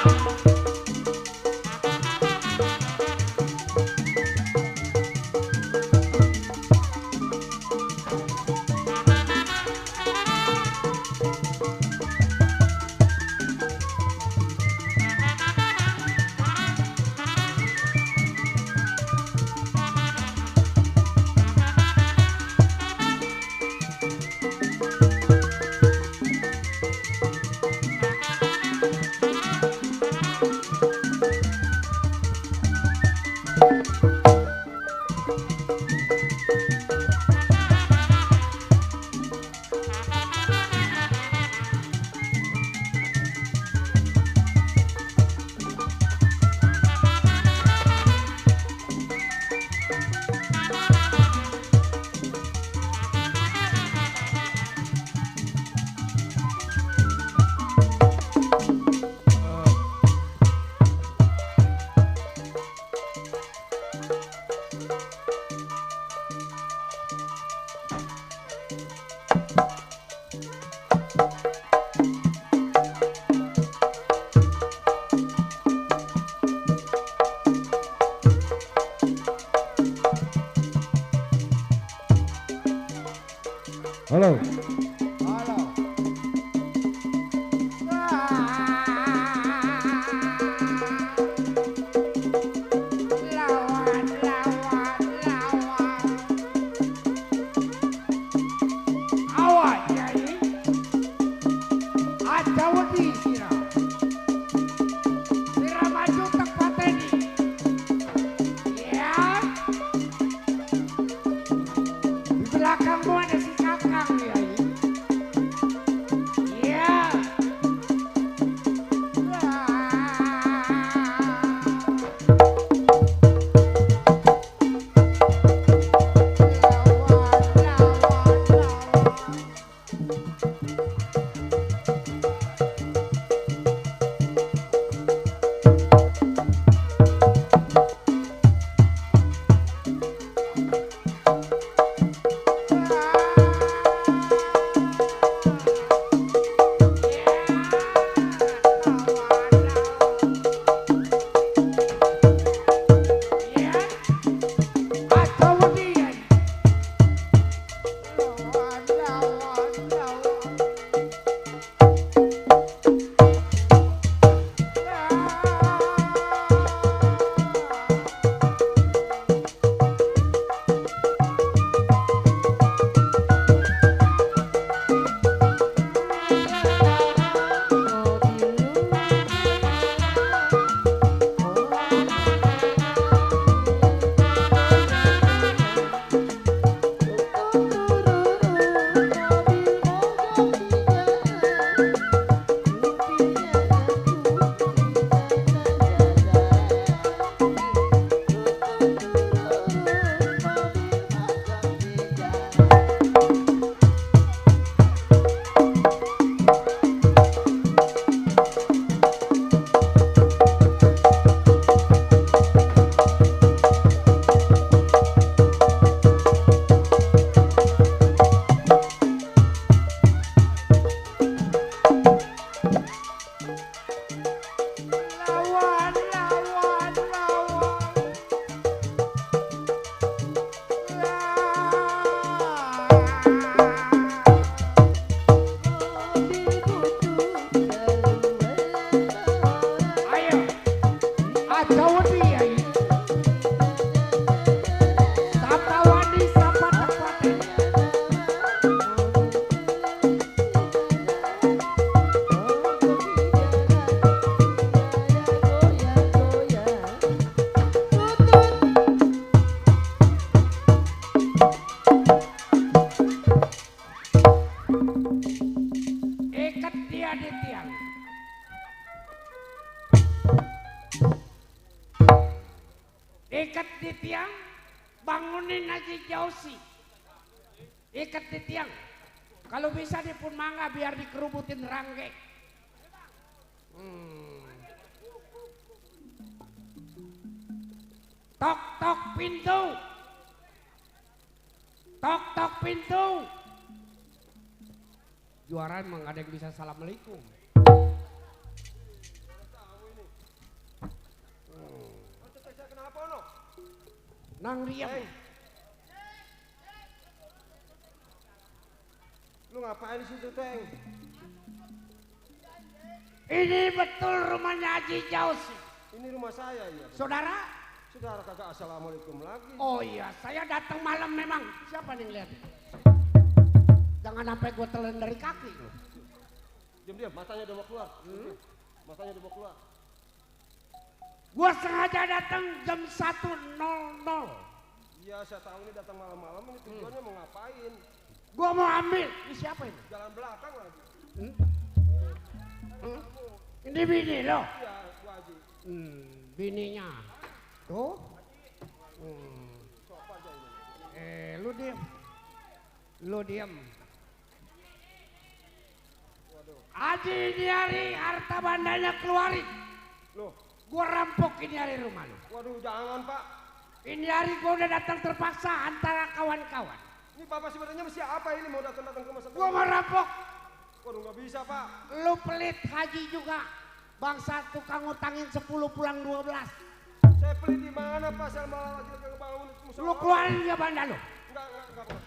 dia di tiang. Ikat di tiang, bangunin Haji Jausi. Ikat di tiang. Kalau bisa di pun mangga biar dikerubutin rangge. Tok tok pintu. Tok tok pintu. Juara emang ada yang bisa assalamualaikum. Kenapa no? Nang diam. Lu ngapain di situ, Teng? Ini betul rumahnya Haji Jausi. Ini rumah saya ya. Saudara? Saudara kagak assalamualaikum lagi. Oh iya, saya datang malam memang. Siapa nih lihat? Jangan sampai gue telan dari kaki. Diam, matanya udah mau keluar. Matanya udah mau keluar. Gue sengaja datang jam 1.00. Iya, saya tahu ini datang malam-malam. Ini tujuannya mau ngapain? Gue mau ambil. Ini siapa ini? Jalan belakang lagi. Ini bini lo? Iya, Bu Haji. Bininya. Tuh. Sok aja ini. Lu diam. Lu diam. Haji ini hari harta bandanya keluarin. Loh, gua rampok ini hari rumah lu. Waduh, jangan Pak. Ini hari gua udah datang terpaksa antara kawan-kawan. Ini Bapak sebenarnya siapa ini mau datang ke rumah saya? Gua mau rampok. Waduh, nggak bisa Pak. Lu pelit Haji juga. Bangsa tukang utangin 10 pulang 12. Saya pelit di mana Pak? Saya malah lagi ngebangun musola. Lu keluarin dia banda lu. Enggak Pak.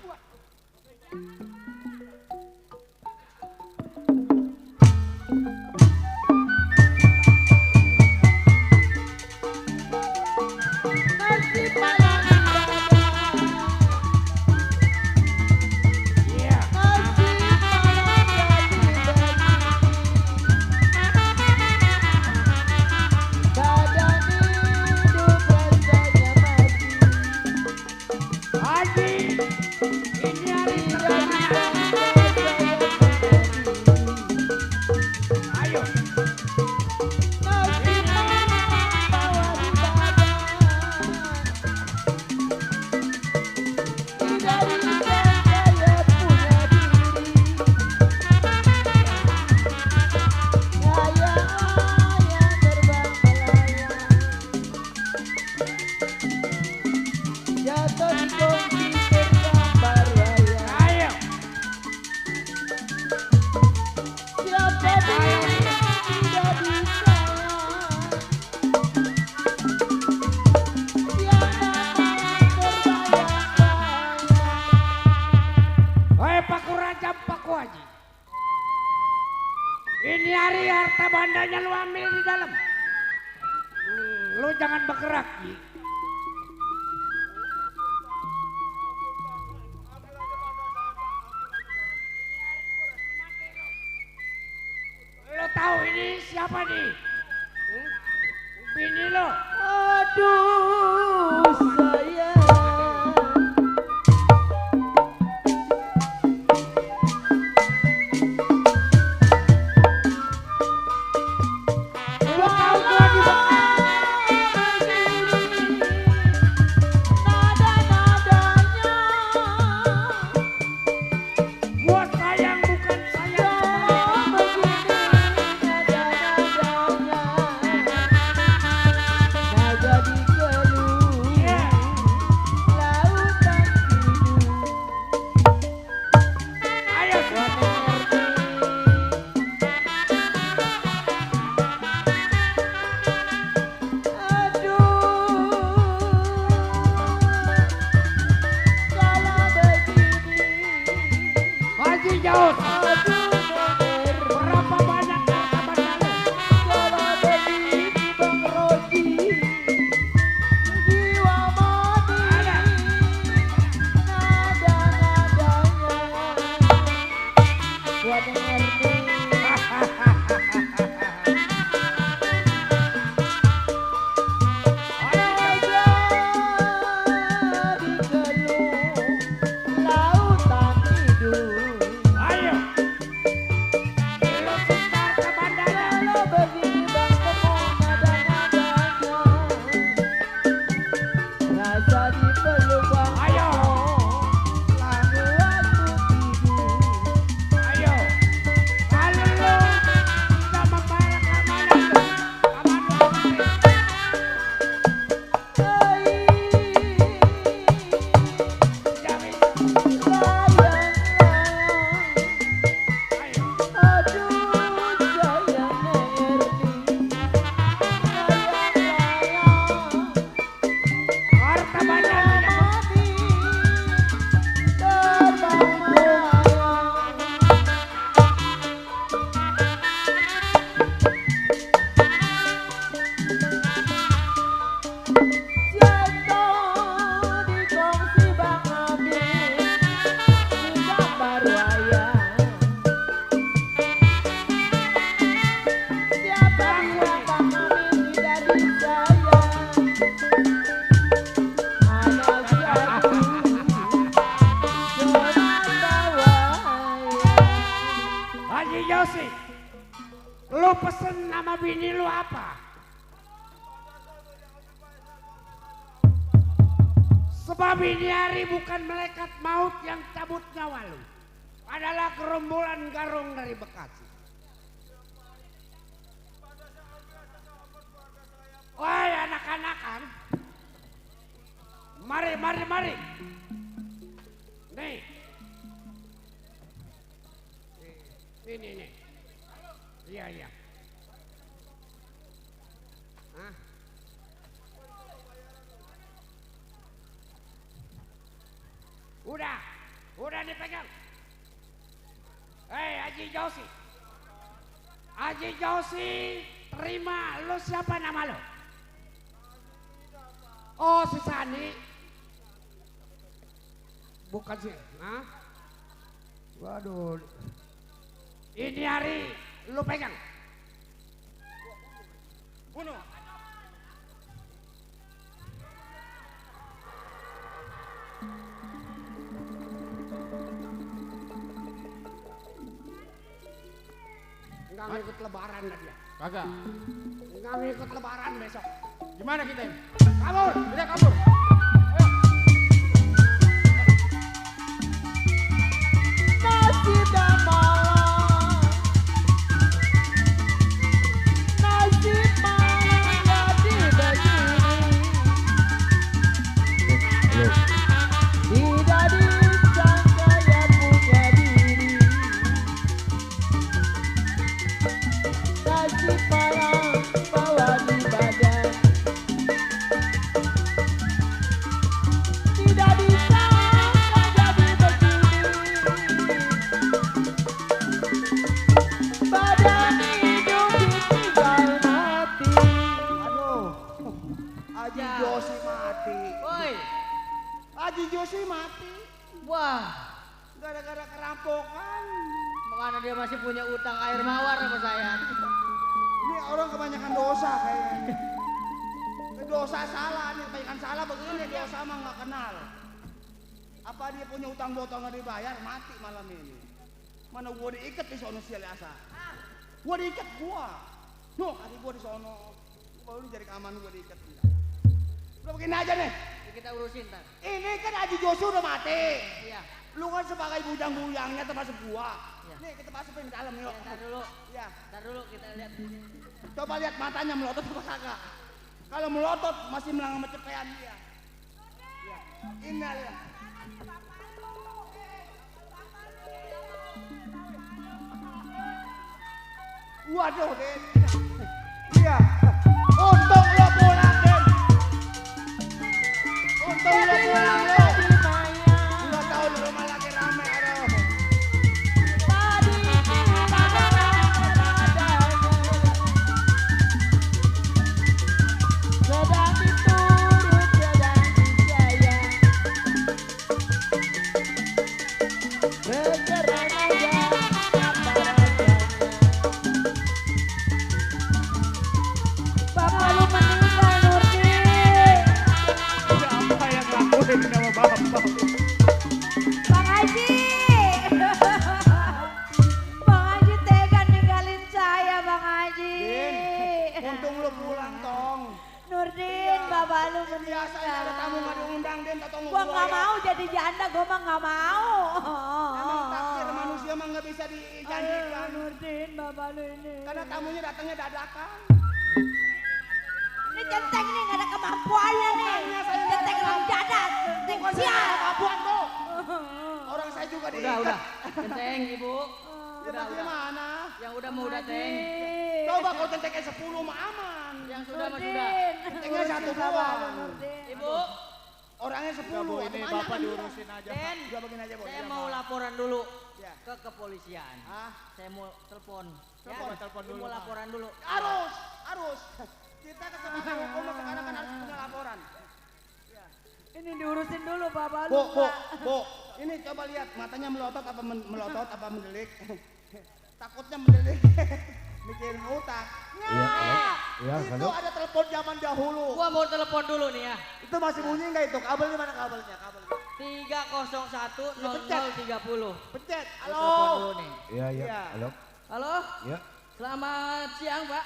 Ini hari harta bandanya lu ambil di dalam. Lu jangan bergerak, Ji. Lu tahu ini siapa nih? Bini lo. Aduh sayang. Ayo, lo Lu pesen nama bini lu apa? Sebab ini hari bukan malaikat maut yang cabut nyawa lu. Adalah gerombolan garung dari Bekasi. Woi anak-anakan. Mari. Nih. Ini. Iya. Hah? Udah dipegang. Hei Haji Josi, terima. Lu siapa nama lu? Oh si Sani. Bukan sih. Hah? Waduh. Ini hari lu pegang. Bunuh. Enggak ngikut lebaran dah dia. Kagak. Enggak ngikut lebaran besok. Gimana kita ini? Kabur. Udah kabur. Nasib dan malam, nasib malam jadi begini. Tidak disangka yang punya diri. Nasib malam bawa di badan. Tidak disangka jadi begini. Badan hidup ditinggal mati. Aduh, Haji Josi mati. Woi, Haji Josi mati. wah, Gara-gara kerampokan. makanya dia masih punya utang air mawar sama saya. Ini orang kebanyakan dosa kayaknya. Dosa salah nih, kebanyakan salah begini dosa mah nggak kenal. Apa dia punya utang botol nggak dibayar, mati malam ini. Mana gua diikat di sono si Aliasa. Gua diikat gua. Nuh, kaki gua di sono. Gua baru jadi keamanan gua diikat. Udah begini aja nih. Kita urusin ntar. Ini kan Haji Josu udah mati. Iya. Lu kan sebagai bujang-bujangnya termasuk gua. Iya. Nih kita masukin ke dalam yuk. Ntar dulu. Iya. Ntar dulu kita lihat. Coba lihat matanya melotot apa kagak. Kalau melotot masih melanggar mecepean dia. Ya. Ini lihat. Waduh, Den. Iya. Untung lo pulang, Den. Untung lo pulang, lo. 2 tahun rumah lagi rame, aduh. Sedang diturut, sedang disayang. Bergerak aja apa rasanya. Bapak lu meninggal Nurdin. Siapa yang ngelakuin nama bapak? Bang Haji. Bang Haji tega ninggalin saya, Bang Haji. Din, untung lo pulang, Tong. Nurdin, bapak lu Biasanya ada tamu nggak meninggal. diundang, Den, atau Gua nggak mau jadi janda, gua mah nggak mau. Emang takdir manusia mah nggak bisa dijanjikan. Nurdin, bapak lu ini. Karena tamunya datangnya dadakan. Ini centeng nih, nggak ada kemampuannya nih. Centeng orang janda, centeng Bukan saya sial. kemampuan, Bu. Orang saya juga diikat. Udah. Centeng, Ibu. Ya tapi mana? Yang udah mau udah, Teng. Coba kalau centengnya 10 mah aman. Yang sudah mah sudah. Centengnya 1 doang. Ibu, Orangnya 10. Bu, ini atau bapak banyak. diurusin aja. Den, Udah begini aja, Bu. saya Iya, mau Pak. laporan dulu Ya. ke kepolisian. Saya mau telepon. Telepon, telepon Saya dulu, mau Pak. laporan dulu. Harus. Kita kesempatan hukum sekarang kan harus punya laporan. Ini diurusin dulu bapak lu. Bu, ini coba lihat matanya melotot apa mendelik. Takutnya mendelik. Mikirin otak. Iya, Itu halo. ada telepon zaman dahulu. Gua mau telepon dulu nih ya. Itu masih bunyi nggak itu? Kabelnya mana kabelnya? 301 0030. Pencet. Gua telepon dulu Halo. nih. Iya, Iya. halo. Halo? Iya. Selamat siang, Pak.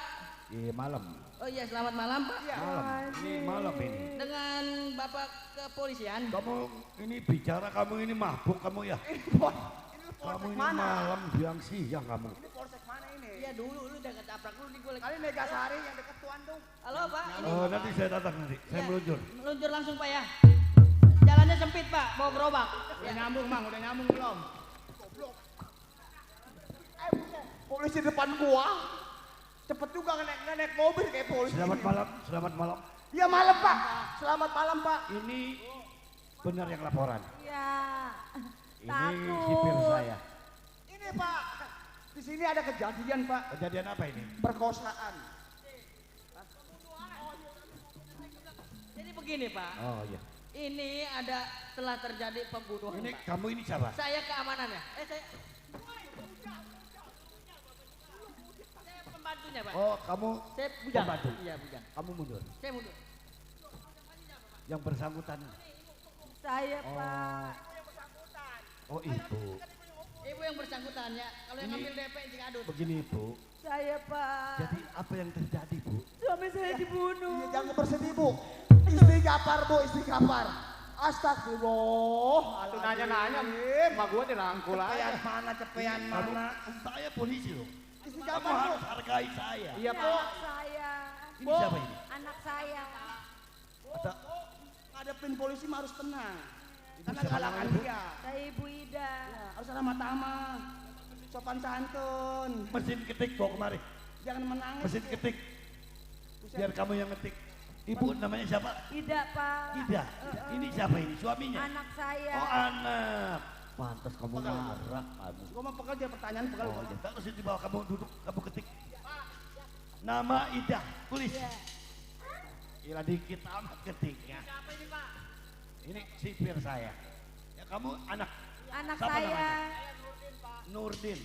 Iya malam. Oh iya, selamat malam, Pak. Malam. Ini malam ini. Dengan Bapak kepolisian. Kamu ini bicara, kamu ini mabuk kamu ya. Kamu ini malam siang kamu. Ini polsek mana ini? Iya dulu, lu udah ketabrak lu di golek. Kali Megasari yang deket Tuan tuh. Halo, Pak. Ini. Oh, nanti saya datang nanti. Saya meluncur. Meluncur langsung, Pak ya. Jalannya sempit, Pak. Bawa gerobak. Udah nyambung, Mang. Udah nyambung belum? Polisi depan gua. Cepet juga naik mobil kayak polisi. Selamat malam, selamat malam. Ya malam Pak. Selamat malam Pak. Ini benar yang laporan. Ya. Ini sipir saya. Ini Pak. Di sini ada kejadian Pak. Kejadian apa ini? Perkosaan. Jadi begini, Pak. Oh iya. Ini telah terjadi pembunuhan. Ini Pak. kamu ini siapa? Saya keamanan ya. Saya pembantunya, Pak. Oh, kamu Saya bujang. pembantu. Iya, bujang. Kamu mundur. Saya mundur. Yang bersangkutan. Saya, Oh. Pak. Oh, ibu. Ibu yang bersangkutan ya. Kalau yang Ini- ngambil DP jika adut. Begini, Bu. Saya, Pak. Jadi apa yang terjadi, Bu? Suami saya dibunuh. Iya, jangan bersedih Bu. Istri Gapar Bu, istri Gapar. Astagfirullah. Tuh nanya-nanya, emak gua dirangkul Cepean aja. mana, cepean Kamu, mana. saya polisi loh. Istri Kamu Gapar Bu. harus hargai saya. Iya, Ini Bu. anak saya. Ini siapa ini? Anak saya. Ada Ngadepin polisi mah harus tenang. Karena siapa galakan namanya, Bu? dia. Saya Ibu Ida. Ya, harus ramah tamah. Sopan santun. mesin ketik bawa kemari. Jangan menangis. Mesin ketik. Biar kamu yang ngetik. Ibu namanya siapa? Ida, Pak. Ida. Ini siapa ini? Suaminya? Anak saya. Oh, anak. Pantas kamu marah kamu. Gua mau pegal dia pertanyaan pegal. Oh, ya. Terus di bawah kamu duduk, kamu ketik. Nama Ida, tulis. Gila dikit amat ketiknya. Siapa ini, Pak? Ini sipir saya. Ya kamu anak. Anak Siapa saya. namanya? Nurdin.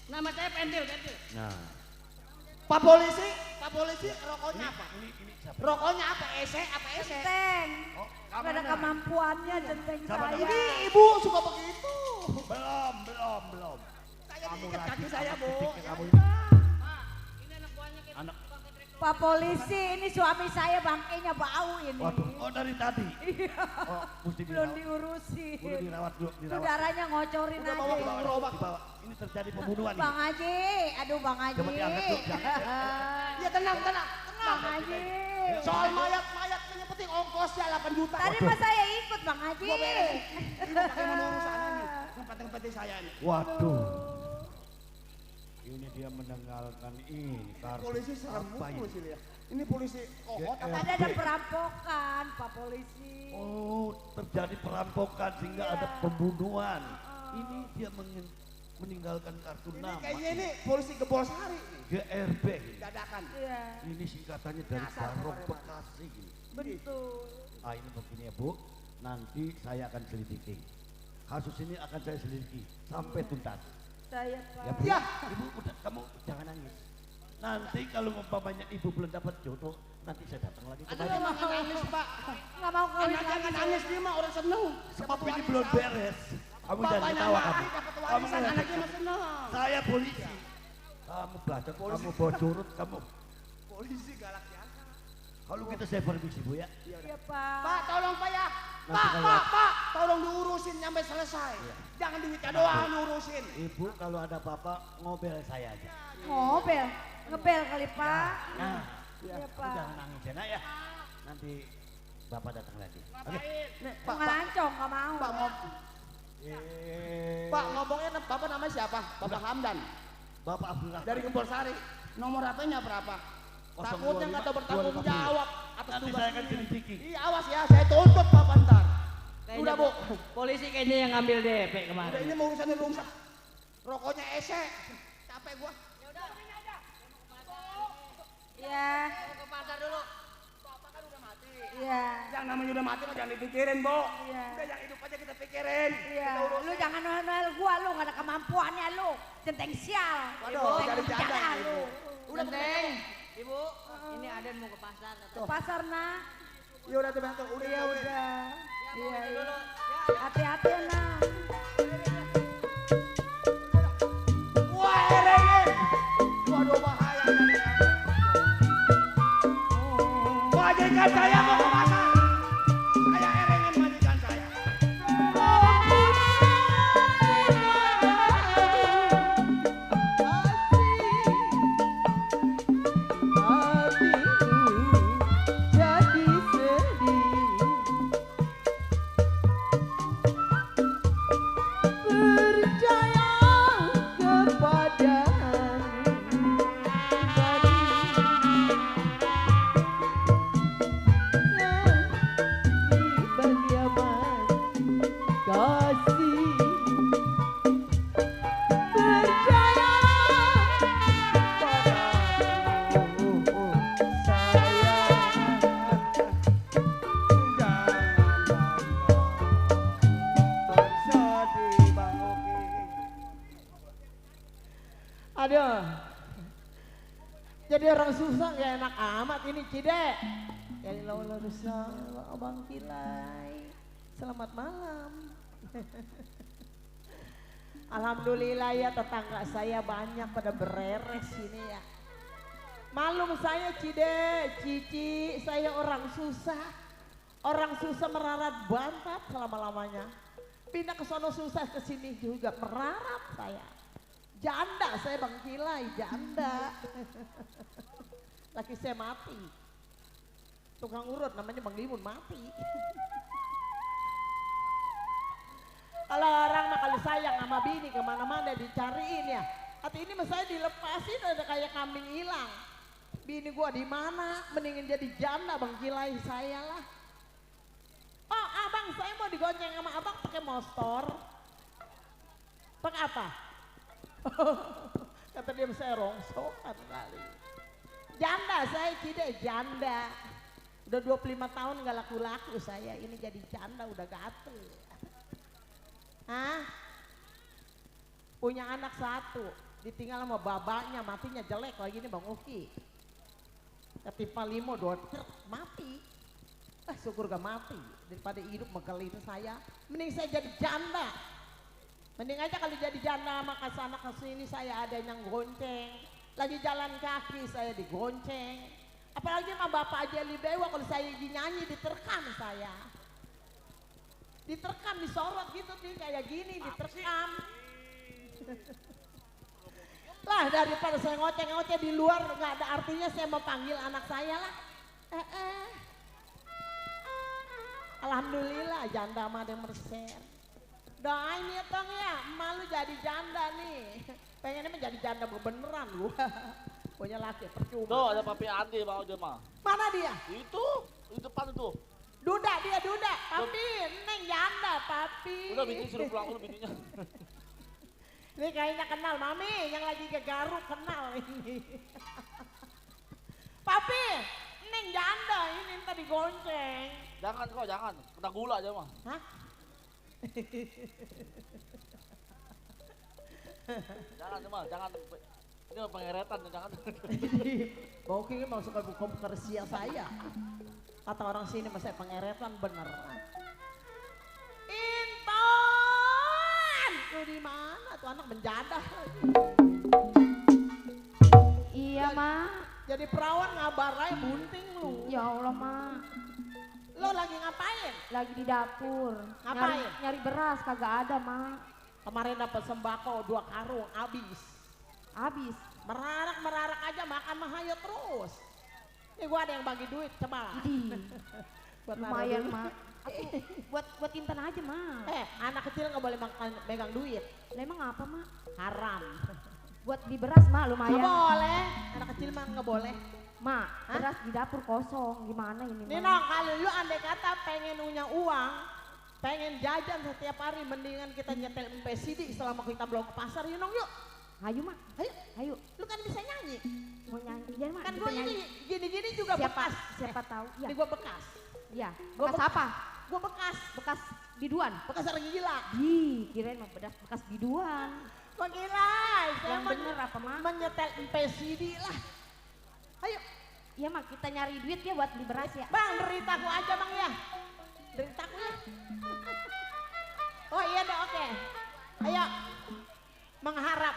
Nama saya Pendil. Nah, Pak polisi, rokoknya apa? ini siapa? Rokoknya apa? Apa ese? Centeng. Oh, Nggak ada kemampuannya centeng Sama saya. Ini ibu suka begitu. Belum. Saya Kamu diikat lagi kaki saya sama Bu. ketiknya kamu ini. Ini anak buahnya kita. Anak. Pak polisi, ini suami saya bangkainya bau ini. Waduh, oh dari tadi. Iya. Oh, mesti Belum dirawat. diurusin. Udah dirawat dulu, dirawat. Udaranya ngocorin Udah aja. bawa ke gerobak. Dibawa. Ini terjadi pembunuhan ini. Bang Haji, aduh Bang Haji. Coba diangkat dulu, diangkat. Ya tenang. Bang Haji. Soal mayat yang penting ongkosnya 8 juta. Tadi mah saya ikut Bang Haji. Gua beresin. Ini pakai menurut sana nih. Yang penting saya nih. Waduh. Ini dia menanggalkan ini kartu. Polisi serem apa ini? polisi ya. Ini polisi kohot apa? Tadi ada perampokan Pak polisi. Oh, terjadi perampokan sehingga ada pembunuhan. Ini dia meninggalkan kartu Ini nama. kayaknya ini polisi Gebol Sari nih. GRB. Dadakan. Iya, Ini singkatannya dari Barong Bekasi. betul. Ah, ini begini ya Bu, nanti saya akan selidiki. Kasus ini akan saya selidiki sampai tuntas. Saya Pak. Ya Bu, Ya. Ibu udah, kamu jangan nangis. Nanti kalau umpamanya Ibu belum dapat jodoh, nanti saya datang lagi Aduh, kembali. makan nangis Pak. Nggak mau kawin Anak lagi. jangan nangis dia mah orang seneng. Sebab ini belum beres. Kamu jangan Bapaknya ketawa mati kamu. dapat Kamu warisan, ngerti. anaknya mah seneng. Saya polisi. Kamu bacot, kamu bocurut, kamu. Polisi galak ya. Kalau gitu saya permisi Bu ya. Iya Pak. Pak, tolong Pak ya. Nanti Pak, kalau- tolong diurusin sampai selesai. Iya. Jangan duitnya doang diurusin. Ibu kalau ada apa-apa ngobel saya aja. Ngobel, ngebel kali Pak. Nah, Iya kamu Pak. jangan nangis ya nak ya. Nanti Bapak datang lagi. Oke. Pak, Ngancong nggak mau. Pak ngomongnya Bapak namanya siapa? Bapak Hamdan. Bapak Abdullah. Dari Gebol Sari. Nomor HP-nya berapa? 025 Takutnya nggak tahu bertanggung jawab atas Nanti tugas saya akan ini. selidiki. Iya awas ya, saya tuntut Bapak ntar. Kayaknya Udah Bu. Polisi kayaknya yang ngambil DP Udah kemarin. ini mau urusannya rusak. Rokoknya ese. Capek gua. Iya, Mau ke pasar dulu. iya. Yang namanya udah mati mah jangan dipikirin, Bu. Iya. Udah yang hidup aja kita pikirin. Iya, lu jangan noel gua lu, nggak ada kemampuannya lu. Centeng sial. Waduh, Centeng jadi janda jadah gitu. lu. Udah Neng, Ibu, ini Aden mau ke pasar. Ke pasar nak. Ya udah tuh Bang, udah. Iya udah. Iya, iya. Dulu. Hati-hati nak. Wah, Rene. majikan saya mau ke pasar. Saya erengin majikan saya. Jadi sedih percaya kepada bagian kasih percaya padamu sayang. Bersedih Bang Oki. Aduh, jadi orang susah gak enak amat ini Cidek. Dari laula rusak Abang Kilai. Selamat malam. Alhamdulillah ya tetangga saya banyak pada bereres ini ya. Malum saya Cidek, Cici, saya orang susah. Orang susah merarat bantat selama-lamanya. Pindah ke sono susah ke sini juga merarat saya. Janda saya Bang Kilai, janda. Laki saya mati. Tukang urut namanya Bang Limun mati. Kalau orang mah kalau sayang sama bini kemana-mana dicariin ya. Hati ini mah saya dilepasin ada kayak kambing hilang. Bini gua di mana? Mendingin jadi janda Bang Kilai saya lah. Oh abang saya mau digonceng sama abang pakai motor. Pakai apa? Kata dia saya rongsokan kali. Janda saya Cidek, janda. Udah 25 tahun gak laku-laku saya, ini jadi janda udah gatel. Hah? Punya anak satu, ditinggal sama babanya, matinya jelek lagi ini Bang Oki. Ketimpa limo 2 truk, mati. Syukur gak mati, daripada hidup megelin saya. Mending saya jadi janda. Mending aja kalau jadi janda sama kesana kesini saya ada yang gonceng. Lagi jalan kaki saya digonceng. Apalagi sama Bapak aja Libewa kalau saya nyanyi diterkam saya. Diterkam, disorot gitu nih kayak gini diterkam. Lah daripada saya ngoceh-ngoceh di luar nggak ada artinya saya mau panggil anak saya lah. Alhamdulillah janda mah ada mersen. Doain ya Tong ya, malu jadi janda nih. Pengennya menjadi janda beneran lu. Punya laki percuma. Tuh ada papi Andi Bang Ojo mah. Mana dia? Itu di depan itu. Duda dia duda. Papi, neng janda papi. Udah bini suruh pulang dulu bininya. Ini kayaknya kenal mami yang lagi ke Garut kenal ini. Papi, neng janda ini tadi gonceng. Jangan kok jangan, kena gula aja mah. Hah? Jangan mah, jangan. Ini pengeretan jangan. Bang Oki ini mau suka buka rahasia saya. Kata orang sini mas saya pengeretan bener. Intan, lu di mana tuh anak menjadah lagi. Iya mak. Jadi perawan ngabar aja bunting lu. Ya Allah mak. Lo lagi ngapain? Lagi di dapur. Ngapain? Nyari beras kagak ada mak. Kemarin dapat sembako 2 karung habis. Habis. Merarak aja makan mahaya terus. Ini gua ada yang bagi duit coba. Buat lumayan mak. Buat Intan aja mak. Anak kecil nggak boleh megang duit. Lah emang apa mak? Haram. Buat beli beras mak lumayan. Nggak boleh. Anak kecil mah nggak boleh. Mak, beras di dapur kosong. Gimana ini Nih mak? Nong, kalau lu andai kata pengen punya uang, pengen jajan setiap hari, mendingan kita nyetel MPCD selama kita belum ke pasar, yuk Nong yuk. Ayo mak, ayo. Lu kan bisa nyanyi. Mau nyanyi, ya mak. Kan bisa gua ini nyanyi. gini-gini juga bekas. Siapa tahu? Ya. Ini gua bekas. Iya. Gua Bekas apa? Gua bekas. Bekas biduan. Bekas orang gila. Kirain mau bekas biduan. Kok gila? Saya Yang bener apa mak? Menyetel MPCD lah. Ayo. Iya mak, kita nyari duit ya buat beli beras ya. Bang, deritaku aja bang ya. Deritaku ya. Oh iya deh, oke. Ayo. Mengharap.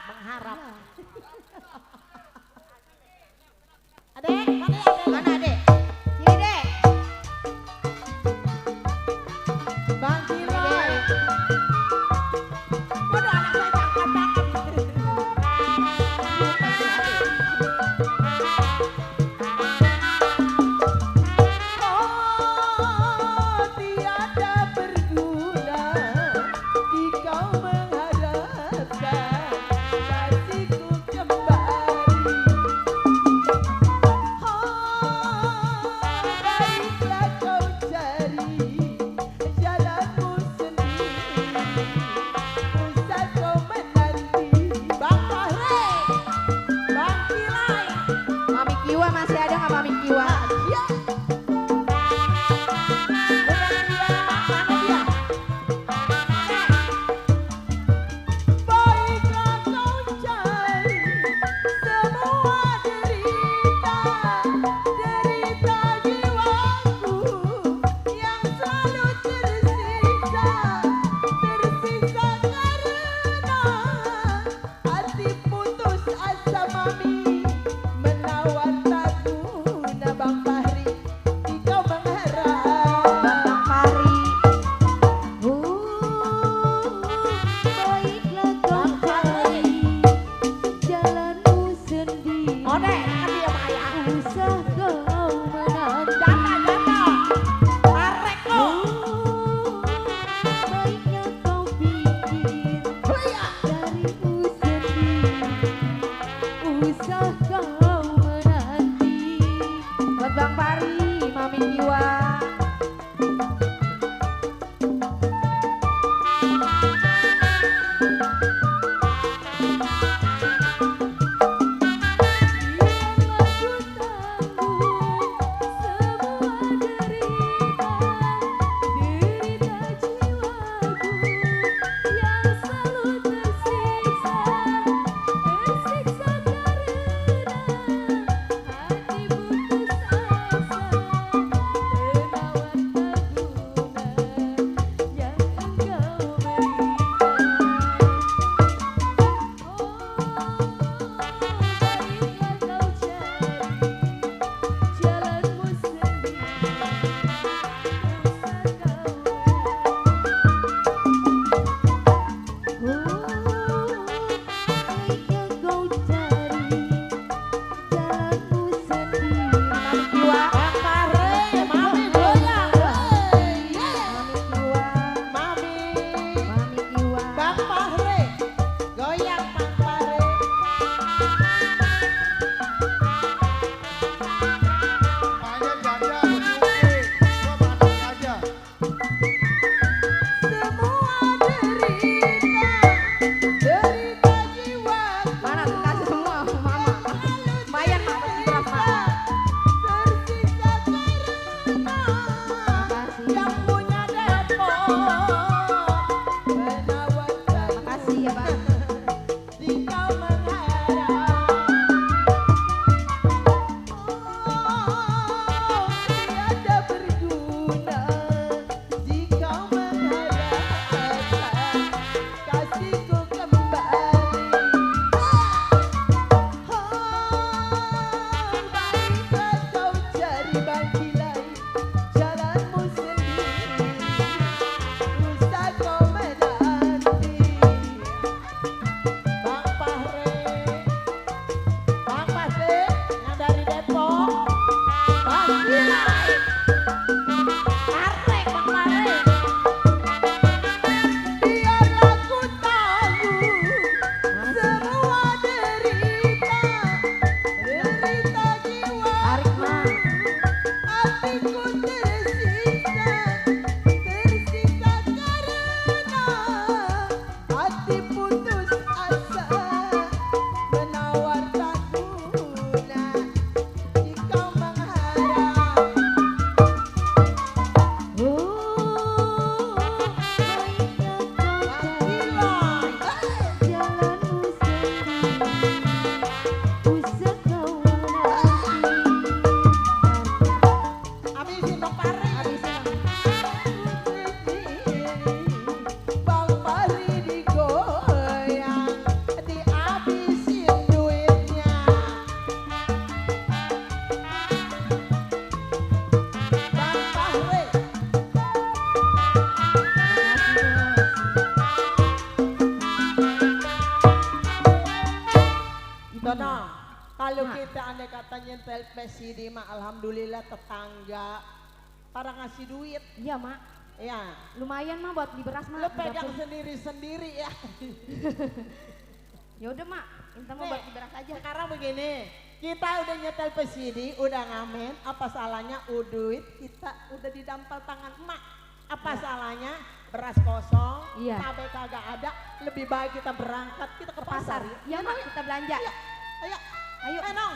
Adek, mana adek? Mana adek? Sini dek. usah kau menanti. Buat Bang Pari, Mami Jiwa. Kalau kita andai kata nyentel PSID mah alhamdulillah tetangga para ngasih duit. Iya mak. Iya. Lumayan mah buat beli beras mah. Lo pegang sendiri-sendiri ya. Ya udah mak, kita mau buat beli beras aja. Sekarang begini, kita udah nyetel PSID, udah ngamen, apa salahnya duit kita udah di dampal tangan emak. Apa salahnya beras kosong, cabai kagak ada, lebih baik kita berangkat, kita ke pasar. Ya mak, kita belanja. Ayo. Ayo. Nong.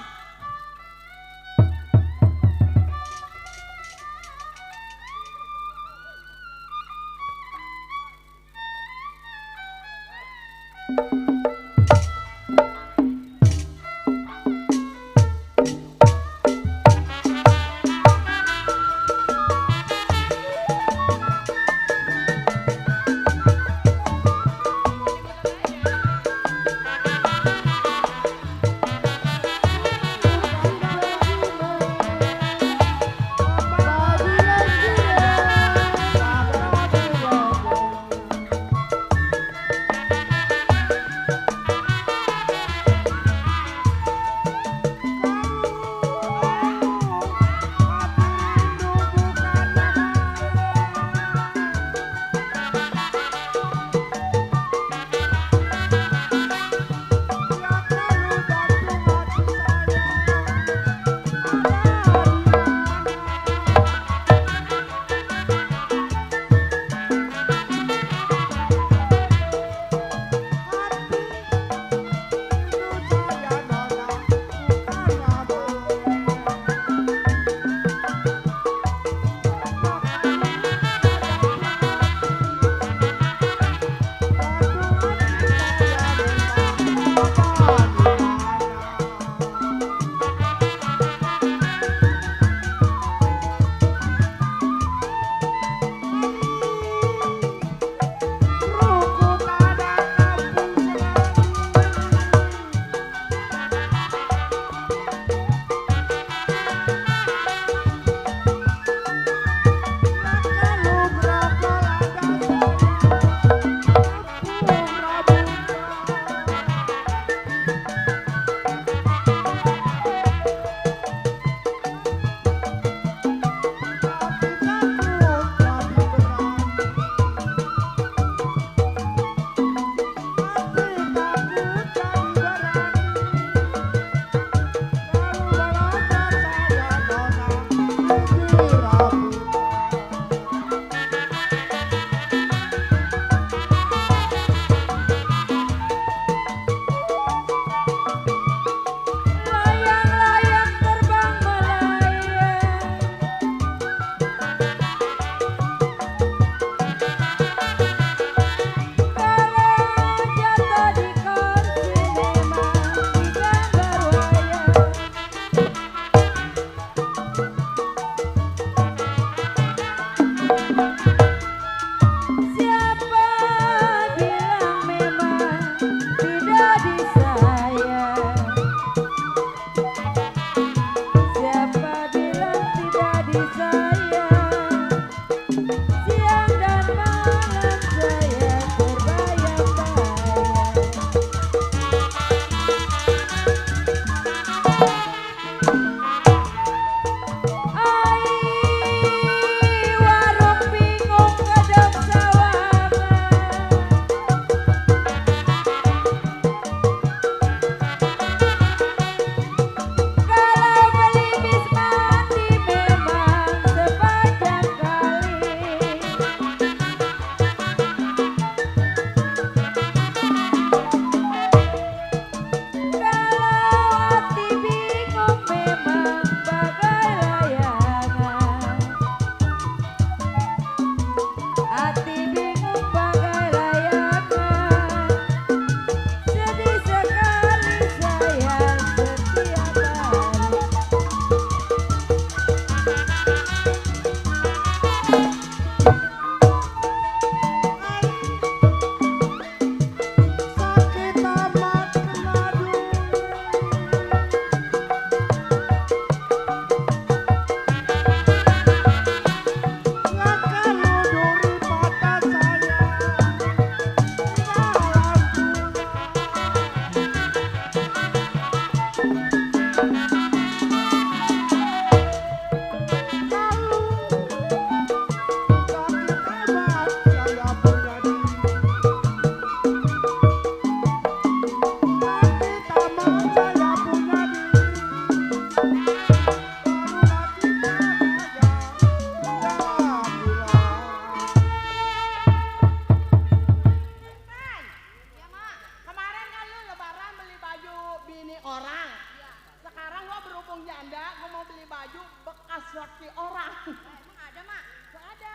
Sekarang gua berhubung janda, gua mau beli baju bekas laki orang. Emang ada, Mak? Gak ada.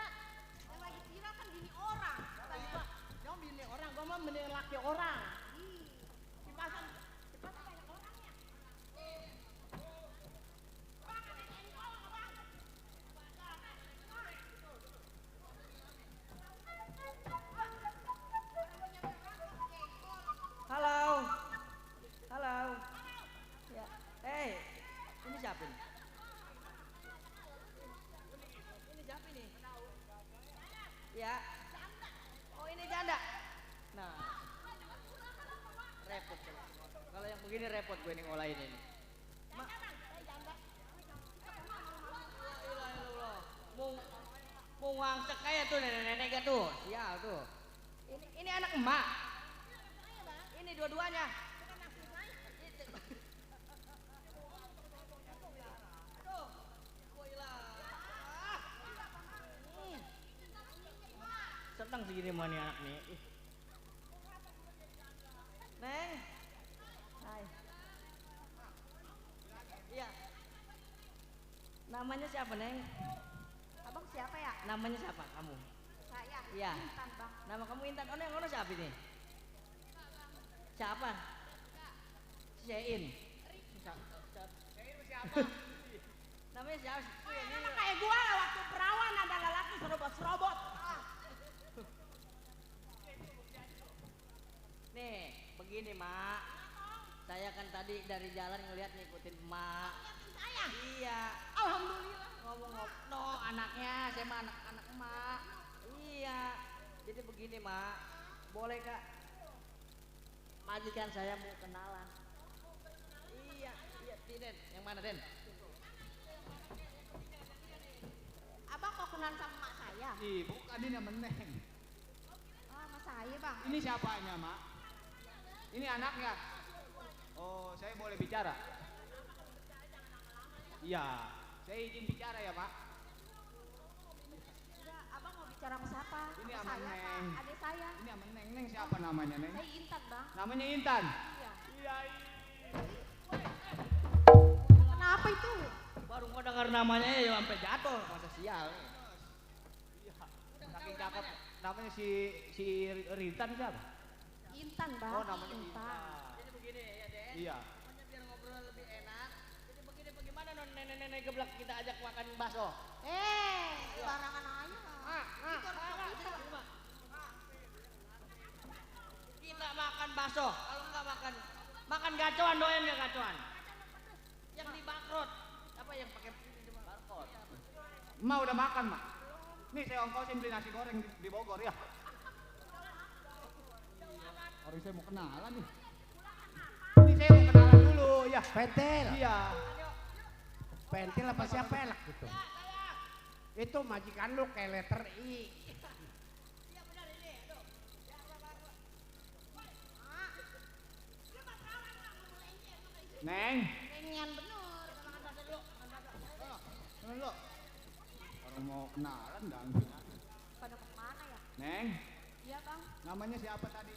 Yang lagi viral kan bini orang. Yang bini orang, gua mau beli laki orang. Di pasar banyak orangnya. Halo. Halo. Ya. Ini siapa nih? Ini siapa nih? Ya. Oh, ini janda. Nah. Repot. Kalau yang begini repot gue nih ngolahin ini. Mau ngangcek kayak tuh nenek-nenek tuh. Sial tuh. Ini anak emak. Ini dua-duanya. Senang segini mau nih anak nih. Neng. Hai. Iya. Namanya siapa, Neng? Abang siapa ya? Namanya siapa kamu? Saya. Iya. Intan, Bang. Nama kamu Intan. Oh, yang ono siapa ini? Siapa? Sein. Siapa? Namanya siapa? Emang kayak gua lah waktu perawan ada lelaki serobot-serobot. Nih, begini, Mak. Saya kan tadi dari jalan ngeliat ngikutin Mak. Saya? Iya. Alhamdulillah. Ngomong-ngomong, no, anaknya, saya mah anak Mak. Iya. Jadi begini, Mak. Boleh, Kak? Majikan saya mau kenalan. Iya, Den. Yang mana, Den? Abang mau kenal sama mak saya? Ih, bukan ini sama Neng. Oh, sama saya, Bang. Ini siapanya, Mak? Ini anaknya. Oh, saya boleh bicara? Iya, saya izin bicara ya, Mak. Enggak, Abang mau bicara sama siapa? Ini Sama sama saya, Neng. Pak. Adik saya. Ini sama Neng. Neng siapa namanya, Neng? Saya Intan, Bang. Namanya Intan. Iya. Iya. Kenapa itu? Baru mau dengar namanya ya sampai jatuh, masa sial. Iya. Saking cakep. Namanya si Rintan siapa? Intan, Bang. Oh, namanya Intan. Jadi begini ya, Den. Iya. Pokoknya biar ngobrol lebih enak. Jadi begini bagaimana non nenek-nenek geblak kita ajak makan bakso. Sembarangan aja. Kita makan bakso. Kalau enggak makan gacoan, doyan enggak gacoan? Yang di bakrot. Apa yang pakai barcode? Emak udah makan, Mak. Nih saya ongkosin beli nasi goreng di Bogor ya. Harus saya mau kenalan nih. Ini saya mau kenalan dulu ya. Pentil. Iya. Pentil apa siapa elak gitu? Itu majikan lu kayak letter I. Neng. Nengian bener. Makan bakso dulu. Lo. Orang mau kenalan dan Pada kemana ya? Neng. Iya, Bang. Namanya siapa tadi?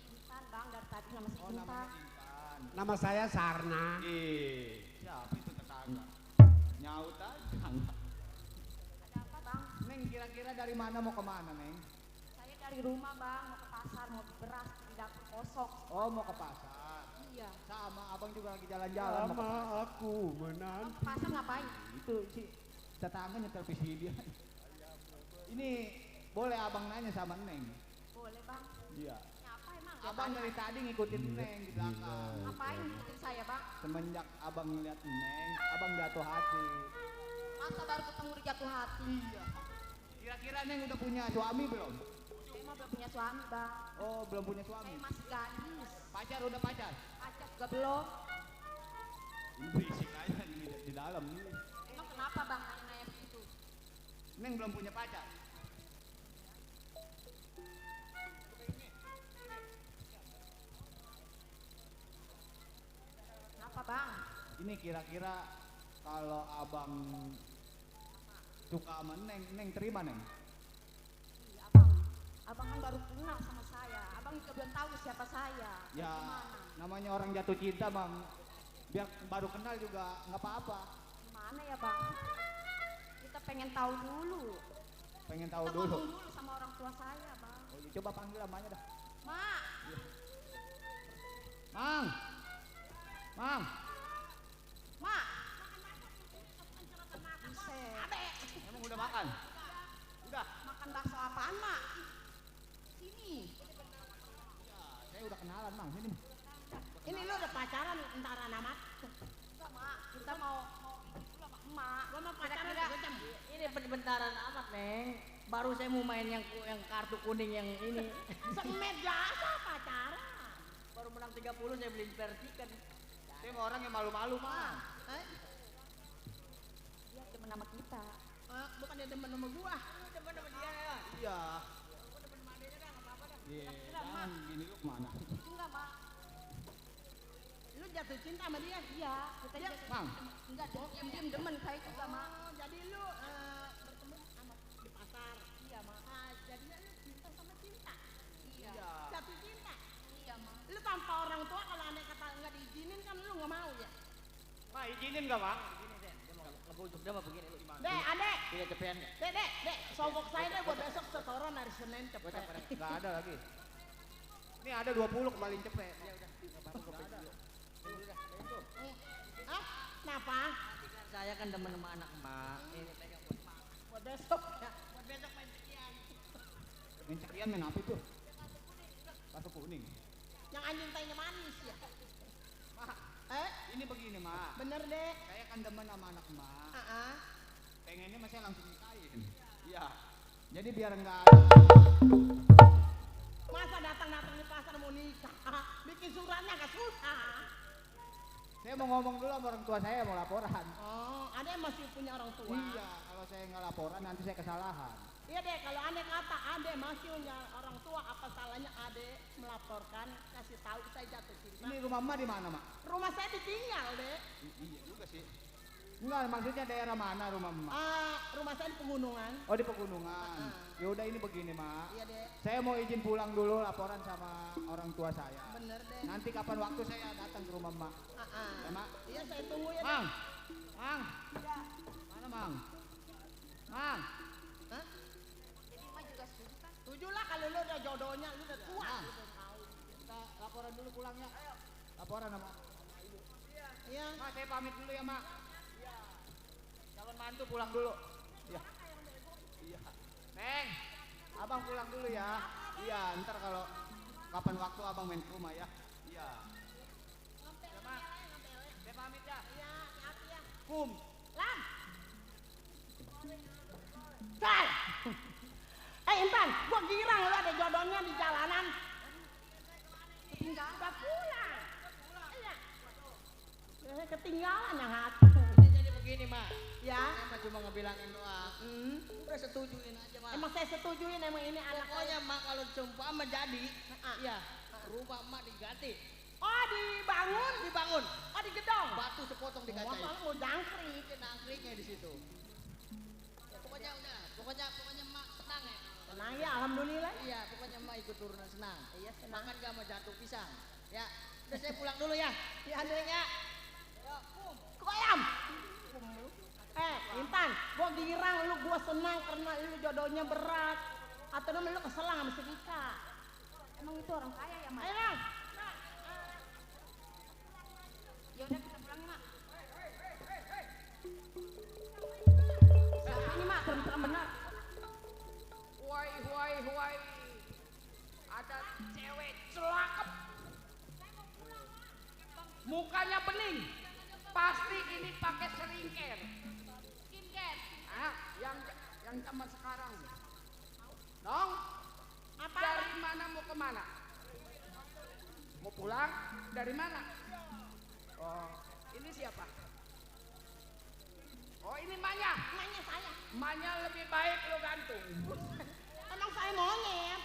Intan, Bang. Dari tadi nama saya Oh, Intan. namanya Intan. Nama saya Sarna. Siapa itu tetangga? Nyaut aja. Ada apa, Bang? Neng kira-kira dari mana mau kemana, Neng? Saya dari rumah, Bang. Mau ke pasar, mau beli beras di dapur kosong. Oh, mau ke pasar. Iya. Sama, abang juga lagi jalan-jalan. mau ke Sama pasar. aku Bang, menanti. ke pasar ngapain? Itu si tetangga nyetel video. Ini boleh abang nanya sama Neng? Boleh, Bang. Iya. Nyapa emang? Abang dari tadi ngikutin Neng di belakang. Ngapain ngikutin saya, Bang? Semenjak abang ngeliat Neng, abang jatuh hati. Masa baru ketemu udah jatuh hati? Iya. Kira-kira Neng udah punya suami belum? Saya mah belum punya suami, Bang. Oh, belum punya suami. Saya masih gadis. Pacar udah pacar? Pacar juga belum. Ini berisik aja di dalam nih. Emang kenapa, Bang, nanya-nanya begitu? Neng belum punya pacar. Kenapa, Bang? Ini kira-kira kalau abang suka sama Neng, Neng terima Neng? Iya, Abang kan baru kenal sama saya. Abang juga belum tahu siapa saya. Ya, Gimana? namanya orang jatuh cinta bang, Biar baru kenal juga nggak apa-apa. Mana ya bang? Kita pengen tahu dulu. Pengen tahu Kita dulu. ngomong dulu sama orang tua saya bang. Oh, iya, coba panggil namanya dah. Mak. Mang. Mang. Mak. Emang udah makan? Udah. Makan bakso apaan mak? Sini. Saya udah kenalan, Mang. Sini. Ini lu udah pacaran entar anak? Enggak mak, kita mau itu dulu sama emak. Gua mau pacaran Kira-kira 3 jam. Ini bentaran amat, Neng. Baru saya mau main yang kartu kuning yang ini. Semet biasa pacaran. Baru menang 30 saya beliin pertikan. Saya mau orang yang malu-malu, Mang. Dia temen sama kita. Bukan dia demen sama gua. Demen sama dia ya. Iya. Gua demen sama adenya dah, enggak apa-apa dah. Iya, jangan gini lu kemana? Enggak mak. Lu jatuh cinta sama dia? Iya, kita Dia- juga Mang. enggak diam-diam demen kayak juga mak. Oh, jadi lu bertemu sama di pasar. Iya mak. Jadinya lu cinta sama cinta. Iya. Jatuh cinta. Iya mak. Lu tanpa orang tua kalau aneh kata nggak diizinin kan lu nggak mau ya? Ma, izinin nggak, Mang? Begini, Den. Dia mau ngebujuk dia mah begini lu. Dek, adek. Tidak cepean. Dek, sogok saya deh buat besok setoran hari Senin cepet. Nggak ada lagi. Ini ada 20 kembali cepet. Ya udah. Baru gua video. Ini udah, itu. Ah, kenapa? Saya kan demen sama anak emak. Ini pegang buat emak. Buat besok ya. Buat besok main sekian. Main carian main apa itu? Bakso kuning. Yang anjing tainya manis ya. Ma, ini begini, Ma. Bener dek. Saya kan demen sama anak emak. Pengennya masih langsung nikahin. Iya. Jadi biar enggak Masa datang-datang di pasar mau nikah? Bikin suratnya gak susah. saya mau ngomong dulu sama orang tua saya mau laporan. Oh, adek masih punya orang tua. Iya, kalau saya nggak laporan nanti saya kesalahan. Iya deh, kalau adek kata adek masih punya orang tua, apa salahnya adek melaporkan, kasih tahu saya jatuh cinta. Ini rumah emak di mana, Mak? Rumah saya ditinggal deh. Iya juga sih. Enggak, maksudnya daerah mana rumah emak? Rumah saya di pegunungan. Oh, di pegunungan. Ya udah ini begini, Mak. Iya deh. Saya mau izin pulang dulu laporan sama orang tua saya. Bener deh. Nanti kapan waktu saya datang ke rumah emak. Ya, Mak. Iya saya tunggu ya. Mang. Deh. Mang. Iya. Mana, Mang? Mang. Hah? Jadi emak juga setuju kan? Setuju lah kalau lu udah jodohnya, lu udah tua. Mang. Lu udah tahu. Kita laporan dulu pulangnya. Ayo. Laporan sama Iya. Mak, saya pamit dulu ya, Mak. Iya. Calon mantu pulang dulu. Iya. Iya. Neng, Abang pulang dulu ya. Iya, ntar kalau kapan waktu Abang main ke rumah ya. Iya. Ya, Mak. Saya pamit ya. Iya, hati-hati ya. Kum. Lam. Sal. Intan, gua girang lu ada jodohnya di jalanan. Ketinggalan. Udah pulang. Iya. Ketinggalan yang hati. Ini jadi begini, Mak. Ya. Emang cuma ngebilangin doang. Udah setujuin aja, Mak. Emang saya setujuin emang ini anak Pokoknya Mak kalau seumpama jadi, iya, rumah Mak diganti. Oh, dibangun. Dibangun. Oh, digedong. Batu sepotong dikacain. Oh, mau jangkrik. Itu nangkriknya di situ. Ya, pokoknya udah, pokoknya Mak senang ya. Senang ya, alhamdulillah. Iya, pokoknya Mak ikut turunan senang. Iya, senang. Makan gak mau jatuh pisang. Ya, udah saya pulang dulu ya. Ya, Neng ya. Yo, kum. Koyam. Intan, gua girang lu, gua senang karena lu jodohnya berat. Atau namanya lu keselang sama si Rika. Emang itu orang kaya ya mak? Ayo, Nang. Ya udah kita pulang mak. Ini mak, serem-serem benar. Huai. Ada cewek celakep. Mukanya bening. Pasti ini pakai skincare. Yang zaman sekarang. Dong, Apa? dari mana mau kemana? Mau pulang? Dari mana? Oh, ini siapa? Oh, ini Manya. Nanya saya. Manya lebih baik lo gantung. Emang saya monyet.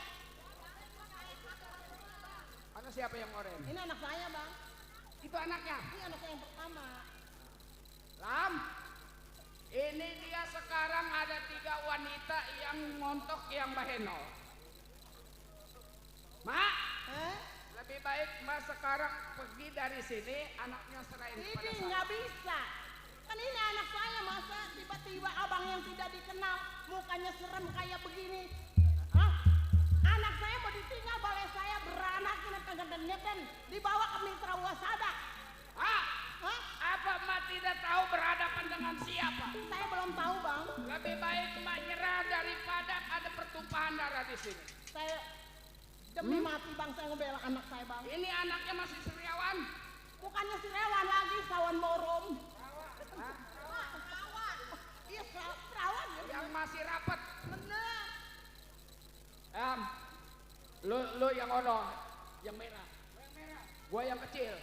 Karena siapa yang ngoren? Ini anak saya, Bang. Itu anaknya. Ini anak saya yang pertama. Lam, ini dia sekarang ada 3 wanita yang montok yang bahenol. Mak, lebih baik baik Mas sekarang pergi dari sini, anaknya serahin kepada Ini saya. nggak bisa. Kan ini anak saya, masa tiba-tiba abang yang tidak dikenal mukanya serem kayak begini. Hah? Anak saya mau ditinggal, balai saya beranak ini pengen dibawa ke Mitra Wasada. Hah? Hah? Apa Mak tidak tahu berhadapan dengan siapa? Saya belum tahu, Bang. Lebih baik Mak nyerah daripada ada pertumpahan darah di sini. Saya demi mati, Bang, saya ngebela anak saya, Bang. Ini anaknya masih Sriawan. Bukannya si Rewan lagi, Sawan Morom. Iya, perawan. Yang masih rapat. Bener. Lu yang ono, yang merah. Gua yang kecil.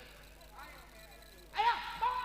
Ayo, bawa.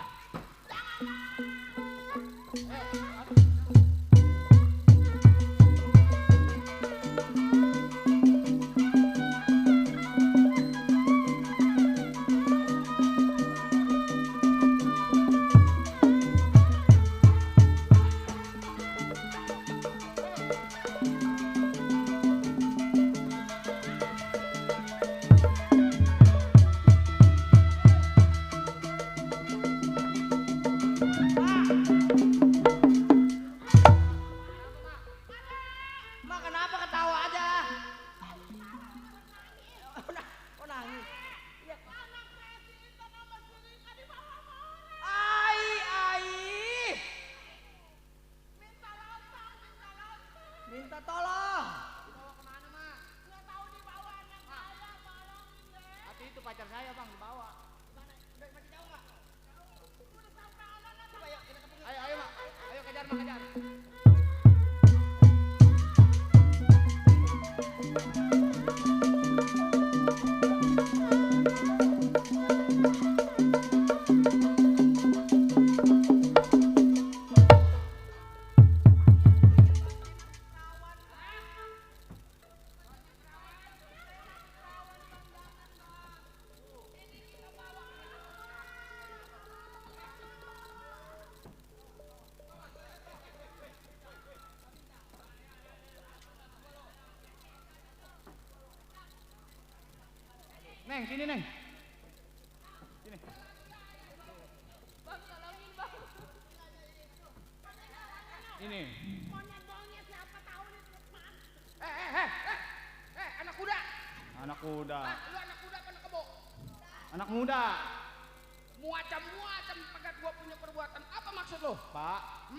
Mak kenapa ketawa aja? Oh nangis. Iya. Ai. Minta tolong. Dibawa kemana, Mak? Nggak tahu dibawa anak saya, tolongin deh. Hati itu pacar saya, Bang, dibawa. Masih jauh nggak? Udah sampai anak-anak. Coba yuk, kita kepungi. Ayo, Mak. Ayo kejar, Mak, kejar. Neng, sini, Neng. Sini. Bang, tolongin, Bang. Ini. Monyet-monyet siapa tahu nih teman. Anak kuda. Anak kuda. Lu anak kuda apa anak kebo? Anak muda. Muacam-muacam pegat gua punya perbuatan. Apa maksud lo? Pak,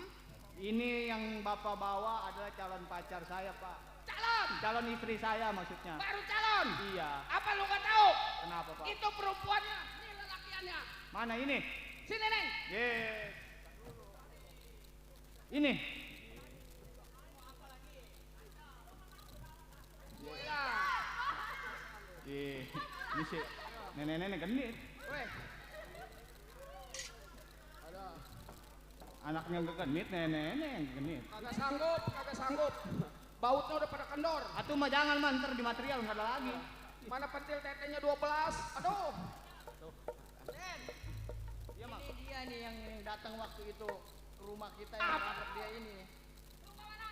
ini yang Bapak bawa adalah calon pacar saya, Pak. Calon. Calon istri saya maksudnya. Baru calon. Iya. Apa lu nggak tahu? Kenapa, Pak? Itu perempuannya, ini lelakiannya. Mana ini? Sini, Neng. Yes. Ini. Iya. Ini sih nenek-nenek genit. Weh. Anaknya gak genit, nenek-nenek yang genit. Kagak sanggup. Bautnya udah pada kendor. Atuh mah jangan, man, ntar di material nggak ada lagi. Mana pentil tetenya 12. Aduh. Iya, Mak. Ini dia nih yang datang waktu itu ke rumah kita yang nabrak dia ini.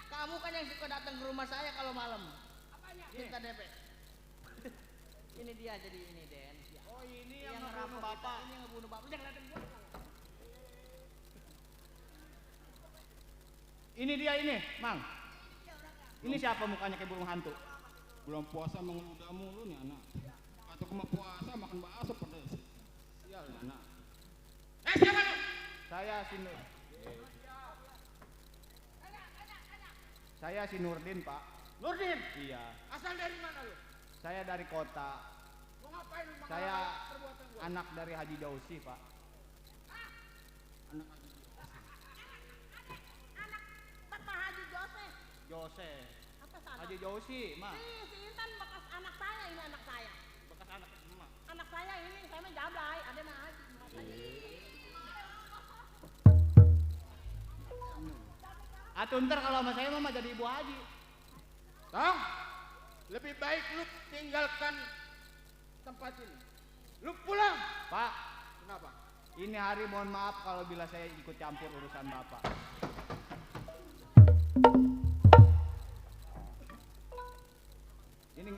Kamu kan yang suka datang ke rumah saya kalau malam. Minta DP. Ini dia jadi ini, Den. Oh, ini yang yang ngerampok ngebunuh kita, Bapak. ini yang ngebunuh Bapak. Udah ngeliatin gua. Ini dia ini, Mang. Ini siapa mukanya kayak burung hantu? Bulan puasa mengeludah mulu nih anak. Atau kema puasa makan bakso pedes. Sial nih anak. Siapa lu? Saya Sinur. Saya si Nurdin, Pak. Nurdin. Iya. Asal dari mana lu? Saya dari kota. Mau ngapain lu? Saya perbuatan gua. anak dari Haji Dausi, Pak. Bapak Haji Jose. Jose. Apa sana? Haji Dausi, Ma. Si Intan bekas anak saya, ini anak saya. Bekas anak emak. Anak saya ini, saya mah jablay, ada mah Haji. Atuh ntar kalau sama saya mah jadi ibu Haji. Tong, lebih baik lu tinggalkan tempat ini. Lu pulang. Pak, Kenapa? ini hari mohon maaf kalau bila saya ikut campur urusan Bapak. Ini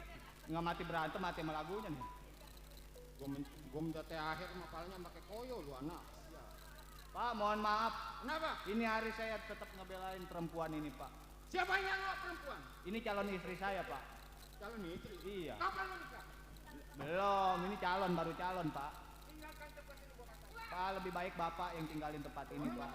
nggak mati berantem, mati sama lagunya nih. Gua minta teh akhir mah palanya pakai koyo lu anak. Ya. Pak, mohon maaf. Kenapa? Ini hari saya tetap ngebelain perempuan ini, Pak. Siapa yang lo perempuan? Ini calon istri saya, Pak. Calon istri? Iya. Kapan lo nikah? Belum, ini calon, baru calon, Pak. Tinggalkan tempat ini gua kata. Pak, lebih baik Bapak yang tinggalin tempat ini, Pak.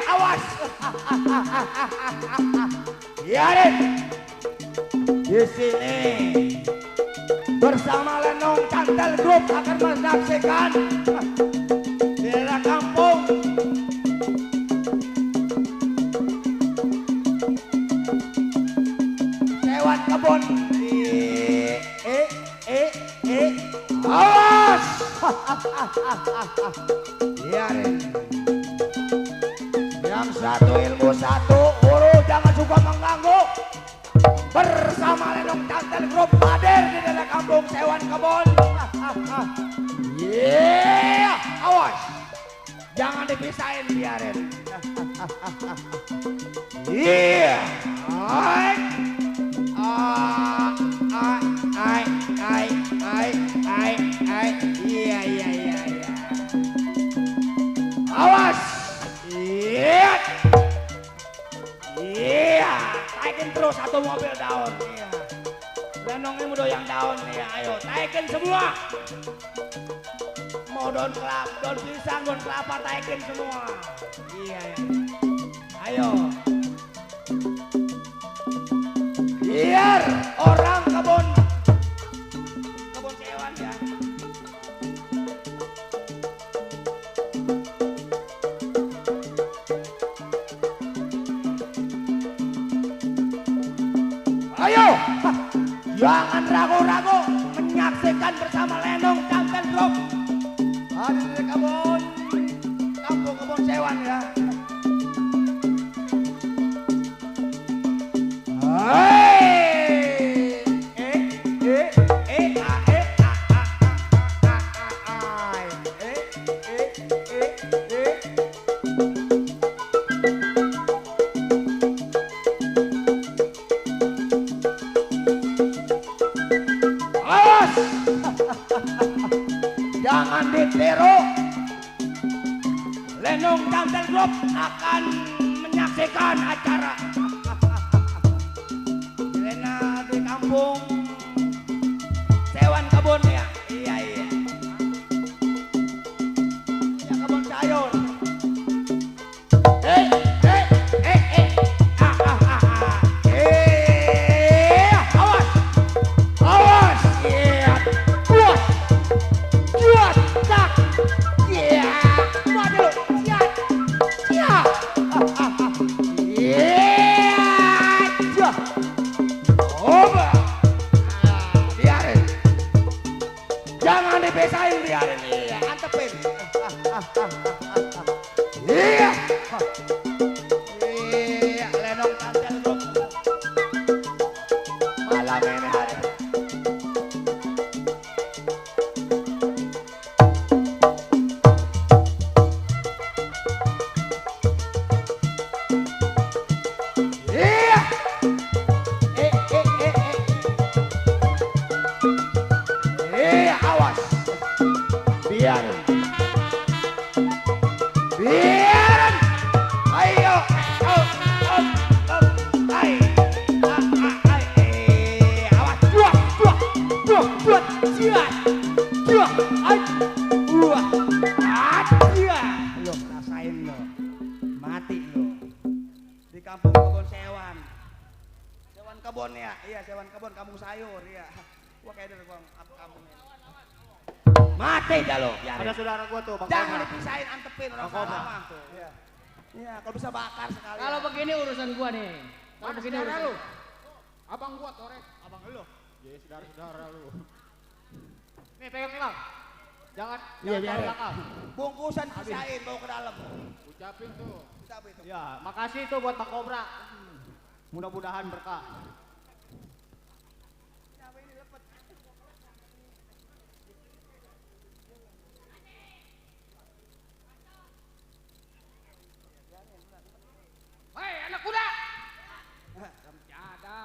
Awas. Ya, Rin. Di sini bersama Lenong Cantel Group akan menyaksikan daerah kampung Sewan Kebon. Awas. Ya, Rin. Yang satu ilmu satu, guru jangan suka mengganggu. Bersama Lenong Cantel Group hadir di daerah kampung Sewan Kebon. Yeah, awas. Jangan dipisahin, biarin. Iya. Ai. Iya. Awas. Iya. Iya. Taikin terus satu mobil daun. Iya. Lenongnya mau doyang daun nih, ayo taikin semua. Mau daun kelapa, daun pisang, daun kelapa taikin semua. Iya. Ayo. Biar orang kebun hewan ya. Ayo, jangan ragu-ragu menyaksikan bersama Lenong Champion Group. Hadir di kampung kebun hewan ya. Jangan ditiru. Lenong Champion Group akan menyaksikan acara Lena di kampung hewan kebun ya. Iya. Ya kebun sayur. Awas. Iya. Buat. Tak. Iya. Maju. Siap. Iya. Oba. Biarin. Jangan dipisahin, biarin. Iya, antepin. Iya. Iya, Lenong Champion Group. Malam ini hari. Iya. Iya, awas. Biarin. Ayo. Awas. Buat. Siap. Lo rasain lo. Mati lo. Di kampung kebun hewan. Hewan kebun ya. Iya, hewan kebun kampung sayur ya. Gua kayak dari kampungnya. Mati dah lo. Ada saudara gua tuh, Bang Jangan Kobra. dipisahin, antepin orang sama tuh. Iya. Iya, kalau bisa bakar sekali. Kalau begini urusan gua nih. Kalau Mana begini saudara urusan lu? Abang gua torek. Abang lu. Jadi saudara-saudara lu. Nih pegang pegang. Jangan Iya, biarin. belakang. Bungkusan pisahin, bawa ke dalam. Ucapin tuh. Ucapin tuh. Ya, makasih tuh buat Bang Kobra. Mudah-mudahan berkah. Hei, anak kuda. Ada.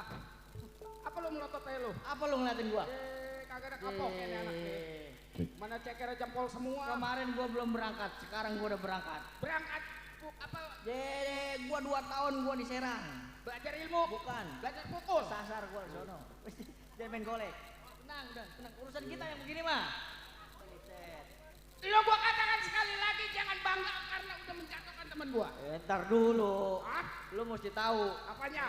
Apa lu melotot aja lu? Apa lu ngeliatin gua? Kagak ada kapok ini anak nih. Mana ceker jempol semua. Kemarin gua belum berangkat, sekarang gua udah berangkat. Berangkat apa? Jadi gua 2 tahun gua di Serang. Belajar ilmu? Bukan. Belajar pukul? Sasar gua di sono. Jangan main golek. Tenang. Urusan kita yang begini mah. Lo gua katakan sekali lagi jangan bangga karena udah menjatuhkan teman gua. Ntar dulu. Hah? Lu mesti tahu. Apanya?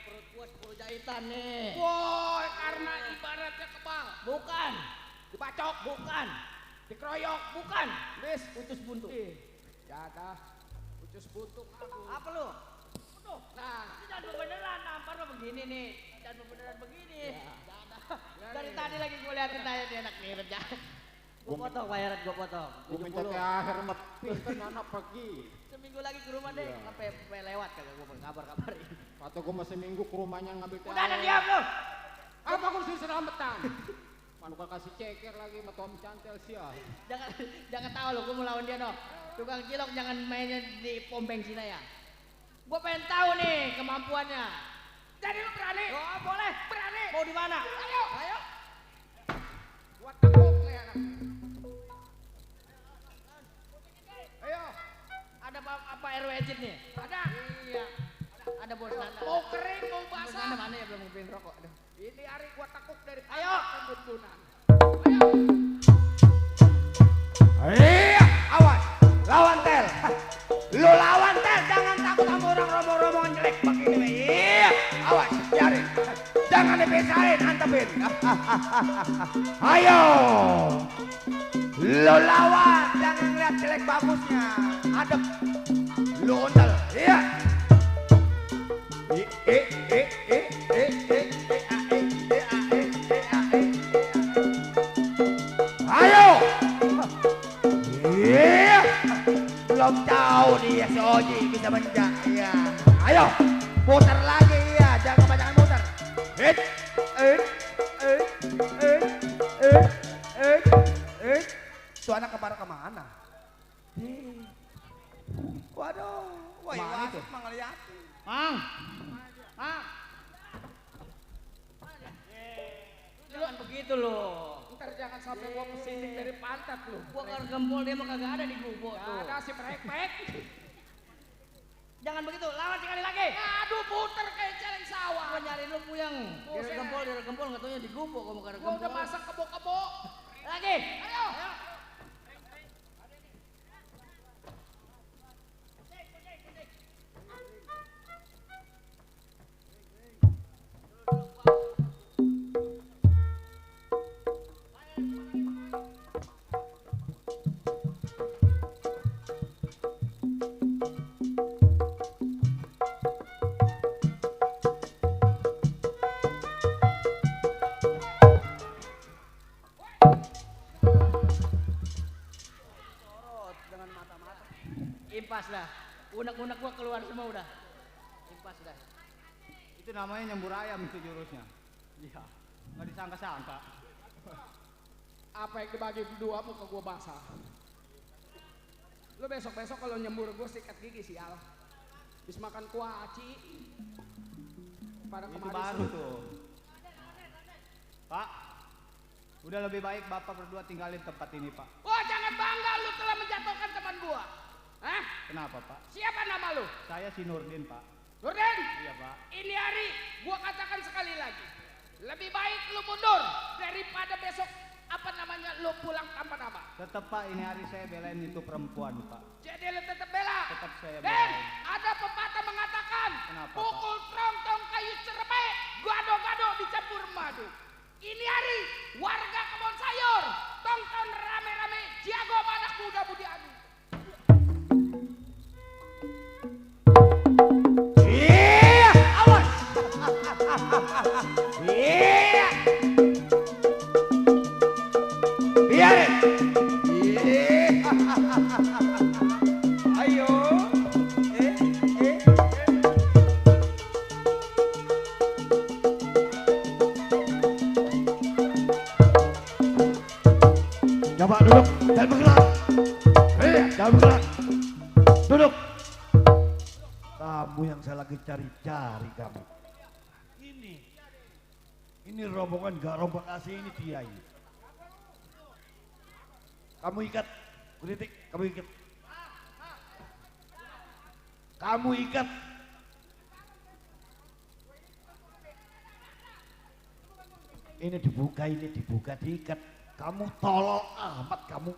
Perut gua 10 jahitan nih. Woi, karena ibaratnya kebal. Bukan. Dibacok? Bukan. Dikeroyok? Bukan. Bis, Ucus buntu. jadah. Ucus butuh aku. Apa lu? Nah, Ini jangan beneran, nampar lo begini nih. Jangan beneran begini. Dari Ya, tadi lagi gue liatin aja nih anak mirip ya. Gue potong bayaran, gue potong. Gue minta THR mepi kan anak pergi. Seminggu lagi ke rumah deh, Iya. sampai lewat kagak gue kabar-kabarin. Kata gue masih minggu ke rumahnya ngambil THR. Udah ada diam lo. Apa gue suruh selamatan? Mana gua kasih ceker lagi sama Tom Cantel sih ya. Jangan tahu lo, gue mau lawan dia no. tukang cilok jangan mainnya di pom bensin ya. Gua pengen tahu nih kemampuannya. Jadi lu berani? Oh, boleh. Berani? Mau di mana? Ayo. Ayo. Gua tekuk nih anak. Ayo. Ada apa RW Ejit nih? Ada. Iya. Ada bos Nanda. Mau kering, mau Bos basah. Nanda mana ya belum ngupin rokok? Aduh. Ini hari gua tekuk dari Ayo. bun-bunan. Iya, awas, lawan tel. Lu lawan tel, jangan takut sama orang rombong-rombongan jelek begini. Iya, awas, biarin. Jangan dipisahin, antepin. Ayo, lu lawan, jangan lihat jelek bagusnya. Adep, lu ontel. Iya. Ayo. Iya, belum tahu dia si Oji bisa menjak. Iya, ayo putar lagi ya, jangan kebanyakan muter. Itu anak kemana kemana? Waduh, wah wasit mah ngeliatin. Mang. Jangan begitu loh. Ntar jangan sampai gua kesini dari pantat lu. Gua kalau gempol dia mah kagak ada di gubuk tuh. Ada si prek-prek. Jangan begitu, lawan sekali lagi. Aduh, puter kayak celeng sawah. Gua nyari lu puyeng. Dia gempol nggak taunya di gubuk kamu kada Gua gempol. udah masak kebo-kebo. Lagi. Ayo. Impas dah. Unek-unek gua keluar semua udah. Impas dah. Itu namanya nyembur ayam itu jurusnya. Iya. Nggak disangka-sangka. Apa yang dibagi dua muka gua basah. Lu besok-besok kalau nyembur gua sikat gigi sial. Bis makan kuaci. Pada Itu kemarin baru tuh. Pak, udah lebih baik bapak berdua tinggalin tempat ini pak. Wah, jangan bangga lu telah menjatuhkan teman gua. Hah? Kenapa pak? Siapa nama lu? Saya si Nurdin pak. Nurdin? Iya pak. Ini hari gua katakan sekali lagi. Lebih baik lu mundur daripada besok apa namanya lu pulang tanpa nama. Tetap pak, ini hari saya belain itu perempuan pak. Jadi lu tetap bela. Tetap saya Dan belain. ada pepatah mengatakan Kenapa, pukul trontong kayu cerpe, gado-gado dicampur madu. Ini hari warga kebun sayur tonton rame-rame jago anak muda Budi Adi. Iya, awas. Iya. Biarin. Iya. Ayo. Coba duduk, jangan bergerak. Jangan bergerak. Duduk. Kamu yang saya lagi cari-cari kamu. Ini rombongan gak rombongan asli ini dia ini. Kamu ikat, kritik, kamu ikat. Kamu ikat. Ini dibuka, diikat. Kamu tolol amat kamu.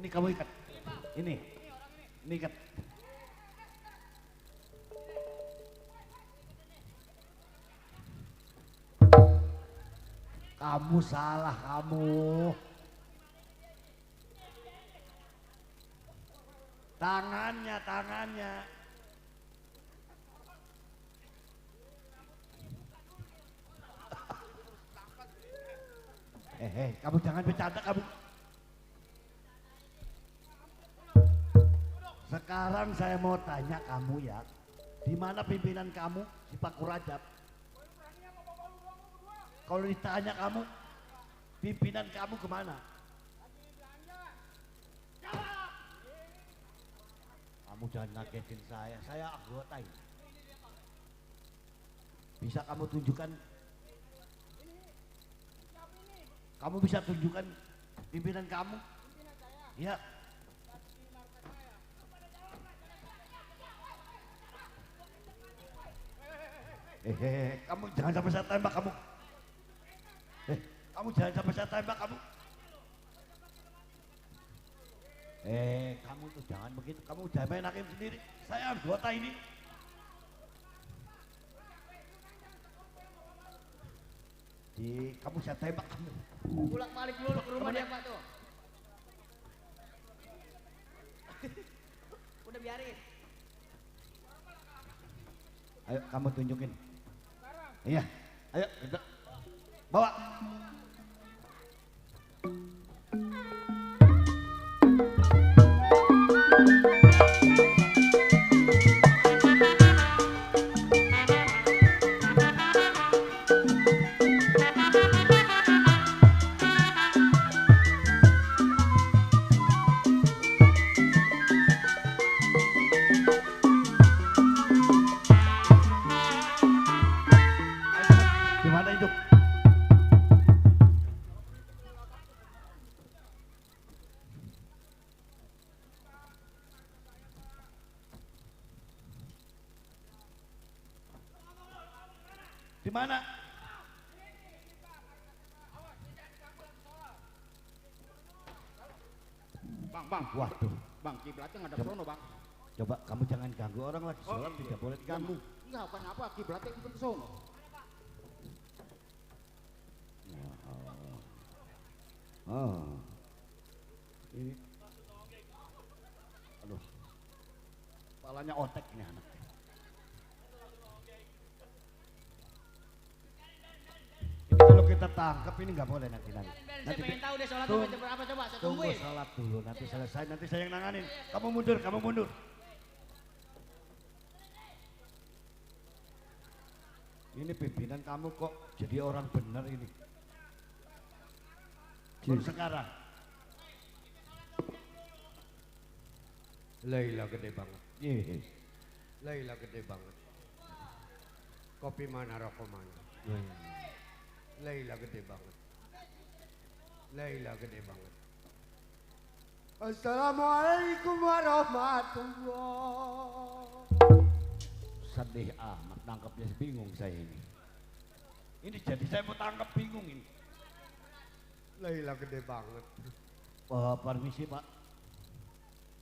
Ini kamu ikat. Ini ikat. Kamu salah kamu. Tangannya. Kamu jangan bercanda kamu. Sekarang saya mau tanya kamu ya, di mana pimpinan kamu si Pak Kurajab? Kalau ditanya kamu, pimpinan kamu kemana? Kamu jangan ngagetin saya anggota ini. Bisa kamu tunjukkan? Kamu bisa tunjukkan pimpinan kamu? Iya. Kamu jangan sampai saya tembak kamu. Kamu jangan sampai saya tembak kamu. Kamu tuh jangan begitu. Kamu jangan main hakim sendiri. Saya anggota ini. Kamu saya tembak kamu. Pulang balik dulu ke rumah dia Pak tuh. Udah biarin. Ayo kamu tunjukin. Iya, ayo kita bawa. Gimana itu? Di mana? Bang. Waduh. Bang, kiblatnya ngadap Coba. sono, Bang. Coba kamu jangan ganggu orang lagi. Sholat tidak boleh diganggu. Enggak, bukan apa, kiblatnya ke sono. Oh. Ini. Aduh. Kepalanya otek ini anak. Ini kalau kita tangkap ini nggak boleh nanti. Saya pengen tahu deh sholat tuh jam berapa coba, saya Tunggu tungguin. sholat dulu, nanti selesai, nanti saya yang nanganin. Kamu mundur. Ini pimpinan kamu kok jadi orang benar ini. Baru sekarang. Laila gede banget. Iya. Laila gede banget. Kopi mana, rokok mana? Laila gede banget. Laila gede banget. Assalamualaikum warahmatullah. Sedih amat tangkapnya, bingung saya ini. Ini jadi saya mau tangkap bingung ini. Laila gede banget. Permisi Pak.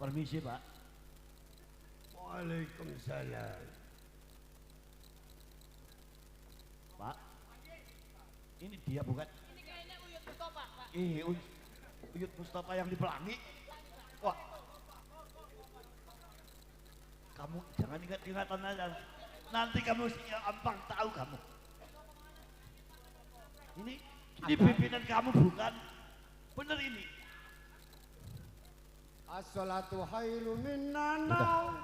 Permisi Pak. Waalaikumsalam. Pak. Ini dia bukan? Ini kayaknya Uyut Mustafa, Pak. Uyut Mustafa yang di Pelangi. Wah. Kamu jangan ingat-ingatan aja. Nanti kamu gampang tahu kamu. Ini pimpinan kamu bukan? Bener ini. As-salatu khairu minan naum.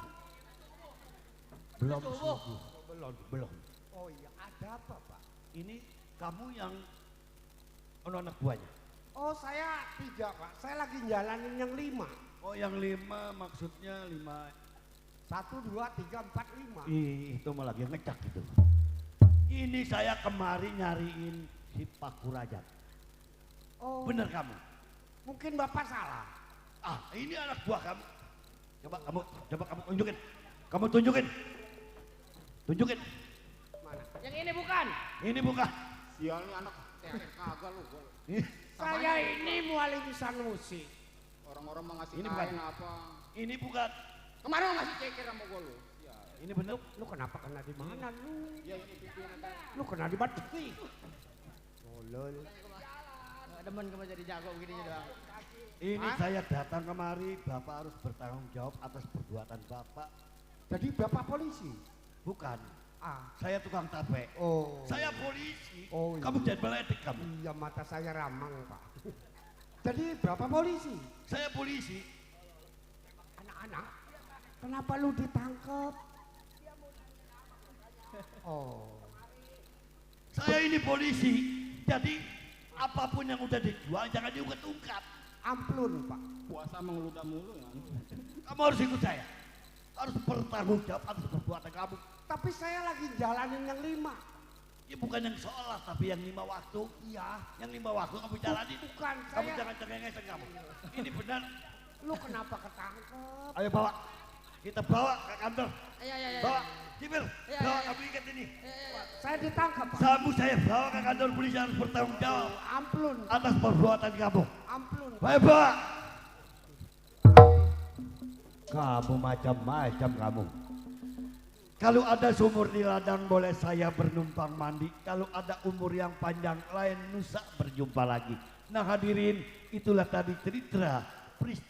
Belum subuh. Belum. Oh iya, ada apa, Pak? Ini kamu yang anak buahnya? Oh, saya tidak, Pak. Saya lagi jalanin yang 5. Oh, yang 5 maksudnya 5. 1, 2, 3, 4, 5. Itu malah lagi ngecak gitu. Ini saya kemari nyariin si Pak Kurajat. Oh. Bener kamu? Mungkin Bapak salah. Ini anak buah kamu. Coba kamu tunjukin. Kamu tunjukin. Tunjukin. Mana? Yang ini bukan. Ini bukan. Sial nih anak THR kagak lu. Saya ini Mualim Sanusi. Orang-orang mau ngasih Ini bukan. kain apa. Ini bukan. Kemarin lu ngasih ceker sama gua lu. Ya. Ini bener. Lu kenapa kena di mana lu? Ya ini pimpinan tadi. Lu kena di mana? Tolol. Demen kamu jadi jago begini doang. Ini saya datang kemari, Bapak harus bertanggung jawab atas perbuatan Bapak. Jadi Bapak polisi? Bukan. Saya tukang tape. Oh. Saya polisi. Oh, Kamu iya. jangan meledek kamu. Iya, mata saya ramang, Pak. Jadi Bapak polisi? Saya polisi. Anak-anak, kenapa lu ditangkap? Oh. Saya ini polisi. Jadi apapun yang udah dijual jangan diungkap-ungkap. Amplun, Pak. Puasa mengeludah mulu ya. Kamu harus ikut saya. harus bertanggung jawab atas perbuatan kamu. Tapi saya lagi jalanin yang 5. Ya bukan yang sholat, tapi yang 5 waktu. Iya. Yang 5 waktu kamu jalanin. Bukan, Kamu saya... jangan cengengesan kamu. Ini benar. Lu kenapa ketangkep? Ayo bawa. Kita bawa ke kantor. Ayo. Bawa. Cibir, Iya, bawa iya. kamu ikat ini. Saya ditangkap, Pak. Sabu saya bawa ke kantor polisi harus bertanggung jawab Amplun. atas perbuatan kamu. Amplun. Ayo bawa. Kamu macam-macam kamu. Kalau ada sumur di ladang boleh saya bernumpang mandi. Kalau ada umur yang panjang lain nusa berjumpa lagi. Nah hadirin, itulah tadi cerita peristiwa